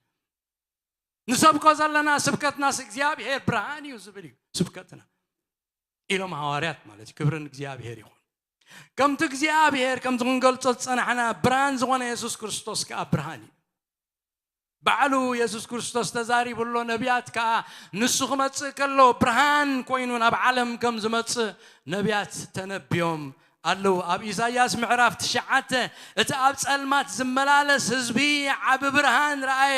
ንሰብኮ ዘለና ስብከትናስ እግዚኣብሔር ብርሃን እዩ ዝብል እዩ ስብከትና ኢሎም ሃዋርያት ማለት እዩ። ክብርን እግዚኣብሔር ይኹን። ከምቲ እግዚኣብሔር ከምቲ ክንገልጾ ዝጸናሕና ብርሃን ዝኾነ የሱስ ክርስቶስ ከኣ ብርሃን እዩ። ባዕሉ የሱስ ክርስቶስ ተዛሪቡ ኣሎ። ነቢያት ከኣ ንሱ ክመጽእ ከሎ ብርሃን ኮይኑ ናብ ዓለም ከም ዝመጽእ ነቢያት ተነብዮም ኣለዉ። ኣብ ኢሳይያስ ምዕራፍ ትሽዓተ እቲ ኣብ ጸልማት ዝመላለስ ህዝቢ ዓቢ ብርሃን ረኣየ፣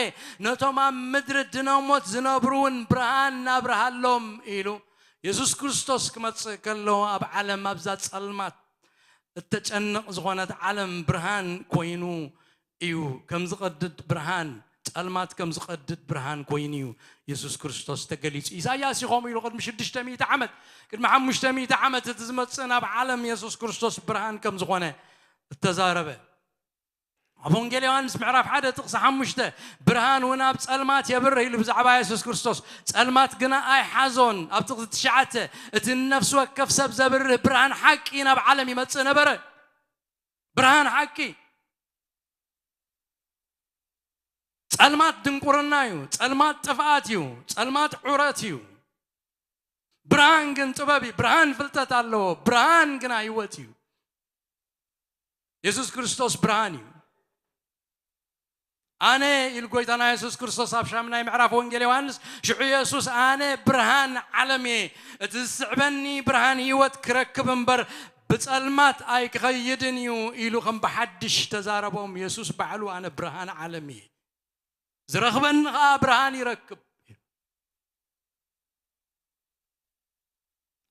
ነቶም ኣብ ምድሪ ድነሞት ዝነብሩ እውን ብርሃን እናብርሃሎም ኢሉ። የሱስ ክርስቶስ ክመጽእ ከሎ ኣብ ዓለም ኣብዛ ጸልማት እተጨንቕ ዝኾነት ዓለም ብርሃን ኮይኑ እዩ፣ ከም ዝቐድድ ብርሃን፣ ጸልማት ከም ዝቐድድ ብርሃን ኮይኑ እዩ የሱስ ክርስቶስ ተገሊጹ። ኢሳይያስ እዩ ከምኡ ኢሉ ቅድሚ ሽዱሽተ ሚእቲ ዓመት፣ ቅድሚ ሓሙሽተ ሚእቲ ዓመት እቲ ዝመጽእ ናብ ዓለም የሱስ ክርስቶስ ብርሃን ከም ዝኾነ እተዛረበ። ኣብ ወንጌል ዮሃንስ ምዕራፍ ሓደ ጥቕሲ ሓሙሽተ፣ "ብርሃን እውን ኣብ ጸልማት የብርህ" ኢሉ ብዛዕባ የሱስ ክርስቶስ። "ጸልማት ግና ኣይሓዞን።" ኣብ ጥቕሲ ትሽዓተ፣ "እቲ ንነፍሲ ወከፍ ሰብ ዘብርህ ብርሃን ሓቂ ናብ ዓለም ይመጽእ ነበረ።" ብርሃን ሓቂ። ጸልማት ድንቁርና እዩ። ጸልማት ጥፍኣት እዩ። ጸልማት ዑረት እዩ። ብርሃን ግን ጥበብ እዩ። ብርሃን ፍልጠት ኣለዎ። ብርሃን ግና ህይወት እዩ። የሱስ ክርስቶስ ብርሃን እዩ። "ኣነ" ኢሉ ጎይታና የሱስ ክርስቶስ ኣብ ሻምናይ ምዕራፍ ወንጌል ዮሃንስ፣ ሽዑ የሱስ፣ "ኣነ ብርሃን ዓለም እየ፣ እቲ ዝስዕበኒ ብርሃን ህይወት ክረክብ እምበር ብጸልማት ኣይክኸይድን እዩ" ኢሉ ከም ብሓድሽ ተዛረቦም። የሱስ ባዕሉ፣ "ኣነ ብርሃን ዓለም እየ፣ ዝረኽበኒ ኸኣ ብርሃን ይረክብ"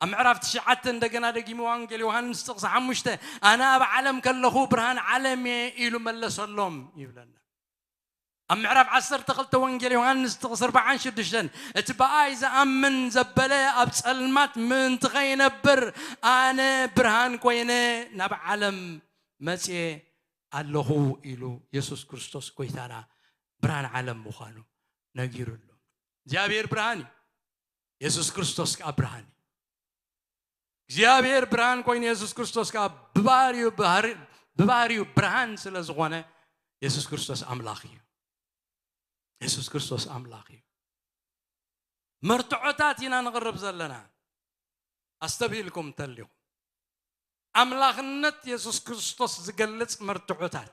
ኣብ ምዕራፍ ትሽዓተ እንደገና ደጊሙ ወንጌል ዮሃንስ ጥቕሲ ሓሙሽተ፣ "ኣነ ኣብ ዓለም ከለኹ ብርሃን ዓለም እየ" ኢሉ መለሰሎም ይብለና። ኣብ ምዕራፍ ዓሰርተ ክልተ ወንጌል ዮሃንስ ጥቕሲ ኣርባዓን ሽዱሽተን፣ "እቲ ብኣይ ዝኣምን ዘበለ ኣብ ጸልማት ምእንቲ ኸይነብር ኣነ ብርሃን ኮይነ ናብ ዓለም መጽየ ኣለኹ" ኢሉ የሱስ ክርስቶስ ጎይታና ብርሃን ዓለም ምዃኑ ነጊሩ ኣሎ። እግዚኣብሔር ብርሃን እዩ። የሱስ ክርስቶስ ከኣ ብርሃን እዩ። እግዚኣብሔር ብርሃን ኮይኑ የሱስ ክርስቶስ ከኣ ብባህሪኡ፣ ባህሪ-፣ ብባህሪኡ ብርሃን ስለ ዝኾነ የሱስ ክርስቶስ ኣምላኽ እዩ። የሱስ ክርስቶስ ኣምላኽ እዩ። መርትዖታት ኢና ንቕርብ ዘለና። ኣስተብሂልኩም እንተሊኹም፣ ኣምላኽነት የሱስ ክርስቶስ ዝገልጽ መርትዖታት፣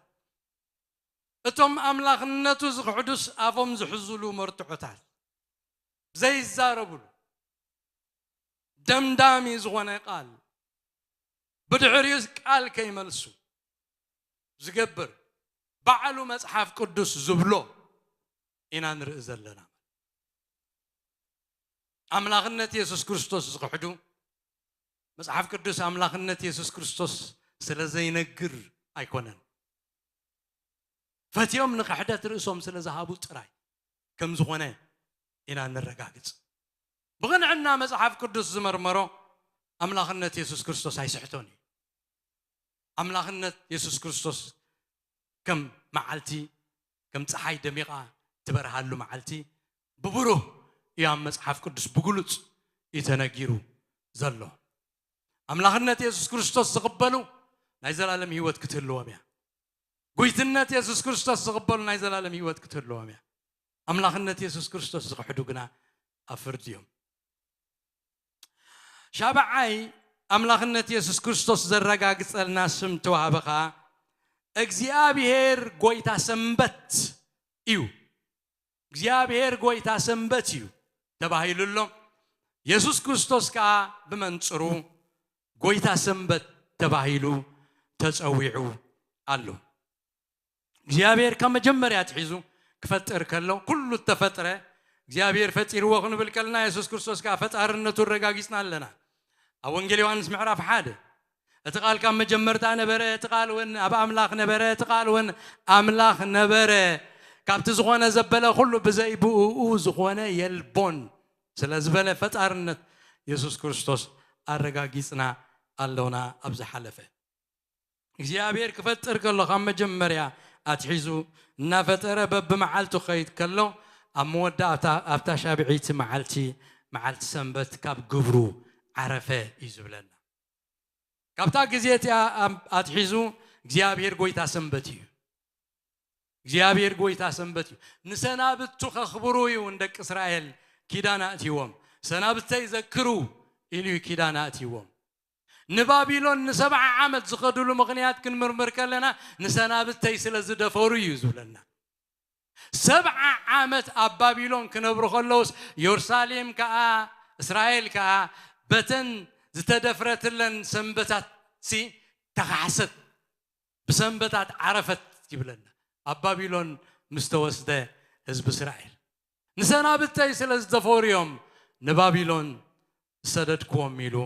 እቶም ኣምላኽነቱ ዝኽሕዱስ ኣፎም ዝሕዙሉ መርትዖታት፣ ዘይዛረቡሉ፣ ደምዳሚ ዝኾነ ቃል፣ ብድሕሪኡስ ቃል ከይመልሱ ዝገብር፣ ባዕሉ መጽሓፍ ቅዱስ ዝብሎ ኢና ንርኢ ዘለና። ኣምላኽነት የሱስ ክርስቶስ ዝኽሕዱ፣ መጽሓፍ ቅዱስ ኣምላኽነት የሱስ ክርስቶስ ስለ ዘይነግር ኣይኮነን። ፈትዮም ንኽሕደት ርእሶም ስለ ዝሃቡ ጥራይ ከም ዝኾነ ኢና ነረጋግጽ። ብቕንዕና መጽሓፍ ቅዱስ ዝመርመሮ ኣምላኽነት የሱስ ክርስቶስ ኣይስሕቶን እዩ። ኣምላኽነት የሱስ ክርስቶስ ከም መዓልቲ፣ ከም ጸሓይ ደሚቓ ትበርሃሉ መዓልቲ ብብሩህ እዩ ኣብ መጽሓፍ ቅዱስ ብግሉጽ እዩ ተነጊሩ ዘሎ። ኣምላኽነት የሱስ ክርስቶስ ዝቕበሉ ናይ ዘላለም ህይወት ክትህልዎም እያ። ጉይትነት የሱስ ክርስቶስ ዝቕበሉ ናይ ዘላለም ህይወት ክትህልዎም እያ። ኣምላኽነት የሱስ ክርስቶስ ዝኽሕዱ ግና ኣብ ፍርዲ እዮም። ሻብዓይ፣ ኣምላኽነት የሱስ ክርስቶስ ዘረጋግጸልና ስም ተዋህበኻ እግዚኣብሔር ጎይታ ሰንበት እዩ። እግዚኣብሔር ጎይታ ሰንበት እዩ ተባሂሉ ኣሎ። የሱስ ክርስቶስ ከኣ ብመንጽሩ ጎይታ ሰንበት ተባሂሉ ተጸዊዑ ኣሎ። እግዚኣብሔር ካብ መጀመርያ ኣትሒዙ ክፈጥር ከሎ፣ ኩሉ እተፈጥረ እግዚኣብሔር ፈጢርዎ ክንብል ከለና፣ የሱስ ክርስቶስ ከኣ ፈጣርነቱ ኣረጋጊጽና ኣለና። ኣብ ወንጌል ዮሃንስ ምዕራፍ ሓደ፣ "እቲ ቃል ካብ መጀመርታ ነበረ፣ እቲ ቃል እውን ኣብ ኣምላኽ ነበረ፣ እቲ ቃል እውን ኣምላኽ ነበረ። ካብቲ ዝኾነ ዘበለ ኩሉ ብዘይ ብእኡ ዝኾነ የልቦን" ስለ ዝበለ፣ ፈጣርነት የሱስ ክርስቶስ ኣረጋጊጽና ኣሎና። ኣብ ዝሓለፈ እግዚኣብሔር ክፈጥር ከሎ፣ ካብ መጀመርያ ኣትሒዙ እናፈጠረ በብመዓልቱ ክኸይድ ከሎ፣ ኣብ መወዳእታ ኣብታ ሻብዐይቲ መዓልቲ፣ መዓልቲ ሰንበት ካብ ግብሩ ዓረፈ እዩ ዝብለና። ካብታ ግዜ እቲኣ ኣም-፣ ኣትሒዙ እግዚኣብሔር ጎይታ ሰንበት እዩ። እግዚኣብሔር ጎይታ ሰንበት እዩ። ንሰናብቱ ከኽብሩ እዩ ንደቂ እስራኤል ኪዳን ኣእትይዎም። "ሰናብተይ ዘክሩ" ኢሉ እዩ ኪዳን ኣእትይዎም። ንባቢሎን ንሰብዓ ዓመት ዝኸዱሉ ምኽንያት ክንምርምር ከለና፣ ንሰናብተይ ስለ ዝደፈሩ እዩ ዝብለና። ሰብዓ ዓመት ኣብ ባቢሎን ክነብሩ ከለውስ፣ የሩሳሌም ከኣ፣ እስራኤል ከኣ በተን ዝተደፍረትለን ሰንበታትሲ ተኻሕሰት፣ ብሰንበታት ዓረፈት ይብለና። ኣብ ባቢሎን ምስ ተወስደ ህዝቢ እስራኤል፣ "ንሰናብተይ ስለ ዝደፈሩ እዮም ንባቢሎን ዝሰደድክዎም" ኢሉ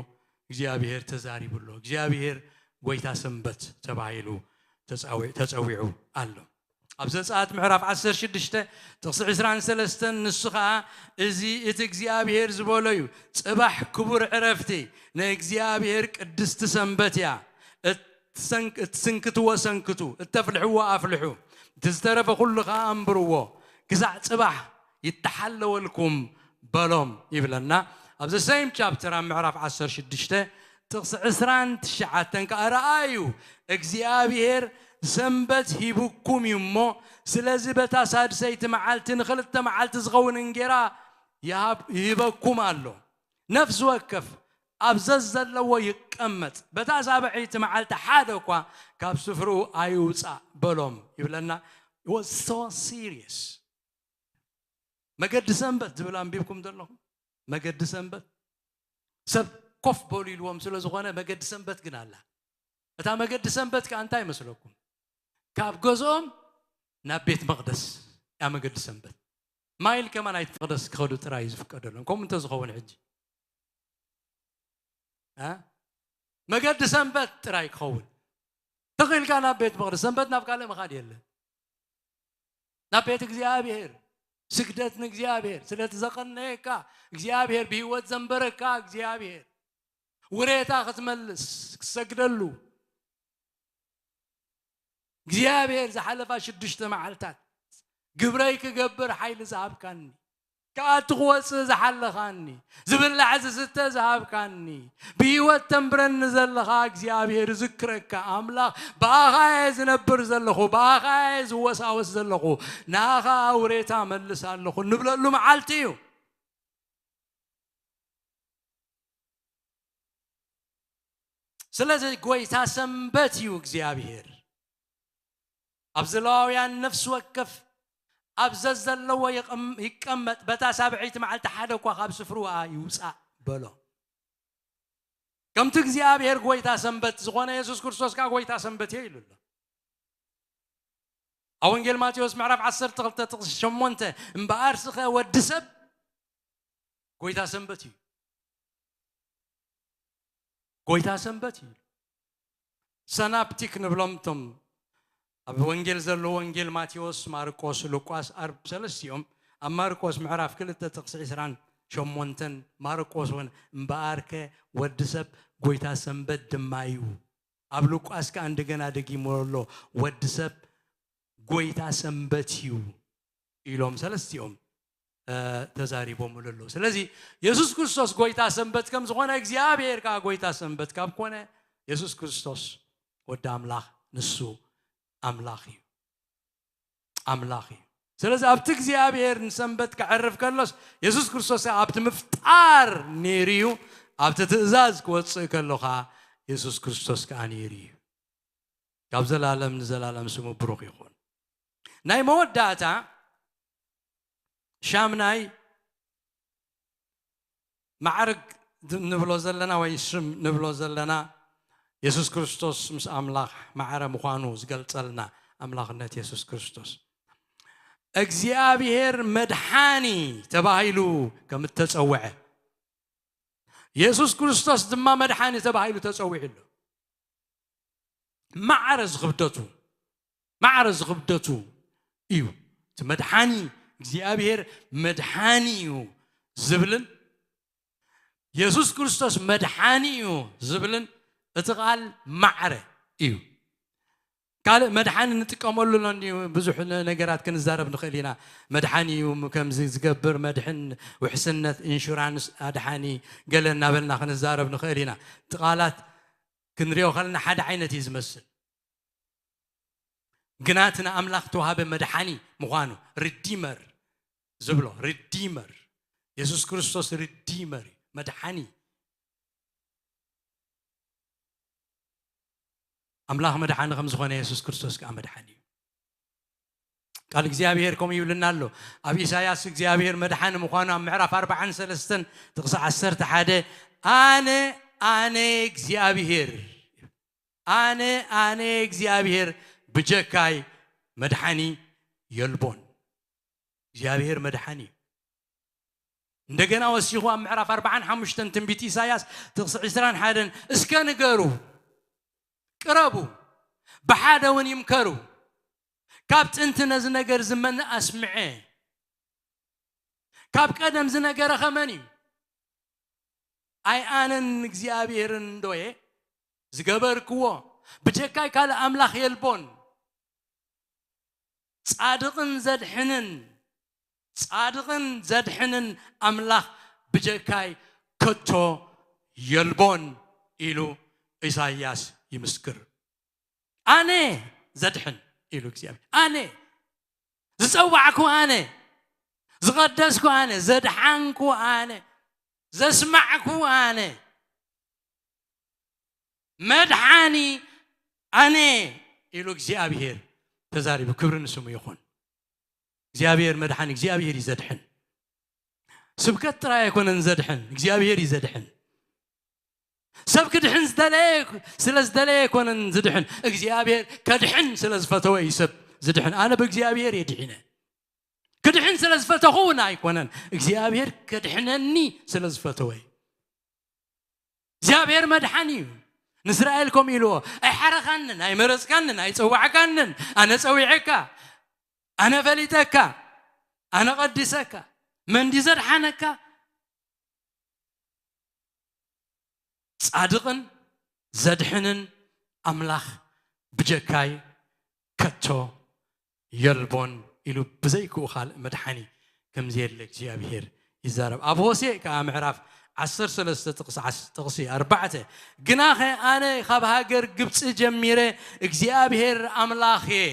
እግዚኣብሔር ተዛሪቡ ኣሎ። እግዚኣብሔር ጎይታ ሰንበት ተባሂሉ ተጻዊ-፣ ተጸዊዑ ኣሎ። ኣብ ዘጸኣት ምዕራፍ ዓሰርተ ሽዱሽተ ጥቕሲ ዕስራን ሰለስተን፣ ንሱ ኸኣ፣ "እዚ እቲ እግዚኣብሔር ዝበሎ እዩ፣ ጽባሕ ክቡር ዕረፍቲ፣ ንእግዚኣብሔር ቅድስቲ ሰንበት እያ። እትሰንክ-፣ እትስንክትዎ ሰንክቱ፣ እተፍልሕዎ ኣፍልሑ፣ እቲ ዝተረፈ ኩሉ ኸኣ ኣንብርዎ፣ ክሳዕ ጽባሕ ይተሓለወልኩም" በሎም ይብለና። ኣብ the same chapter ኣብ ምዕራፍ ዓሰርተ ሽዱሽተ ጥቕሲ ዕስራን ትሽዓተን ከኣ፣ "ረኣዩ፣ እግዚኣብሔር ሰንበት ሂቡኩም እዩ እሞ፣ ስለዚ በታ ሳድሰይቲ መዓልቲ ንኽልተ መዓልቲ ዝኸውን እንጌራ ይሃብ-፣ ይህበኩም ኣሎ። ነፍሲ ወከፍ ኣብ ዘዘለዎ ይቀመጥ፣ በታ ሳብዐይቲ መዓልቲ ሓደ እኳ ካብ ስፍርኡ ኣይውጻእ" በሎም ይብለና። It was so serious። መገዲ ሰንበት ዝብል ኣንቢብኩም ዘለኹም? መገዲ ሰንበት። ሰብ ኮፍ በሉ ኢልዎም ስለ ዝኾነ መገዲ ሰንበት ግን ኣላ። እታ መገዲ ሰንበት ከኣ እንታይ ይመስለኩም? ካብ ገዝኦም ናብ ቤት መቕደስ እያ መገዲ ሰንበት። ማይል ከማን ኣይት መቕደስ ክኸዱ ጥራይ እዩ ዝፍቀደሎም። ከምኡ እንተዝኸውን ሕጂ፣ እ? መገዲ ሰንበት ጥራይ ክኸውን። ተኺልካ ናብ ቤት መቕደስ፣ ሰንበት ናብ ካልእ ምኻድ የለን። ናብ ቤት እግዚኣብሔር፣ ስግደት ንእግዚኣብሔር፣ ስለቲ ዘቐነየካ እግዚኣብሔር፣ ብህይወት ዘንበረካ እግዚኣብሔር፣ ውሬታ ክትመልስ፣ ክትሰግደሉ። እግዚኣብሔር ዝሓለፋ ሽዱሽተ መዓልታት ግብረይ ክገብር ሓይሊ ዝሃብካኒ፣ ክኣቱ ክወጽእ ዝሓለኻኒ፣ ዝብላዕ ዝስተ ዝሃብካኒ፣ ብህይወት ተንብረኒ ዘለኻ እግዚኣብሔር እዝክረካ ኣምላኽ፣ ብኣኻ እየ ዝነብር ዘለኹ፣ ብኣኻ እየ ዝወሳወስ ዘለኹ፣ ንኣኻ ውሬታ መልስ ኣለኹ እንብለሉ መዓልቲ እዩ። ስለዚ ጎይታ ሰንበት እዩ እግዚኣብሔር። ኣብ ዘለዋውያን ነፍሲ ወከፍ ኣብ ዘዘለዎ ይቕም-፣ ይቀመጥ፣ በታ ሳብዐይቲ መዓልቲ ሓደ እኳ ካብ ስፍርኡ ይውጻእ በሎ። ከምቲ እግዚኣብሔር ጎይታ ሰንበት ዝኾነ የሱስ ክርስቶስ ከኣ ጎይታ ሰንበት እየ ኢሉ ኣሎ። ኣብ ወንጌል ማቴዎስ ምዕራፍ ዓሰርተ ክልተ ጥቕሲ ሸሞንተ፣ "እምበኣር ስኸ ወዲ ሰብ ጎይታ ሰንበት እዩ፣ ጎይታ ሰንበት እዩ." ሰናፕቲክ ንብሎም እቶም ኣብ ወንጌል ዘለዉ፣ ወንጌል ማቴዎስ፣ ማርቆስ፣ ሉቃስ፣ ኣርብ ሰለስቲኦም። ኣብ ማርቆስ ምዕራፍ ክልተ ጥቕሲ ዕስራን ሸሞንተን፣ ማርቆስ እውን፣ "እምበኣርከ ወዲ ሰብ ጎይታ ሰንበት ድማ እዩ." ኣብ ሉቃስ ከኣ እንደገና ደጊሙ ኣሎ፣ "ወዲ ሰብ ጎይታ ሰንበት እዩ" ኢሎም ሰለስቲኦም፣ እ፣ ተዛሪቦምሉ ኣለዉ። ስለዚ የሱስ ክርስቶስ ጎይታ ሰንበት ከም ዝኾነ፣ እግዚኣብሔር ከኣ ጎይታ ሰንበት ካብ ኮነ፣ የሱስ ክርስቶስ ወዲ ኣምላኽ፣ ንሱ ኣምላኽ እዩ። ኣምላኽ እዩ። ስለዚ ኣብቲ እግዚኣብሔር ንሰንበት ከዕርፍ ከሎስ፣ የሱስ ክርስቶስ ኣብቲ ምፍጣር ነይሩ እዩ፣ ኣብቲ ትእዛዝ ክወጽእ ከሎ ኸኣ የሱስ ክርስቶስ ከኣ ነይሩ እዩ። ካብ ዘላለም ንዘላለም ስሙ ብሩኽ ይኹን። ናይ መወዳእታ ሻምናይ ማዕርግ ድ-፣ ንብሎ ዘለና ወይ ሽም ንብሎ ዘለና የሱስ ክርስቶስ ምስ ኣምላኽ ማዕረ ምዃኑ ዝገልጸልና ኣምላኽነት የሱስ ክርስቶስ። እግዚኣብሔር መድሓኒ ተባሂሉ ከም እተጸውዐ፣ የሱስ ክርስቶስ ድማ መድሓኒ ተባሂሉ ተጸዊዑ ኣሎ። ማዕረ ዝኽብደቱ፣ ማዕረ ዝኽብደቱ እዩ። እቲ መድሓኒ፣ እግዚኣብሔር መድሓኒ እዩ ዝብልን የሱስ ክርስቶስ መድሓኒ እዩ ዝብልን እቲ ቃል ማዕረ እዩ። ካልእ መድሓኒ ንጥቀመሉ ኣሎ እንድዩ፣ ብዙሕ ነ-፣ ነገራት ክንዛረብ ንኽእል ኢና። መድሓኒ እዩ፣ ም-፣ ከምዚ ዝገብር፣ መድሕን፣ ውሕስነት፣ ኢንሹራንስ፣ ኣድሓኒ፣ ገለ እናበልና ክንዛረብ ንኽእል ኢና። እቲ ቃላት ክንሪኦ ከለና ሓደ ዓይነት እዩ ዝመስል። ግና እቲ ንኣምላኽ ተዋህበ መድሓኒ ምዃኑ፣ ሪዲመር ዝብሎ፣ ሪዲመር፣ የሱስ ክርስቶስ ሪዲመር እዩ፣ መድሓኒ። ኣምላኽ መድሓኒ ከም ዝኾነ የሱስ ክርስቶስ ከኣ መድሓኒ እዩ። ቃል እግዚኣብሔር ከምኡ ይብልና ኣሎ። ኣብ ኢሳያስ እግዚኣብሔር መድሓኒ ምዃኑ ኣብ ምዕራፍ ኣርባዓን ሰለስተን ጥቕሲ ዓሰርተ ሓደ፣ "ኣነ፣ ኣነ እግዚኣብሔር፣ ኣነ፣ ኣነ እግዚኣብሔር፣ ብጀካይ መድሓኒ የልቦን።" እግዚኣብሔር መድሓኒ እዩ። እንደገና ወሲኹ ኣብ ምዕራፍ ኣርባዓን ሓሙሽተን ትንቢት ኢሳያስ ጥቕሲ ዕስራን ሓደን፣ "እስከ ንገሩ፣ ቅረቡ፣ ብሓደ እውን ይምከሩ፣ ካብ ጥንቲ ነዚ ነገር እዚ መን ኣስምዐ? ካብ ቀደም ዝነገረ ኸመን እዩ? ኣይ ኣነን እግዚኣብሔርን እንዶየ ዝገበርክዎ? ብጀካይ ካልእ ኣምላኽ የልቦን። ጻድቕን ዘድሕንን፣ ጻድቕን ዘድሕንን ኣምላኽ ብጀካይ ከቶ የልቦን ኢሉ ኢሳይያስ ይምስክር። ኣነ ዘድሕን ኢሉ እግዚኣብሔር። ኣነ ዝጸዋዕኩ ኣነ፣ ዝቐደስኩ ኣነ፣ ዘድሓንኩ ኣነ፣ ዘስማዕኩ ኣነ፣ መድሓኒ ኣነ ኢሉ እግዚኣብሔር ተዛሪቡ። ክብሪ ንስሙ ይኹን። እግዚኣብሔር መድሓኒ፣ እግዚኣብሔር እዩ ዘድሕን። ስብከት ጥራይ ኣይኮነን ዘድሕን፣ እግዚኣብሔር እዩ ዘድሕን። ሰብ ክድሕን ዝደለየ፣ ስለ ዝደለየ ኣይኮነን ዝድሕን፣ እግዚኣብሔር ከድሕን ስለ ዝፈተወ እዩ ሰብ ዝድሕን። ኣነ ብእግዚኣብሔር እየ ድሒነ። ክድሕን ስለ ዝፈተኹ እውን ኣይኮነን፣ እግዚኣብሔር ከድሕነኒ ስለ ዝፈተወ እዩ። እግዚኣብሔር መድሓኒ እዩ። ንእስራኤል ከምኡ ኢልዎ፣ ኣይሓረኻንን፣ ኣይመረጽካንን፣ ኣይጸዋዕካንን፣ ኣነ ጸዊዐካ፣ ኣነ ፈሊጠካ፣ ኣነ ቀዲሰካ። መን ድዩ ዘድሓነካ? ጻድቕን ዘድሕንን ኣምላኽ ብጀካይ ከቶ የልቦን ኢሉ ብዘይክኡ ካልእ መድሓኒ ከም ዘየለ እግዚኣብሔር ይዛረብ። ኣብ ሆሴዕ ከኣ ምዕራፍ ዓሰርተ ሰለስተ ጥቕሲ ዓስ-፣ ጥቕሲ ኣርባዕተ፣ ግናኸ ኣነ ካብ ሃገር ግብጺ ጀሚረ እግዚኣብሔር ኣምላኽ እየ።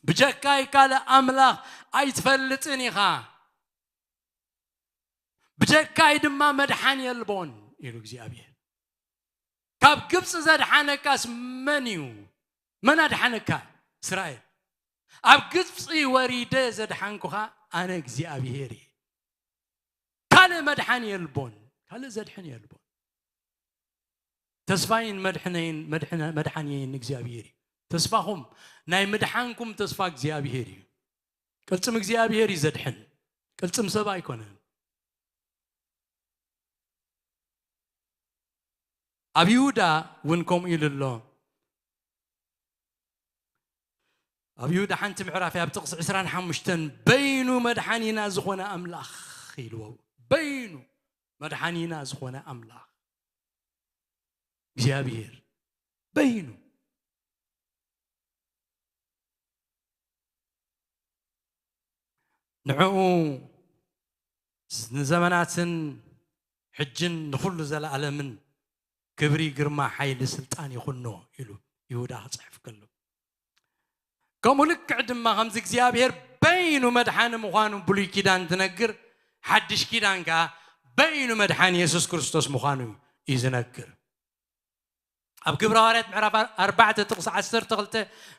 ብጀካይ ካልእ ኣምላኽ ኣይትፈልጥን ኢኻ። ብጀካይ ድማ መድሓን የልቦን ኢሉ እግዚኣብሔር። ካብ ግብፂ ዘድሓነካስ መን እዩ? መን ኣድሓነካ? እስራኤል። ኣብ ግብፂ ወሪደ ዘድሓንኩኻ ኣነ እግዚኣብሔር እየ። ካልእ መድሓን የልቦን፣ ካልእ ዘድሕን የልቦን። ተስፋይን መድሕነይን፣ መድሕነ-፣ መድሓንየይን እግዚኣብሔር እዩ። ተስፋኹም፣ ናይ ምድሓንኩም ተስፋ እግዚኣብሔር እዩ። ቅልጽም እግዚኣብሔር እዩ ዘድሕን፣ ቅልጽም ሰብ ኣይኮነን። ኣብ ይሁዳ እውን ከምኡ ኢሉ ኣሎ። ኣብ ይሁዳ ሓንቲ ምዕራፍ እያ፣ ኣብ ጥቕሲ ዕስራን ሓሙሽተን፣ በይኑ መድሓኒና ዝኾነ ኣምላኽ ኢልዎ። በይኑ መድሓኒና ዝኾነ ኣምላኽ እግዚኣብሔር በይኑ። ንዕኡ ንዘመናትን ሕጅን ንኹሉ ዘለኣለምን ክብሪ፣ ግርማ፣ ሓይሊ፣ ስልጣን ይኹኖ ኢሉ ይሁዳ ክጽሕፍ ከሎ፣ ከምኡ ልክዕ ድማ ከምዚ እግዚኣብሔር በይኑ መድሓኒ ምዃኑ ብሉይ ኪዳን ትነግር፣ ሓድሽ ኪዳን ከኣ በይኑ መድሓኒ የሱስ ክርስቶስ ምዃኑ እዩ ዝነግር። ኣብ ግብረ ሃዋርያት ምዕራፍ ኣርባዕተ ጥቕሲ ዓሰርተ ክልተ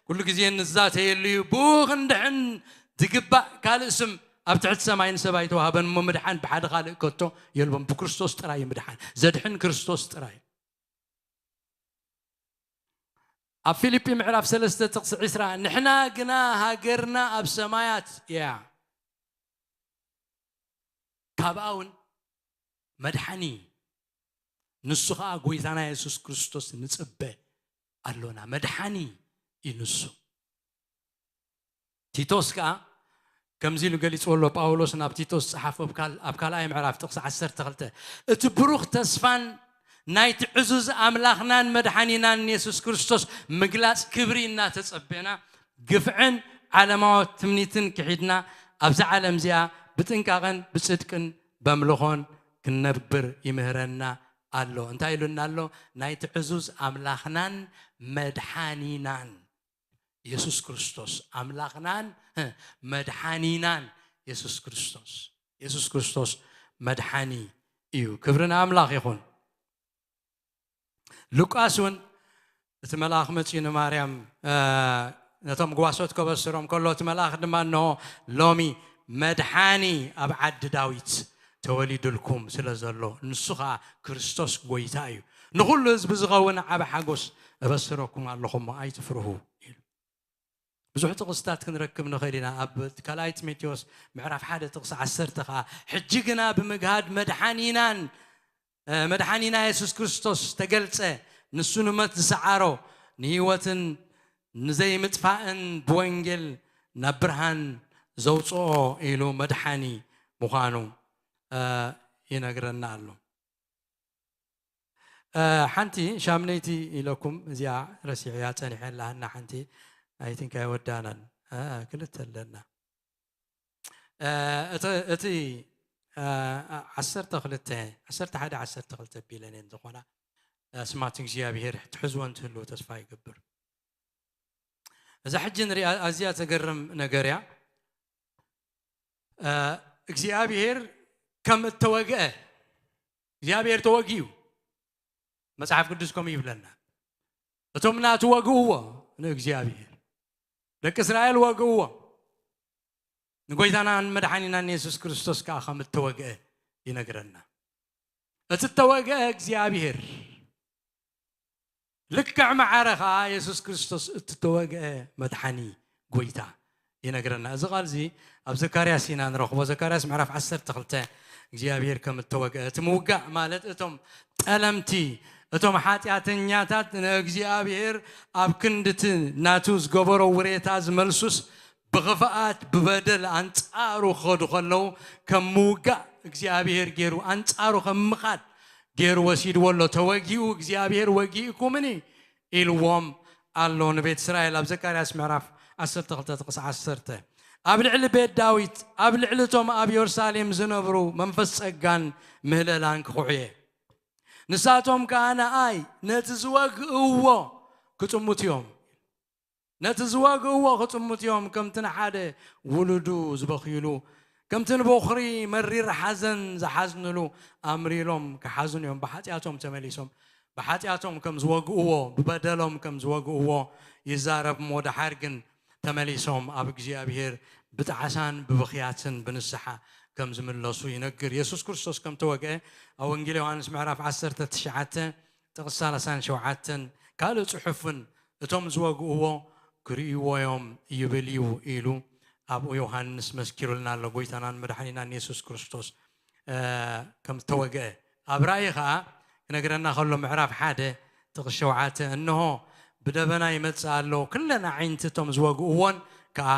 ኩሉ ግዜ እንዛተየሉ እዩ። ብኡ ክንድሕን ዝግባእ ካልእ ስም ኣብ ትሕቲ ሰማይ ንሰብ ኣይተዋህበን፣ እሞ ምድሓን ብሓደ ካልእ ከቶ የልቦን፣ ብክርስቶስ ጥራይ እዩ ምድሓን። ዘድሕን ክርስቶስ ጥራይ። ኣብ ፊልጲ ምዕራፍ ሰለስተ ጥቕሲ ዕስራ፣ ንሕና ግና ሃገርና ኣብ ሰማያት እያ፣ ካብኣ እውን መድሓኒ፣ ንሱ ኸኣ ጐይታና የሱስ ክርስቶስ ንጽበ ኣሎና። መድሓኒ እዩ ንሱ። ቲቶስ ከኣ ከምዚ ኢሉ ገሊጽዎ ኣሎ፣ ጳውሎስ ናብ ቲቶስ ዝጸሓፎ ኣብ ካል-፣ ኣብ ካልኣይ ምዕራፍ ጥቕሲ ዓሰርተ ክልተ፣ እቲ ብሩኽ ተስፋን ናይቲ ዕዙዝ ኣምላኽናን መድሓኒናን የሱስ ክርስቶስ ምግላጽ ክብሪ እናተጸበና፣ ግፍዕን ዓለማዊ ትምኒትን ክሒድና፣ ኣብዛ ዓለም እዚኣ ብጥንቃቐን ብጽድቅን በምልኾን ክንነብር ይምህረና ኣሎ። እንታይ ኢሉና ኣሎ? ናይቲ ዕዙዝ ኣምላኽናን መድሓኒናን የሱስ ክርስቶስ፣ ኣምላኽናን መድሓኒናን የሱስ ክርስቶስ። የሱስ ክርስቶስ መድሓኒ እዩ። ክብሪ ንኣምላኽ ይኹን። ሉቃስ እውን እቲ መልኣኽ መጺኡ ንማርያም፣ እ፣ ነቶም ጓሶት ከበስሮም ከሎ፣ እቲ መልኣኽ ድማ፣ "እንሆ፣ ሎሚ መድሓኒ ኣብ ዓዲ ዳዊት ተወሊዱልኩም ስለ ዘሎ፣ ንሱ ኸኣ ክርስቶስ ጐይታ እዩ። ንኹሉ ህዝቢ ዝኸውን ዓቢ ሓጎስ እበስረኩም ኣለኹ እሞ ኣይትፍርሁ" ኢሉ። ብዙሕ ጥቕስታት ክንረክብ ንኽእል ኢና። ኣብ ካልኣይ ጢሞቴዎስ ምዕራፍ ሓደ ጥቕሲ ዓሰርተ ኸኣ፣ "ሕጂ ግና ብምግሃድ መድሓኒናን፣ እ፣ መድሓኒና የሱስ ክርስቶስ ተገልጸ፣ ንሱ ንሞት ዝሰዓሮ፣ ንህይወትን ንዘይምጥፋእን ብወንጌል ናብ ብርሃን ዘውፅኦ ኢሉ መድሓኒ ምዃኑ ይነግረና ኣሎ። ሓንቲ ሻምነይቲ ኢለኩም እዚኣ ረሲዕያ ፀኒሐ ኣለሃና። ሓንቲ ኣይትንካ ይወዳናን ክልተ ኣለና። እቲ ዓሰርተ ክልተ ዓሰርተ ሓደ ዓሰርተ ክልተ ቢለን እየን ዝኾና ኣስማት እግዚኣብሔር ትሕዝወን ትህልው ተስፋ ይገብር። እዛ ሕጂ ንሪኣ ኣዝያ ተገርም ነገር እያ። እግዚኣብሔር ከም እተወግአ እግዚኣብሔር ተወጊኡ መጽሓፍ ቅዱስ ከምኡ ይብለና። እቶም ናቱ ወግእዎ ንእግዚኣብሔር፣ ደቂ እስራኤል ወግእዎ፣ ንጎይታናን መድሓኒናን የሱስ ክርስቶስ ከዓ ከም እተወግአ ይነግረና። እቲ እተወግአ እግዚኣብሔር ልክዕ ማዕረ ከዓ የሱስ ክርስቶስ እተወግአ መድሓኒ ጎይታ ይነግረና። እዚ ቃል እዚ ኣብ ዘካርያስ ኢና ንረኽቦ። ዘካርያስ ምዕራፍ ዓሰርተ ክልተ እግዚኣብሔር ከም እተወግአ፣ እቲ ምውጋእ ማለት እቶም ጠለምቲ፣ እቶም ሓጢኣተኛታት ንእግዚኣብሔር ኣብ ክንድቲ ናቱ ዝገበሮ ውሬታ ዝመልሱስ ብኽፍኣት ብበደል ኣንጻሩ ክኸዱ ከለዉ ከም ምውጋእ እግዚኣብሔር ገይሩ ኣንጻሩ ከም ምኻድ ገይሩ ወሲድዎ ኣሎ። ተወጊኡ እግዚኣብሔር ወጊእኩምኒ ኢልዎም ኣሎ ንቤት እስራኤል ኣብ ዘካርያስ ምዕራፍ ዓሰርተ ክልተ ጥቕሲ ዓሰርተ። ኣብ ልዕሊ ቤት ዳዊት ኣብ ልዕሊ እቶም ኣብ የሩሳሌም ዝነብሩ መንፈስ ጸጋን ምህለላን ክኹዕየ ንሳቶም ከኣ ንኣይ ነቲ ዝወግእዎ ክጥምቱ እዮም። ነቲ ዝወግእዎ ክጥምቱ እዮም። ከምቲ ንሓደ ውሉዱ ዝበኽይሉ ከምቲ ንበኹሪ መሪር ሓዘን ዝሓዝንሉ ኣምሪሎም ክሓዝኑ እዮም። ብሓጢኣቶም ተመሊሶም ብሓጢኣቶም ከም ዝወግእዎ ብበደሎም ከም ዝወግእዎ ይዛረብ እሞ ደሓር ግን ተመሊሶም ኣብ እግዚኣብሔር ብጣዕሳን ብብኽያትን ብንስሓ ከም ዝምለሱ ይነግር። የሱስ ክርስቶስ ከም ተወግአ ኣብ ወንጌል ዮሃንስ ምዕራፍ ዓሰርተ ትሽዓተ ጥቕሲ ሰላሳን ሸውዓተን ካልእ ጽሑፍን እቶም ዝወግእዎ ክርእይዎ እዮም ይብል እዩ ኢሉ ኣብኡ ዮሃንስ መስኪሩልና ኣሎ። ጎይታናን መድሓኒናን የሱስ ክርስቶስ ከም ዝተወግአ ኣብ ራእይ ኸዓ ክነግረና ከሎ ምዕራፍ ሓደ ጥቕሲ ሸውዓተ እንሆ ብደበና ይመጽእ ኣሎ፣ ክለን ኣዒንቲ እቶም ዝወግእዎን ከዓ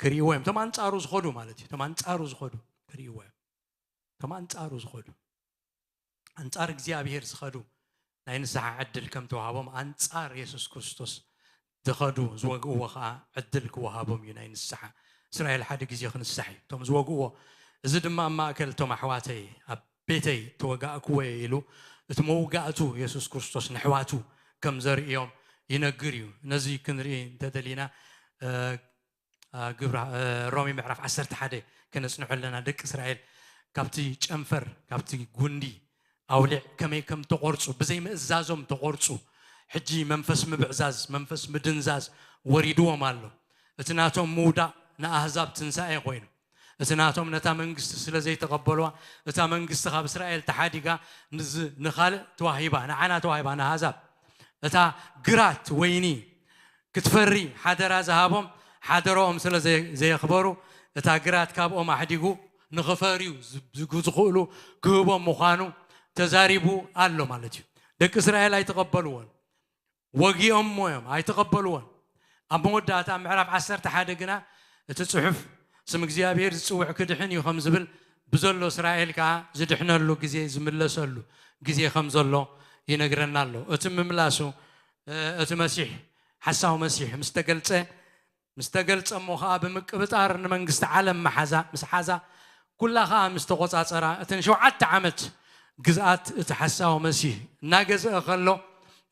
ክርእይዎ እዮም። እቶም ኣንጻሩ ዝኸዱ ማለት እዩ። እቶም ኣንጻሩ ዝኸዱ ክርእይዎ እዮም። እቶም ኣንጻሩ ዝኸዱ ኣንጻር እግዚኣብሔር ዝኸዱ ናይ ንስሓ ዕድል ከም ተዋሃቦም ኣንጻር የሱስ ክርስቶስ ዝኸዱ ዝወግእዎ ከዓ ዕድል ክወሃቦም እዩ ናይ ንስሓ። እስራኤል ሓደ ግዜ ክንሳሕ እዩ እቶም ዝወግእዎ። እዚ ድማ ኣብ ማእከል እቶም ኣሕዋተይ ኣብ ቤተይ ተወጋእክዎ እየ ኢሉ እቲ መውጋእቱ የሱስ ክርስቶስ ንሕዋቱ ከም ዘርእዮም ይነግር እዩ። ነዚ ክንርኢ እንተደሊና ግብራ ሮሜ ምዕራፍ ዓሰርተ ሓደ ከነጽንሖ ኣለና። ደቂ እስራኤል ካብቲ ጨንፈር ካብቲ ጉንዲ ኣውሊዕ ከመይ ከም ተቆርጹ ብዘይ ምእዛዞም ተቆርጹ። ሕጂ መንፈስ ምብዕዛዝ መንፈስ ምድንዛዝ ወሪድዎም ኣሎ። እቲ ናቶም ምውዳእ ንኣህዛብ ትንሳኤ ኮይኑ እቲ ናቶም ነታ መንግስቲ ስለ ዘይተቐበልዋ እታ መንግስቲ ካብ እስራኤል ተሓዲጋ ንዝ- ንኻልእ ተዋሂባ ንዓና ተዋሂባ ንኣህዛብ እታ ግራት ወይኒ ክትፈሪ ሓደራ ዝሃቦም ሓደረኦም ስለ ዘየኽበሩ እታ ግራት ካብኦም ኣሕዲጉ ንኽፈርዩ ዝኽእሉ ክህቦም ምዃኑ ተዛሪቡ ኣሎ ማለት እዩ። ደቂ እስራኤል ኣይተቐበልዎን፣ ወጊኦሞ እዮም፣ ኣይተቐበልዎን። ኣብ መወዳእታ ምዕራፍ ዓሰርተ ሓደ ግና እቲ ጽሑፍ ስም እግዚኣብሔር ዝጽውዕ ክድሕን እዩ ከም ዝብል ብዘሎ እስራኤል ከዓ ዝድሕነሉ ግዜ ዝምለሰሉ ግዜ ከም ዘሎ ይነግረና ኣሎ። እቲ ምምላሱ እቲ መሲሕ ሓሳዊ መሲሕ ምስ ተገልጸ ምስ ተገልጸ እሞ ኸዓ ብምቅብጣር ንመንግስቲ ዓለም መሓዛ ምስ ሓዛ ኩላ ኸዓ ምስ ተቖጻጸራ እተን ሸውዓተ ዓመት ግዝኣት እቲ ሓሳዊ መሲህ እናገዝአ ከሎ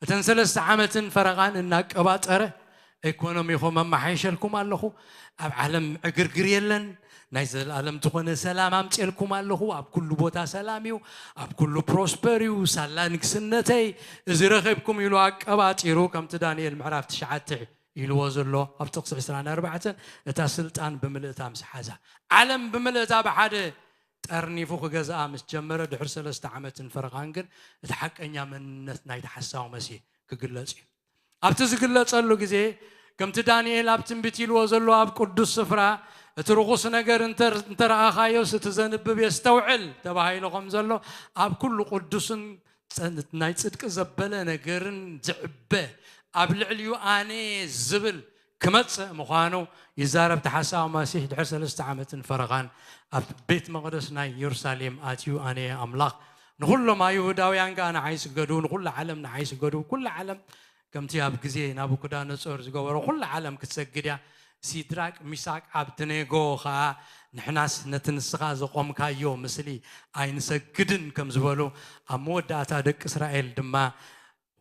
እተን ሰለስተ ዓመትን ፈረቓን እናቀባጠረ ኢኮኖሚኹም ኣመሓይሸልኩም ኣለኹ፣ ኣብ ዓለም ዕግርግር የለን፣ ናይ ዘለኣለም ዝኾነ ሰላም ኣምፅኤልኩም ኣለኹ፣ ኣብ ኩሉ ቦታ ሰላም እዩ፣ ኣብ ኩሉ ፕሮስፐር እዩ፣ ሳላ ንግስነተይ እዚ ረኺብኩም ኢሉ ኣቀባጢሩ ከምቲ ዳንኤል ምዕራፍ ትሽዓተ ኢልዎ ዘሎ ኣብ ጥቕሲ ዕስራን ኣርባዕተን እታ ስልጣን ብምልእታ ምስ ሓዛ ዓለም ብምልእታ ብሓደ ጠርኒፉ ክገዝኣ ምስ ጀመረ ድሕሪ ሰለስተ ዓመትን ፈረቓን ግን እቲ ሓቀኛ መንነት ናይቲ ሓሳዊ መሲህ ክግለጽ እዩ። ኣብቲ ዝግለጸሉ ግዜ ከምቲ ዳንኤል ኣብ ትንቢት ኢልዎ ዘሎ ኣብ ቅዱስ ስፍራ እቲ ርኹስ ነገር እንተረኣኻዮስ እቲ ዘንብብ የስተውዕል ተባሂሉ ከም ዘሎ ኣብ ኩሉ ቅዱስን ናይ ጽድቂ ዘበለ ነገርን ዝዕበ ኣብ ልዕሊኡ ኣነ ዝብል ክመጽእ ምዃኑ ይዛረብ። እቲ ሓሳዊ መሲሕ ድሕሪ ሰለስተ ዓመትን ፈረቓን ኣብ ቤት መቕደስ ናይ ኢየሩሳሌም ኣትዩ፣ ኣነ ኣምላኽ፣ ንኹሎም ኣይሁዳውያን ከኣ ንዓይ ስገዱ፣ ንኹሉ ዓለም ንዓይ ስገዱ። ኩሉ ዓለም ከምቲ ኣብ ግዜ ናቡከደነጾር ዝገበሮ ኩሉ ዓለም ክትሰግድ እያ። ሲድራቅ፣ ሚሳቅ፣ ኣብድኔጎ ኸኣ ንሕናስ ነቲ ንስኻ ዘቖምካዮ ምስሊ ኣይንሰግድን ከም ዝበሉ፣ ኣብ መወዳእታ ደቂ እስራኤል ድማ፣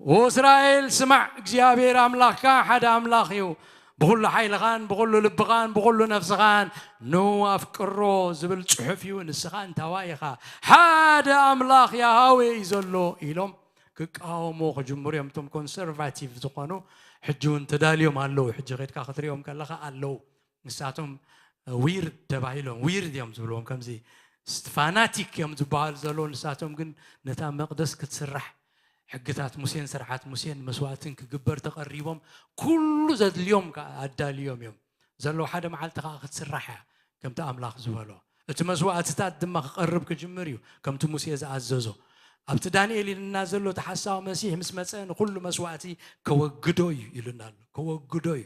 "ወእስራኤል ስማዕ፣ እግዚኣብሔር ኣምላኽካ ሓደ ኣምላኽ እዩ። ብኹሉ ሓይልኻን ብኹሉ ልብኻን ብኹሉ ነፍስኻን ንኣፍቅሮ ዝብል ጽሑፍ እዩ። ንስኻ እንታዋይ ኢኻ? ሓደ ኣምላኽ ያሃዌ እዩ ዘሎ" ኢሎም ክቃወሙ ክጅምሩ እዮም። እቶም ኮንሰርቫቲቭ ዝኾኑ ሕጂ እውን ተዳልዮም ኣለዉ። ሕጂ ኸድካ ክትሪኦም ከለኻ ኣለዉ። ንሳቶም ዊርድ ተባሂሎም፣ ዊርድ እዮም ዝብልዎም፣ ከምዚ ፋናቲክ እዮም ዝበሃሉ ዘለዉ። ንሳቶም ግን ነታ መቕደስ ክትስራሕ ሕግታት ሙሴን ስርዓት ሙሴን መስዋእትን ክግበር ተቐሪቦም ኩሉ ዘድልዮም ከኣ ኣዳልዮም እዮም ዘለዉ። ሓደ መዓልቲ ከኣ ክትስራሕ እያ ከምቲ ኣምላኽ ዝበሎ። እቲ መስዋእትታት ድማ ክቐርብ ክጅምር እዩ ከምቲ ሙሴ ዝኣዘዞ። ኣብቲ ዳንኤል ኢልና ዘሎ እቲ ሓሳዊ መሲሕ ምስ መጸ ንኹሉ መስዋእቲ ከወግዶ እዩ ኢሉና ኣሎ። ከወግዶ እዩ።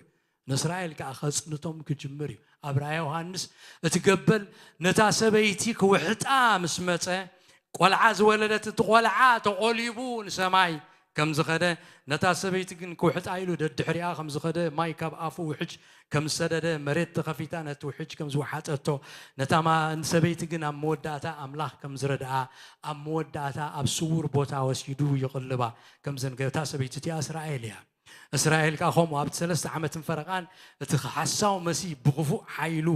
ንእስራኤል ከኣ ከጽንቶም ክጅምር እዩ። ኣብ ራእየ ዮሃንስ እቲ ገበል ነታ ሰበይቲ ክውሕጣ ምስ መጸ፣ ቆልዓ ዝወለደት እቲ ቆልዓ ተቖሊቡ ንሰማይ ከም ዝኸደ፣ ነታ ሰበይቲ ግን ክውሕጣ ኢሉ ደድሕሪኣ ከም ዝኸደ፣ ማይ ካብ ኣፉ ውሕጅ ከም ዝሰደደ፣ መሬት ተኸፊታ ነቲ ውሕጅ ከም ዝወሓጠቶ፣ ነታ ማ-፣ ሰበይቲ ግን ኣብ መወዳእታ ኣምላኽ ከም ዝረድኣ፣ ኣብ መወዳእታ ኣብ ስዉር ቦታ ወሲዱ ይቕልባ ከም ዘንገ-፣ እታ ሰበይቲ እቲኣ እስራኤል እያ። እስራኤል ከኣ ከምኡ ኣብቲ ሰለስተ ዓመትን ፈረቓን እቲ ሓሳዊ መሲህ ብኽፉእ ሓይሉ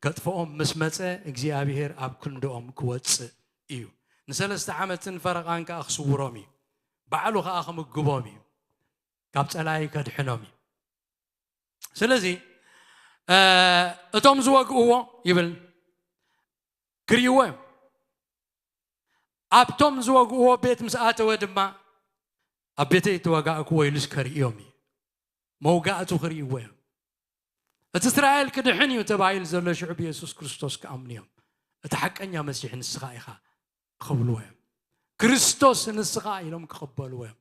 ከጥፍኦም ምስ መጸ፣ እግዚኣብሄር ኣብ ክንድኦም ክወጽእ እዩ። ንሰለስተ ዓመትን ፈረቓን ከኣ ክስውሮም እዩ። ባዕሉ ከኣ ክምግቦም እዩ። ካብ ጸላኢ ከድሕኖም እዩ። ስለዚ፣ እ፣ እቶም ዝወግእዎ ይብል፣ ክርእይዎ እዮም። ኣብቶም ዝወግእዎ ቤት ምስ ኣተወ ድማ፣ ኣብ ቤተይ እተወጋእክዎ ኢሉስ ከርእዮም እዩ። መውጋእቱ ክርእይዎ እዮም። እቲ እስራኤል ክድሕን እዩ ተባሂሉ ዘሎ ሽዑ ብየሱስ ክርስቶስ ክኣምኑ እዮም። እቲ ሓቀኛ መሲሕ ንስኻ ኢኻ ክብልዎ እዮም። ክርስቶስ ንስኻ ኢሎም ክቕበልዎ እዮም።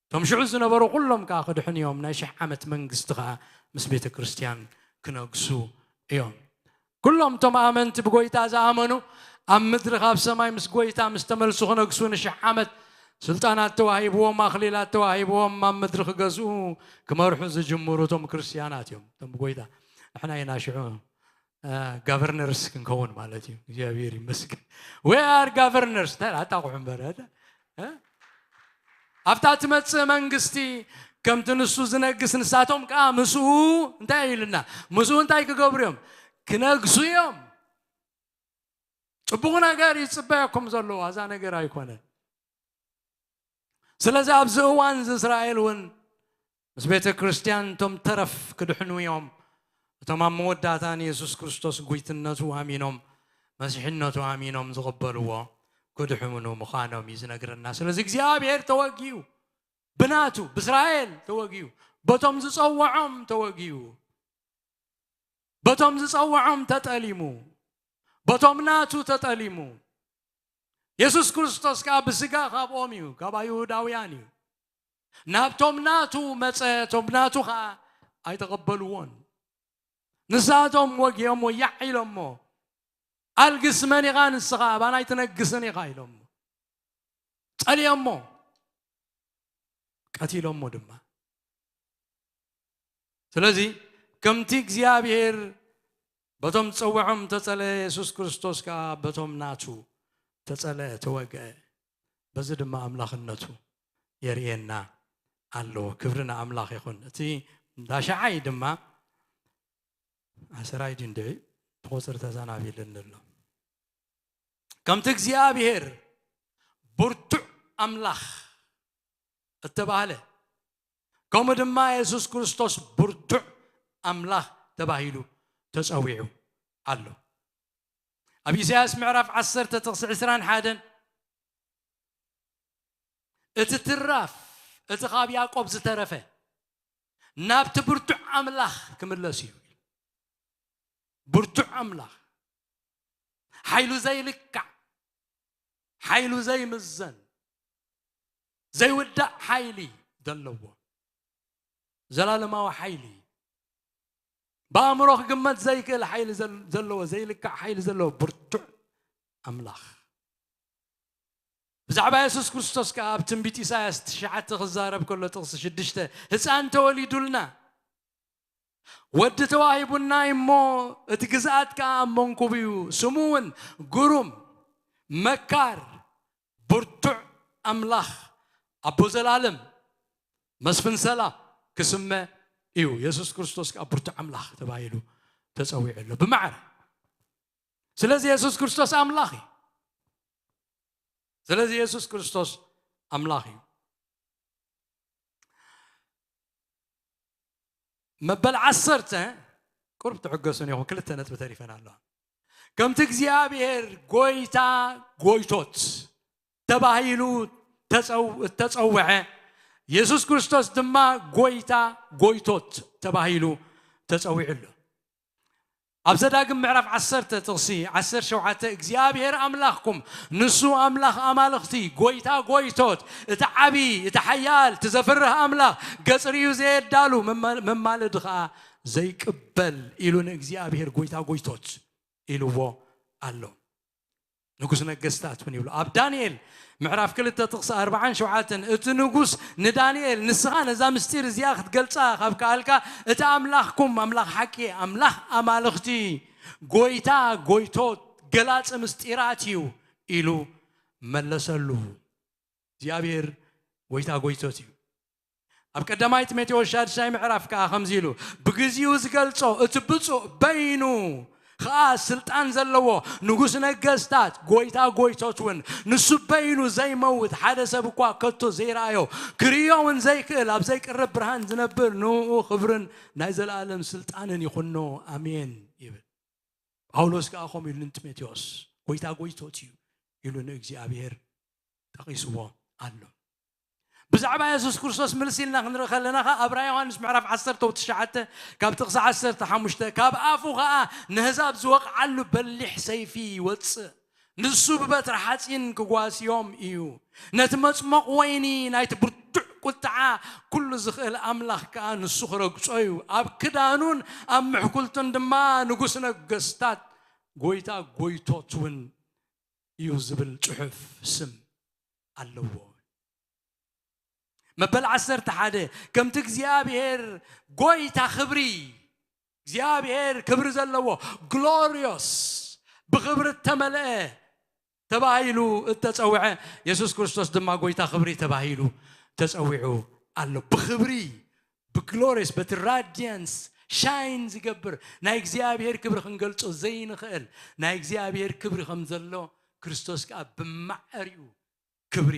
እቶም ሽዑ ዝነበሩ ኩሎም ከኣ ክድሕኑ እዮም። ናይ ሽሕ ዓመት መንግስቲ ከኣ ምስ ቤተ ክርስቲያን ክነግሱ እዮም። ኩሎም እቶም ኣመንቲ ብጎይታ ዝኣመኑ ኣብ ምድሪ ካብ ሰማይ ምስ ጎይታ ምስ ተመልሱ ክነግሱ ንሽሕ ዓመት ስልጣናት ተዋሂብዎም፣ ኣኽሊላት ተዋሂብዎም ኣብ ምድሪ ክገዝኡ ክመርሑ ዝጅምሩ እቶም ክርስትያናት እዮም። እቶም ብጎይታ ንሕና ኢና ሽዑ ጋቨርነርስ ክንከውን ማለት እዩ። እግዚኣብሔር ይመስገን። We are governors። እንታይ ኣጣቑሑ እምበር፣ እ? እ? ኣብታ ትመጽእ መንግስቲ ከምቲ ንሱ ዝነግስ ንሳቶም ከኣ ምስኡ እንታይ ኢልና? ምስኡ እንታይ ክገብሩ እዮም? ክነግሱ እዮም። ጽቡቕ ነገር ይጽበየኩም ዘለዋ እዛ ነገር ኣይኮነን። ስለዚ ኣብዚ እዋን እዚ እስራኤል እውን ምስ ቤተ ክርስቲያን እቶም ተረፍ ክድሕኑ እዮም። እቶም ኣብ መወዳእታ ንየሱስ ክርስቶስ ጉይትነቱ ኣሚኖም፣ መሲሕነቱ ኣሚኖም ዝቕበልዎ ክድሕኑ ምዃኖም እዩ ዝነግረና። ስለዚ እግዚኣብሔር ተወጊኡ፣ ብናቱ፣ ብእስራኤል ተወጊኡ፣ በቶም ዝጸውዖም ተወጊኡ፣ በቶም ዝጸውዖም ተጠሊሙ፣ በቶም ናቱ ተጠሊሙ። የሱስ ክርስቶስ ከኣ ብስጋ ካብኦም እዩ፣ ካብ ኣይሁዳውያን እዩ። ናብቶም ናቱ መጸ፣ እቶም ናቱ ኸኣ ኣይተቐበልዎን። ንሳቶም ወጊኦሞ፣ ያዕ ኢሎሞ፣ "ኣልግስ መን ኢኻ ንስኻ? ኣባና ኣይትነግስን ኢኻ" ኢሎሞ። ጸሊኦሞ፣ ቀቲሎሞ ድማ። ስለዚ ከምቲ እግዚኣብሔር በቶም ዝጸውዖም ተጸለ፣ የሱስ ክርስቶስ ከኣ በቶም ናቱ ተጸለ፣ ተወግአ። በዚ ድማ ኣምላኽነቱ የርእየና ኣሎ። ክብሪ ንኣምላኽ ይኹን። እቲ እንዳ ሸዓይ ድማ ዓሰራይ ድዩ እንድዒ እቲ ቁጽሪ ተዛናቢሉኒ ኣሎ። ከምቲ እግዚኣብሔር ብርቱዕ ኣምላኽ እተባህለ፣ ከምኡ ድማ የሱስ ክርስቶስ ብርቱዕ ኣምላኽ ተባሂሉ ተጸዊዑ ኣሎ። ኣብ ኢሳያስ ምዕራፍ ዓሰርተ ጥቕሲ ዕስራን ሓደን፣ "እቲ ትራፍ፣ እቲ ካብ ያዕቆብ ዝተረፈ፣ ናብቲ ብርቱዕ ኣምላኽ ክምለስ እዩ" ኢሉ። ብርቱዕ ኣምላኽ፣ ሓይሉ ዘይልካዕ፣ ሓይሉ ዘይምዘን፣ ዘይውዳእ ሓይሊ ዘለዎ፣ ዘላለማዊ ሓይሊ እዩ። ብኣእምሮ ክግመት ዘይክእል ሓይሊ ዘል- ዘለዎ፣ ዘይልካዕ ሓይሊ ዘለዎ ብርቱዕ ኣምላኽ። ብዛዕባ የሱስ ክርስቶስ ከኣ ኣብ ትንቢት ኢሳያስ ትሽዓተ ክዛረብ ከሎ፣ ጥቕሲ ሽዱሽተ፣ ህፃን ተወሊዱልና፣ ወዲ ተዋሂቡና እሞ፣ እቲ ግዝኣት ከኣ ኣብ መንኩቡ እዩ፣ ስሙ እውን ግሩም፣ መካር፣ ብርቱዕ ኣምላኽ፣ ኣቦ ዘላለም፣ መስፍን ሰላም ክስመ እዩ። የሱስ ክርስቶስ ከኣ ብርቱዕ ኣምላኽ ተባሂሉ ተጸዊዑ ኣሎ ብማዕረ። ስለዚ የሱስ ክርስቶስ ኣምላኽ እዩ። ስለዚ የሱስ ክርስቶስ ኣምላኽ እዩ። መበል ዓሰርተ፣ ቁሩብ ትዕገሱን ኢኹም፣ ክልተ ነጥቢ ተሪፈን ኣለዋ። ከምቲ እግዚኣብሔር ጎይታ ጎይቶት ተባሂሉ ተጸው- እተጸውዐ፣ የሱስ ክርስቶስ ድማ ጎይታ ጎይቶት ተባሂሉ ተጸዊዑ ኣሎ። ኣብ ዘዳግም ምዕራፍ ዓሰርተ ጥቕሲ ዓሰርተ ሸውዓተ፣ እግዚኣብሔር ኣምላኽኩም ንሱ ኣምላኽ ኣማልኽቲ፣ ጎይታ ጎይቶት፣ እቲ ዓቢ፣ እቲ ሓያል፣ እቲ ዘፍርህ ኣምላኽ፣ ገጽ ርእዩ ዘየዳሉ፣ መማ- መማለዲ ኸኣ ዘይቅበል ኢሉ ንእግዚኣብሔር ጎይታ ጎይቶት ኢልዎ ኣሎ። ንጉስ ነገስታት እውን ይብሎ። ኣብ ዳንኤል ምዕራፍ ክልተ ጥቕሲ ኣርባዓን ሸውዓተን፣ እቲ ንጉስ ንዳንኤል፣ ንስኻ ነዛ ምስጢር እዚኣ ክትገልጻ ካብ ከኣልካ፣ እቲ ኣምላኽኩም ኣምላኽ ሓቂ፣ ኣምላኽ ኣማልኽቲ፣ ጎይታ ጎይቶት፣ ገላጺ ምስጢራት እዩ ኢሉ መለሰሉ። እግዚኣብሔር ጎይታ ጎይቶት እዩ። ኣብ ቀዳማይ ጢሞቴዎስ ሻድሻይ ምዕራፍ ከኣ ከምዚ ኢሉ፣ ብግዚኡ ዝገልጾ እቲ ብፁዕ በይኑ ኸኣ ስልጣን ዘለዎ ንጉስ ነገስታት፣ ጎይታ ጎይቶት እውን፣ ንሱ በይኑ ዘይመውት፣ ሓደ ሰብ እኳ ከቶ ዘይረኣዮ፣ ክርእዮ እውን ዘይክእል፣ ኣብ ዘይቅረብ ብርሃን ዝነብር፣ ንኡ ክብርን ናይ ዘለኣለም ስልጣንን ይኹኖ። ኣሜን ይብል። ጳውሎስ ከኣ ከምኡ ኢሉ ንጢሞቴዎስ፣ ጎይታ ጎይቶት እዩ ኢሉ ንእግዚኣብሔር ጠቒስዎ ኣሎ። ብዛዕባ የሱስ ክርስቶስ ምልስ ኢልና ክንርኢ ከለና ኸኣ፣ ኣብ ራእይ ዮሃንስ ምዕራፍ ዓሰርተ ትሽዓተ ካብ ጥቕሲ ዓሰርተ ሓሙሽተ፣ ካብ ኣፉ ኸኣ ነህዛብ ዝወቕዓሉ በሊሕ ሰይፊ ይወጽእ፣ ንሱ ብበትሪ ሓጺን ክጓስዮም እዩ። ነቲ መጽመቕ ወይኒ ናይቲ ብርቱዕ ቁጥዓ ኩሉ ዝኽእል ኣምላኽ ከኣ ንሱ ክረግጾ እዩ። ኣብ ክዳኑን ኣብ ምሕኩልቱን ድማ ንጉስ ነገስታት፣ ጎይታ ጎይቶት እውን እዩ ዝብል ጽሑፍ፣ ስም ኣለዎ። መበል ዓሰርተ ሓደ፣ ከምቲ እግዚኣብሔር ጎይታ ክብሪ፣ እግዚኣብሔር ክብሪ ዘለዎ፣ ግሎሪዮስ፣ ብኽብሪ እተመልአ ተባሂሉ እተጸውዐ፣ የሱስ ክርስቶስ ድማ ጎይታ ክብሪ ተባሂሉ ተጸዊዑ ኣሎ። ብኽብሪ፣ ብግሎሪየስ፣ በቲ ራዲየንስ፣ ሻይን ዝገብር ናይ እግዚኣብሔር ክብሪ ክንገልጾ ዘይንኽእል ናይ እግዚኣብሔር ክብሪ ከም ዘሎ፣ ክርስቶስ ከኣ ብማዕሪኡ ክብሪ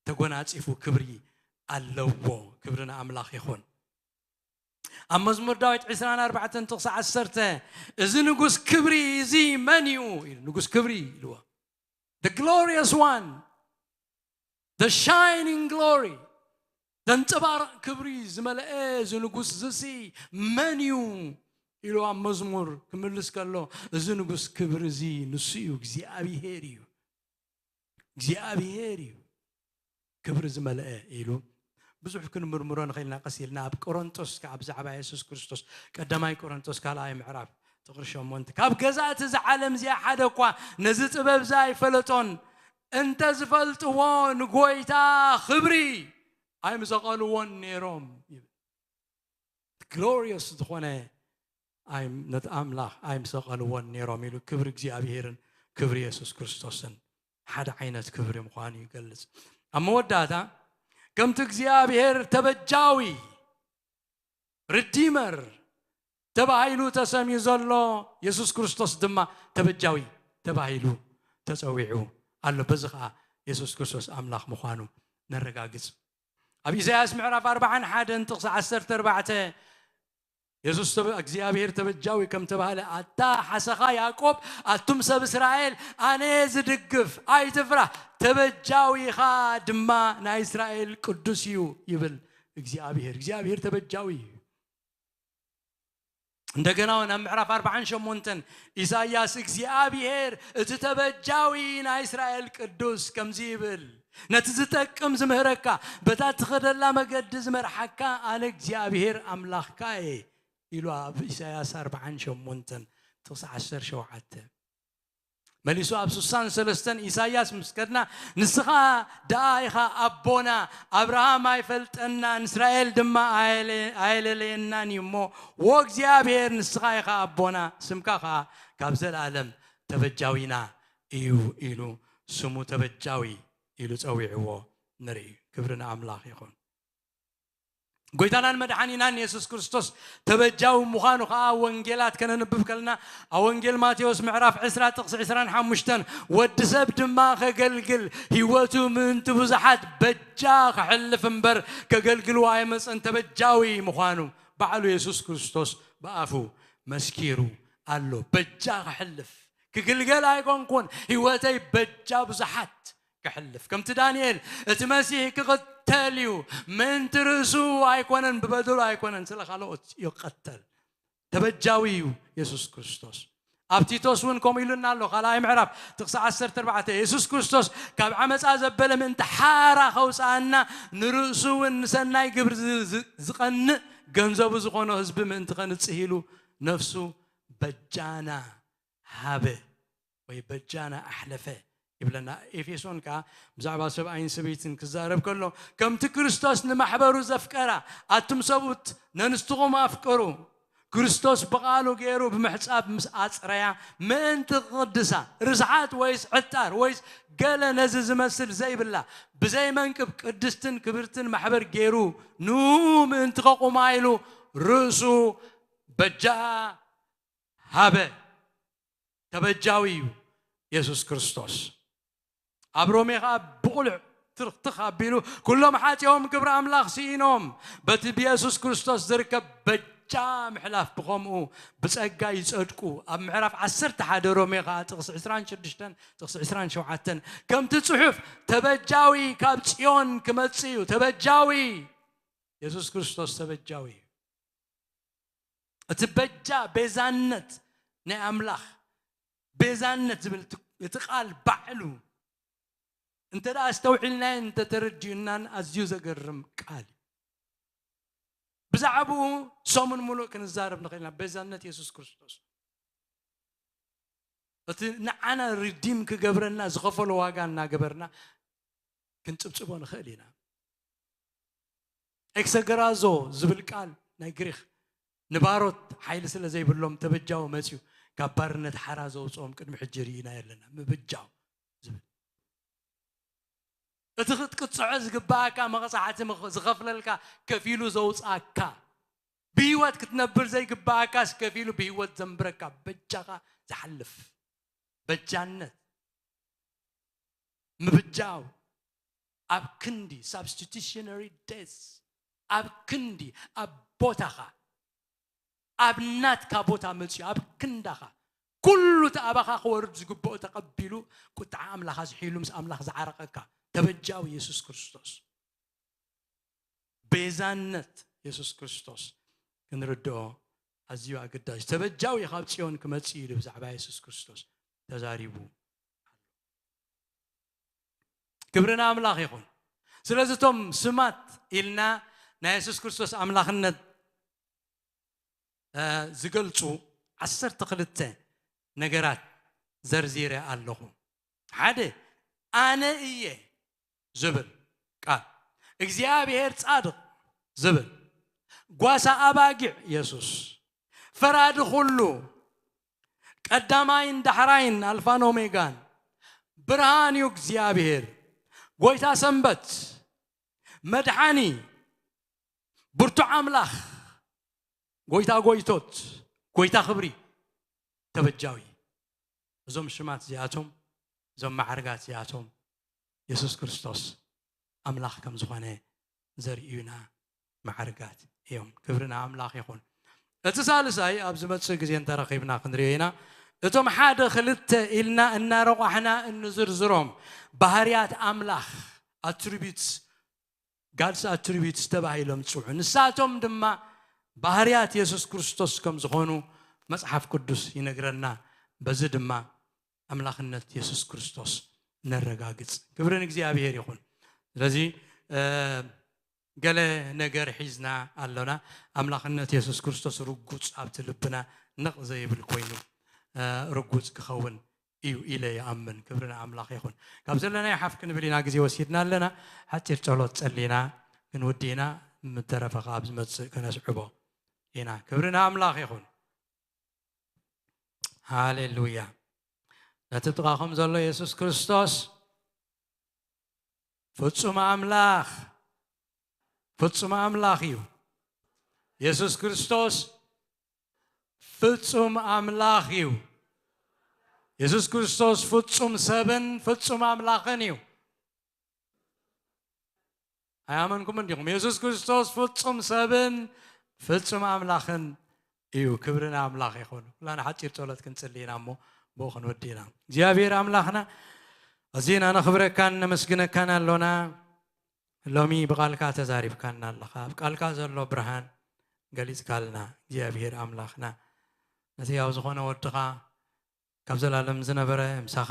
ተጎናጺፉ ክብሪ ኣለዎ። ክብሪ ንኣምላኽ ይኹን። ኣብ መዝሙር ዳዊት ዕስራን ኣርባዕተን ጥቕሲ ዓሰርተ፣ እዚ ንጉስ ክብሪ እዚ መን እዩ? ኢሉ፣ ንጉስ ክብሪ ኢልዎ። The glorious one, the shining glory፣ ዘንጸባርቕ ክብሪ ዝመልአ እዚ ንጉስ ዝሲ መን እዩ? ኢሉ ኣብ መዝሙር ክምልስ ከሎ፣ እዚ ንጉስ ክብሪ እዚ ንሱ እዩ፣ እግዚኣብሔር እዩ። እግዚኣብሔር እዩ ክብሪ ዝመልአ ኢሉ። ብዙሕ ክንምርምሮ ንኽእልና፣ ቀስ ኢልና ኣብ ቆሮንጦስ ከኣ ብዛዕባ የሱስ ክርስቶስ፣ ቀዳማይ ቆሮንጦስ ካልኣይ ምዕራፍ ጥቕሪ ሸሞንተ፣ ካብ ገዛእቲ እዚ ዓለም እዚኣ ሓደ እኳ ነዚ ጥበብ እዚ ኣይፈለጦን፣ እንተ ዝፈልጥዎ ንጎይታ ክብሪ ኣይምሰቐልዎን ነይሮም ይብል። ግሎሪየስ ዝኾነ ኣይ- ነቲ ኣምላኽ ኣይምሰቐልዎን ነይሮም ኢሉ ክብሪ እግዚኣብሔርን ክብሪ የሱስ ክርስቶስን ሓደ ዓይነት ክብሪ ምዃኑ ይገልጽ። ኣብ መወዳእታ፣ ከምቲ እግዚኣብሔር ተበጃዊ፣ ሪዲመር፣ ተባሂሉ ተሰምዩ ዘሎ፣ የሱስ ክርስቶስ ድማ ተበጃዊ ተባሂሉ ተጸዊዑ ኣሎ። በዚ ኸኣ የሱስ ክርስቶስ ኣምላኽ ምዃኑ ነረጋግጽ። ኣብ ኢሳያስ ምዕራፍ ኣርባዓን ሓደን ጥቕሲ ዓሰርተ ኣርባዕተ፣ የሱስ ተበ- እግዚኣብሔር ተበጃዊ ከም ተባህለ፣ ኣታ ሓሰኻ ያዕቆብ፣ ኣቱም ሰብ እስራኤል፣ ኣነ ዝድግፍ፣ ኣይትፍራህ፣ ተበጃዊኻ ድማ ናይ እስራኤል ቅዱስ እዩ ይብል እግዚኣብሔር። እግዚኣብሔር ተበጃዊ እዩ። እንደገና እውን ኣብ ምዕራፍ ኣርባዓን ሸሞንተን ኢሳይያስ፣ እግዚኣብሔር እቲ ተበጃዊ ናይ እስራኤል ቅዱስ ከምዚ ይብል፣ ነቲ ዝጠቅም ዝምህረካ፣ በታ ትኸደላ መገዲ ዝመርሓካ ኣነ እግዚኣብሔር ኣምላኽካ እየ ኢሉ ኣብ ኢሳያስ ኣርብዓን ሸሞንተን ጥቕሲ ዓሰርተ ሸውዓተ። መሊሱ ኣብ ስሳን ሰለስተን ኢሳያስ ምስ ከድና፣ ንስኻ ደኣ ኢኻ ኣቦና፣ ኣብርሃም ኣይፈልጠናን፣ እስራኤል ድማ ኣየለ-፣ ኣየለለየናን እዩ እሞ፣ ዎ እግዚኣብሔር ንስኻ ኢኻ ኣቦና፣ ስምካ ኸዓ ካብ ዘለኣለም ተበጃዊና እዩ ኢሉ ስሙ ተበጃዊ ኢሉ ጸዊዕዎ ንርኢ። ክብሪ ንኣምላኽ ይኹን። ጎይታናን መድሓኒናን የሱስ ክርስቶስ ተበጃዊ ምዃኑ ኸዓ ወንጌላት ከነንብብ ከለና፣ ኣብ ወንጌል ማቴዎስ ምዕራፍ ዕስራ ጥቕሲ ዕስራን ሓሙሽተን፣ "ወዲ ሰብ ድማ ከገልግል፣ ህይወቱ ምእንቲ ብዙሓት በጃ ከሕልፍ እምበር፣ ከገልግልዎ ኣይመጸን፣ ተበጃዊ ምዃኑ ባዕሉ የሱስ ክርስቶስ ብኣፉ መስኪሩ ኣሎ። በጃ ከሕልፍ፣ ክግልገል ኣይኮንኩን፣ ህይወተይ በጃ ብዙሓት ከሕልፍ። ከምቲ ዳንኤል እቲ መሲሕ ክቕተል እዩ፣ ምእንቲ ርእሱ ኣይኮነን፣ ብበደሉ ኣይኮነን፣ ስለ ካልኦት ይቐተል። ተበጃዊ እዩ የሱስ ክርስቶስ። ኣብ ቲቶስ እውን ከምኡ ኢሉና ኣሎ፣ ካልኣይ ምዕራፍ ጥቕሲ ዓሰርተ ኣርባዕተ፣ የሱስ ክርስቶስ ካብ ዓመፃ ዘበለ ምእንቲ ሓራ ከውፅኣና፣ ንርእሱ እውን ንሰናይ ግብሪ ዝ-፣ ዝ-፣ ዝቐንእ ገንዘቡ ዝኾኖ ህዝቢ ምእንቲ ከንጽህ ኢሉ ነፍሱ በጃና ሃበ ወይ በጃና ኣሕለፈ ይብለና። ኤፌሶን ከኣ ብዛዕባ ሰብኣይን ሰበይትን ክዛረብ ከሎ፣ "ከምቲ ክርስቶስ ንማሕበሩ ዘፍቀራ፣ ኣቱም ሰብኡት ነንስትኹም ኣፍቅሩ። ክርስቶስ ብቓሉ ገይሩ ብምሕጻብ ምስ ኣጽረያ፣ ምእንቲ ክቕድሳ፣ ርስሓት ወይስ ዕጣር ወይስ ገለ ነዚ ዝመስል ዘይብላ፣ ብዘይ መንቅብ ቅድስትን ክብርትን ማሕበር ገይሩ፣ ንኡ ምእንቲ ከቑማ ኢሉ ርእሱ በጃ ሃበ።" ተበጃዊ እዩ የሱስ ክርስቶስ። ኣብ ሮሜ ኸዓ ብቑሉዕ ትርኽትኽ ኣቢሉ፣ "ኩሎም ሓጢኦም ክብሪ ኣምላኽ ስኢኖም፣ በቲ ብየሱስ ክርስቶስ ዝርከብ በጃ ምሕላፍ ብኸምኡ ብጸጋ ይጸድቁ።" ኣብ ምዕራፍ ዓሰርተ ሓደ ሮሜ ኸዓ ጥቕሲ ዕስራን ሽዱሽተን ጥቕሲ ዕስራን ሸውዓተን፣ ከምቲ ጽሑፍ፣ "ተበጃዊ ካብ ጽዮን ክመጽእ እዩ።" ተበጃዊ፣ የሱስ ክርስቶስ ተበጃዊ እዩ። እቲ በጃ፣ ቤዛነት ናይ ኣምላኽ፣ ቤዛነት ዝብል እቲ፣ እቲ ቃል ባዕሉ እንተ ደኣ ኣስተውዒልናዮን እንተ ተረዲኡናን ኣዝዩ ዘገርም ቃል እዩ። ብዛዕባኡ ሰሙን ሙሉእ ክንዛረብ ንኽእል ኢና። ቤዛነት የሱስ ክርስቶስ፣ እቲ ንዓና ሪዲም ክገብረና ዝኸፈሎ ዋጋ እናገበርና ክንጽብጽቦ ንኽእል ኢና። ኤክሰገራዞ ዝብል ቃል ናይ ግሪኽ ንባሮት ሓይሊ ስለ ዘይብሎም ተበጃዊ መጺኡ ካብ ባርነት ሓራ ዘውጽኦም ቅድሚ ሕጂ ርኢና የለና። ምብጃው ዝብል እቲ ክትቅጽዖ ዝግባኣካ መቕጻዕቲ ምኽ-፣ ዝኸፍለልካ ከፊሉ ዘውጻኣካ፣ ብህይወት ክትነብር ዘይግባኣካስ ከፊሉ ብህይወት ዘንብረካ በጃኻ ዝሓልፍ በጃነት ምብጃው ኣብ ክንዲ ሳብስቲቱሽነሪ ደስ ኣብ ክንዲ ኣብ ቦታኻ ኣብ ናትካ ቦታ መፅዩ ኣብ ክንዳኻ ኩሉ እቲ ኣባኻ ክወርድ ዝግብኦ ተቐቢሉ ቁጥዓ ኣምላኽ ኣዝሒሉ ምስ ኣምላኽ ዝዓረቐካ ተበጃዊ የሱስ ክርስቶስ ቤዛነት የሱስ ክርስቶስ ክንርድኦ ኣዝዩ ኣገዳሲ። ተበጃዊ ካብ ጽዮን ክመጽእ ኢሉ ብዛዕባ የሱስ ክርስቶስ ተዛሪቡ ኣሎ። ክብሪ ንኣምላኽ ይኹን። ስለዚ እቶም ስማት ኢልና ናይ የሱስ ክርስቶስ ኣምላኽነት እ፣ ዝገልጹ ዓሰርተ ክልተ ነገራት ዘርዚረ ኣለኹ። ሓደ፣ ኣነ እየ ዝብል ቃል፣ እግዚኣብሔር ጻድቕ ዝብል፣ ጓሳ ኣባጊዕ የሱስ፣ ፈራዲ ኩሉ፣ ቀዳማይን ዳሕራይን ኣልፋን ኦሜጋን፣ ብርሃን እዩ እግዚኣብሔር፣ ጎይታ ሰንበት፣ መድሓኒ፣ ብርቱዕ ኣምላኽ፣ ጎይታ ጎይቶት፣ ጎይታ ክብሪ፣ ተበጃዊ። እዞም ሽማት እዚኣቶም፣ እዞም ማዕርጋት እዚኣቶም የሱስ ክርስቶስ ኣምላኽ ከም ዝኾነ ዘርእዩና ማዕርጋት እዮም። ክብሪ ንኣምላኽ ይኹን። እቲ ሳልሳይ ኣብ ዝመጽእ ግዜ እንተረኺብና ክንሪኦ ኢና። እቶም ሓደ ክልተ ኢልና እናረቋሕና እንዝርዝሮም ባህርያት ኣምላኽ፣ ኣትሪቢዩትስ፣ ጋድስ ኣትሪቢዩትስ ተባሂሎም ዝጽውዑ። ንሳቶም ድማ ባህርያት የሱስ ክርስቶስ ከም ዝኾኑ መጽሓፍ ቅዱስ ይነግረና። በዚ ድማ ኣምላኽነት የሱስ ክርስቶስ ነረጋግጽ። ክብሪ ንእግዚኣብሔር ይኹን። ስለዚ ገለ ነገር ሒዝና ኣሎና። ኣምላኽነት የሱስ ክርስቶስ ርጉጽ ኣብቲ ልብና ነቕ ዘይብል ኮይኑ ርጉጽ ክኸውን እዩ ኢለ ይኣምን። ክብሪ ንኣምላኽ ይኹን። ካብ ዘለናዮ ሓፍ ክንብል ኢና፣ ግዜ ወሲድና ኣለና። ሓጺር ጸሎት ጸሊና ክንውዲ ኢና። ምተረፈ ከኣ ኣብ ዝመጽእ ከነስዕቦ ኢና። ክብሪ ንኣምላኽ ይኹን። ሃሌሉያ። ነቲ ጥቓኹም ዘሎ የሱስ ክርስቶስ ፍጹም ኣምላኽ፣ ፍጹም ኣምላኽ እዩ። የሱስ ክርስቶስ ፍጹም ኣምላኽ እዩ። የሱስ ክርስቶስ ፍጹም ሰብን ፍጹም ኣምላኽን እዩ። ኣይኣመንኩም እንዲኹም? የሱስ ክርስቶስ ፍጹም ሰብን ፍጹም ኣምላኽን እዩ። ክብሪ ንኣምላኽ ይኹን። ኩላና ሓጺር ጸሎት ክንጽሊ ኢና እሞ ብኡ ክንወዲ ኢና። እግዚኣብሔር ኣምላኽና ኣዚና ነኽብረካን ነመስግነካን ኣሎና። ሎሚ ብቓልካ ተዛሪብካና ኣለኻ። ኣብ ቃልካ ዘሎ ብርሃን ገሊጽካልና እግዚኣብሔር ኣምላኽና። ነቲ ያው ዝኾነ ወድኻ ካብ ዘላለም ዝነበረ ምሳኻ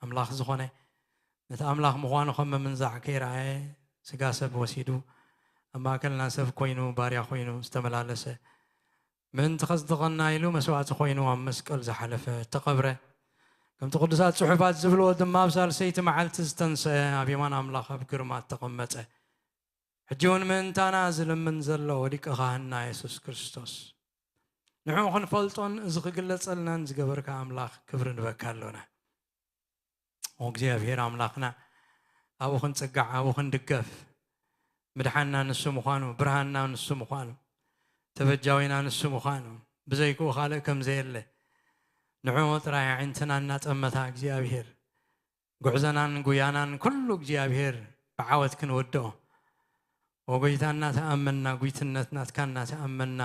ኣምላኽ ዝኾነ ነቲ ኣምላኽ ምዃኑ ከም ምምንዛዕ ከይረኣየ ስጋ ሰብ ወሲዱ ኣብ ማእከልና ሰብ ኮይኑ ባርያ ኮይኑ ዝተመላለሰ ምእንቲ ከጽድቐና ኢሉ መስዋእቲ ኮይኑ ኣብ መስቀል ዝሓለፈ እተቐብረ ከምቲ ቅዱሳት ጽሑፋት ዝብልዎ ድማ ኣብ ሳልሰይቲ መዓልቲ ዝተንሰአ ኣብ የማን ኣምላኽ ኣብ ግርማ እተቐመጠ ሕጂ እውን ምእንታና ዝልምን ዘሎ ወሊቀ ካህንና የሱስ ክርስቶስ ንዕኡ ክንፈልጦን እዚ ክግለጸልናን ዝገበርካ ኣምላኽ ክብሪ ንበካ ኣሎና። እግዚኣብሔር ኣምላኽና ኣብኡ ክንጽጋዕ ኣብኡ ክንድገፍ ምድሓንና ንሱ ምዃኑ ብርሃንና ንሱ ምዃኑ ተበጃዊና ንሱ ምዃኑ ብዘይክኡ ካልእ ከም ዘየለ ንዕኡ ጥራይ ኣዒንትና እናጠመታ እግዚኣብሔር ጉዕዘናን ጉያናን ኩሉ እግዚኣብሔር ብዓወት ክንወድኦ ወጎይታ እናተኣመንና ጉይትነት ናትካ እናተኣመንና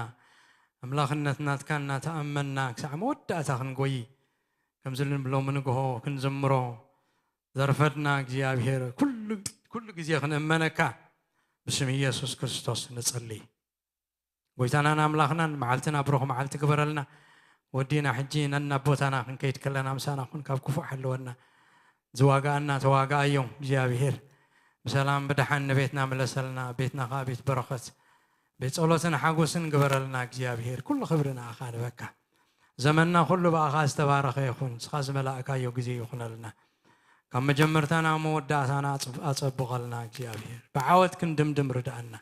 ኣምላኽነት ናትካ እናተኣመንና ክሳዕ መወዳእታ ክንጎይ ከምዚ ንብሎ ምንግሆ ክንዝምሮ ዘርፈድና እግዚኣብሔር ኩሉ ግዜ ክንእመነካ ብስም ኢየሱስ ክርስቶስ ንጸሊ። ጎይታናን ኣምላኽናን መዓልትና ብሩኽ መዓልቲ ግበረልና። ወዲና ሕጂ ነናብ ቦታና ክንከይድ ከለና ምሳና ኩን ካብ ክፉእ ሓልወና። ዝዋጋኣና ተዋጋኣዮም እግዚኣብሔር። ብሰላም ብደሓን ንቤትና ምለሰልና። ቤትና ከዓ ቤት በረኸት ቤት ጸሎትን ሓጎስን ግበረልና እግዚኣብሔር። ኩሉ ክብሪ ንኣኻ ንበካ። ዘመንና ኩሉ ብኣኻ ዝተባረኸ ይኹን። ንስኻ ዝመላእካዮ ግዜ ይኹነልና። ካብ መጀመርታና መወዳእታና ኣጸብቐልና እግዚኣብሔር። ብዓወት ክንድምድም ርድኣና።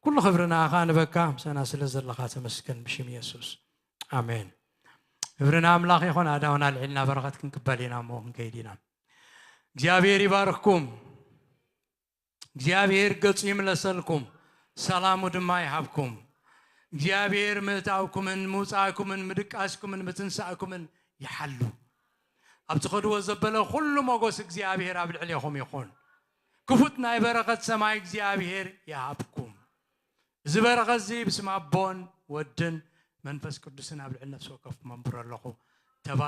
ኩሉ ክብሪ ንኣኻ ንበካ። ምሳና ስለ ዘለኻ ተመስገን ብሽም የሱስ ኣሜን። ክብሪ ንኣምላኽ ይኹን። ኣዳውና ኣልዒልና በረኸት ክንቅበል ኢና እሞ ክንከይድ ኢና። እግዚኣብሔር ይባርኽኩም። እግዚኣብሔር ገጹ ይምለሰልኩም፣ ሰላሙ ድማ ይሃብኩም። እግዚኣብሔር ምእታውኩምን ምውፃእኩምን ምድቃስኩምን ምትንሳእኩምን ይሓሉ። ኣብ ትኸድዎ ዘበለ ኩሉ ሞጎስ እግዚኣብሔር ኣብ ልዕሌኹም ይኹን። ክፉት ናይ በረኸት ሰማይ እግዚኣብሔር ይሃብኩም። እዚ በረኸት እዚ ብስም ኣቦን ወድን መንፈስ ቅዱስን ኣብ ልዕሊ ነፍሲ ወከፍኩም ኣንብሮ ኣለኹ። ተባ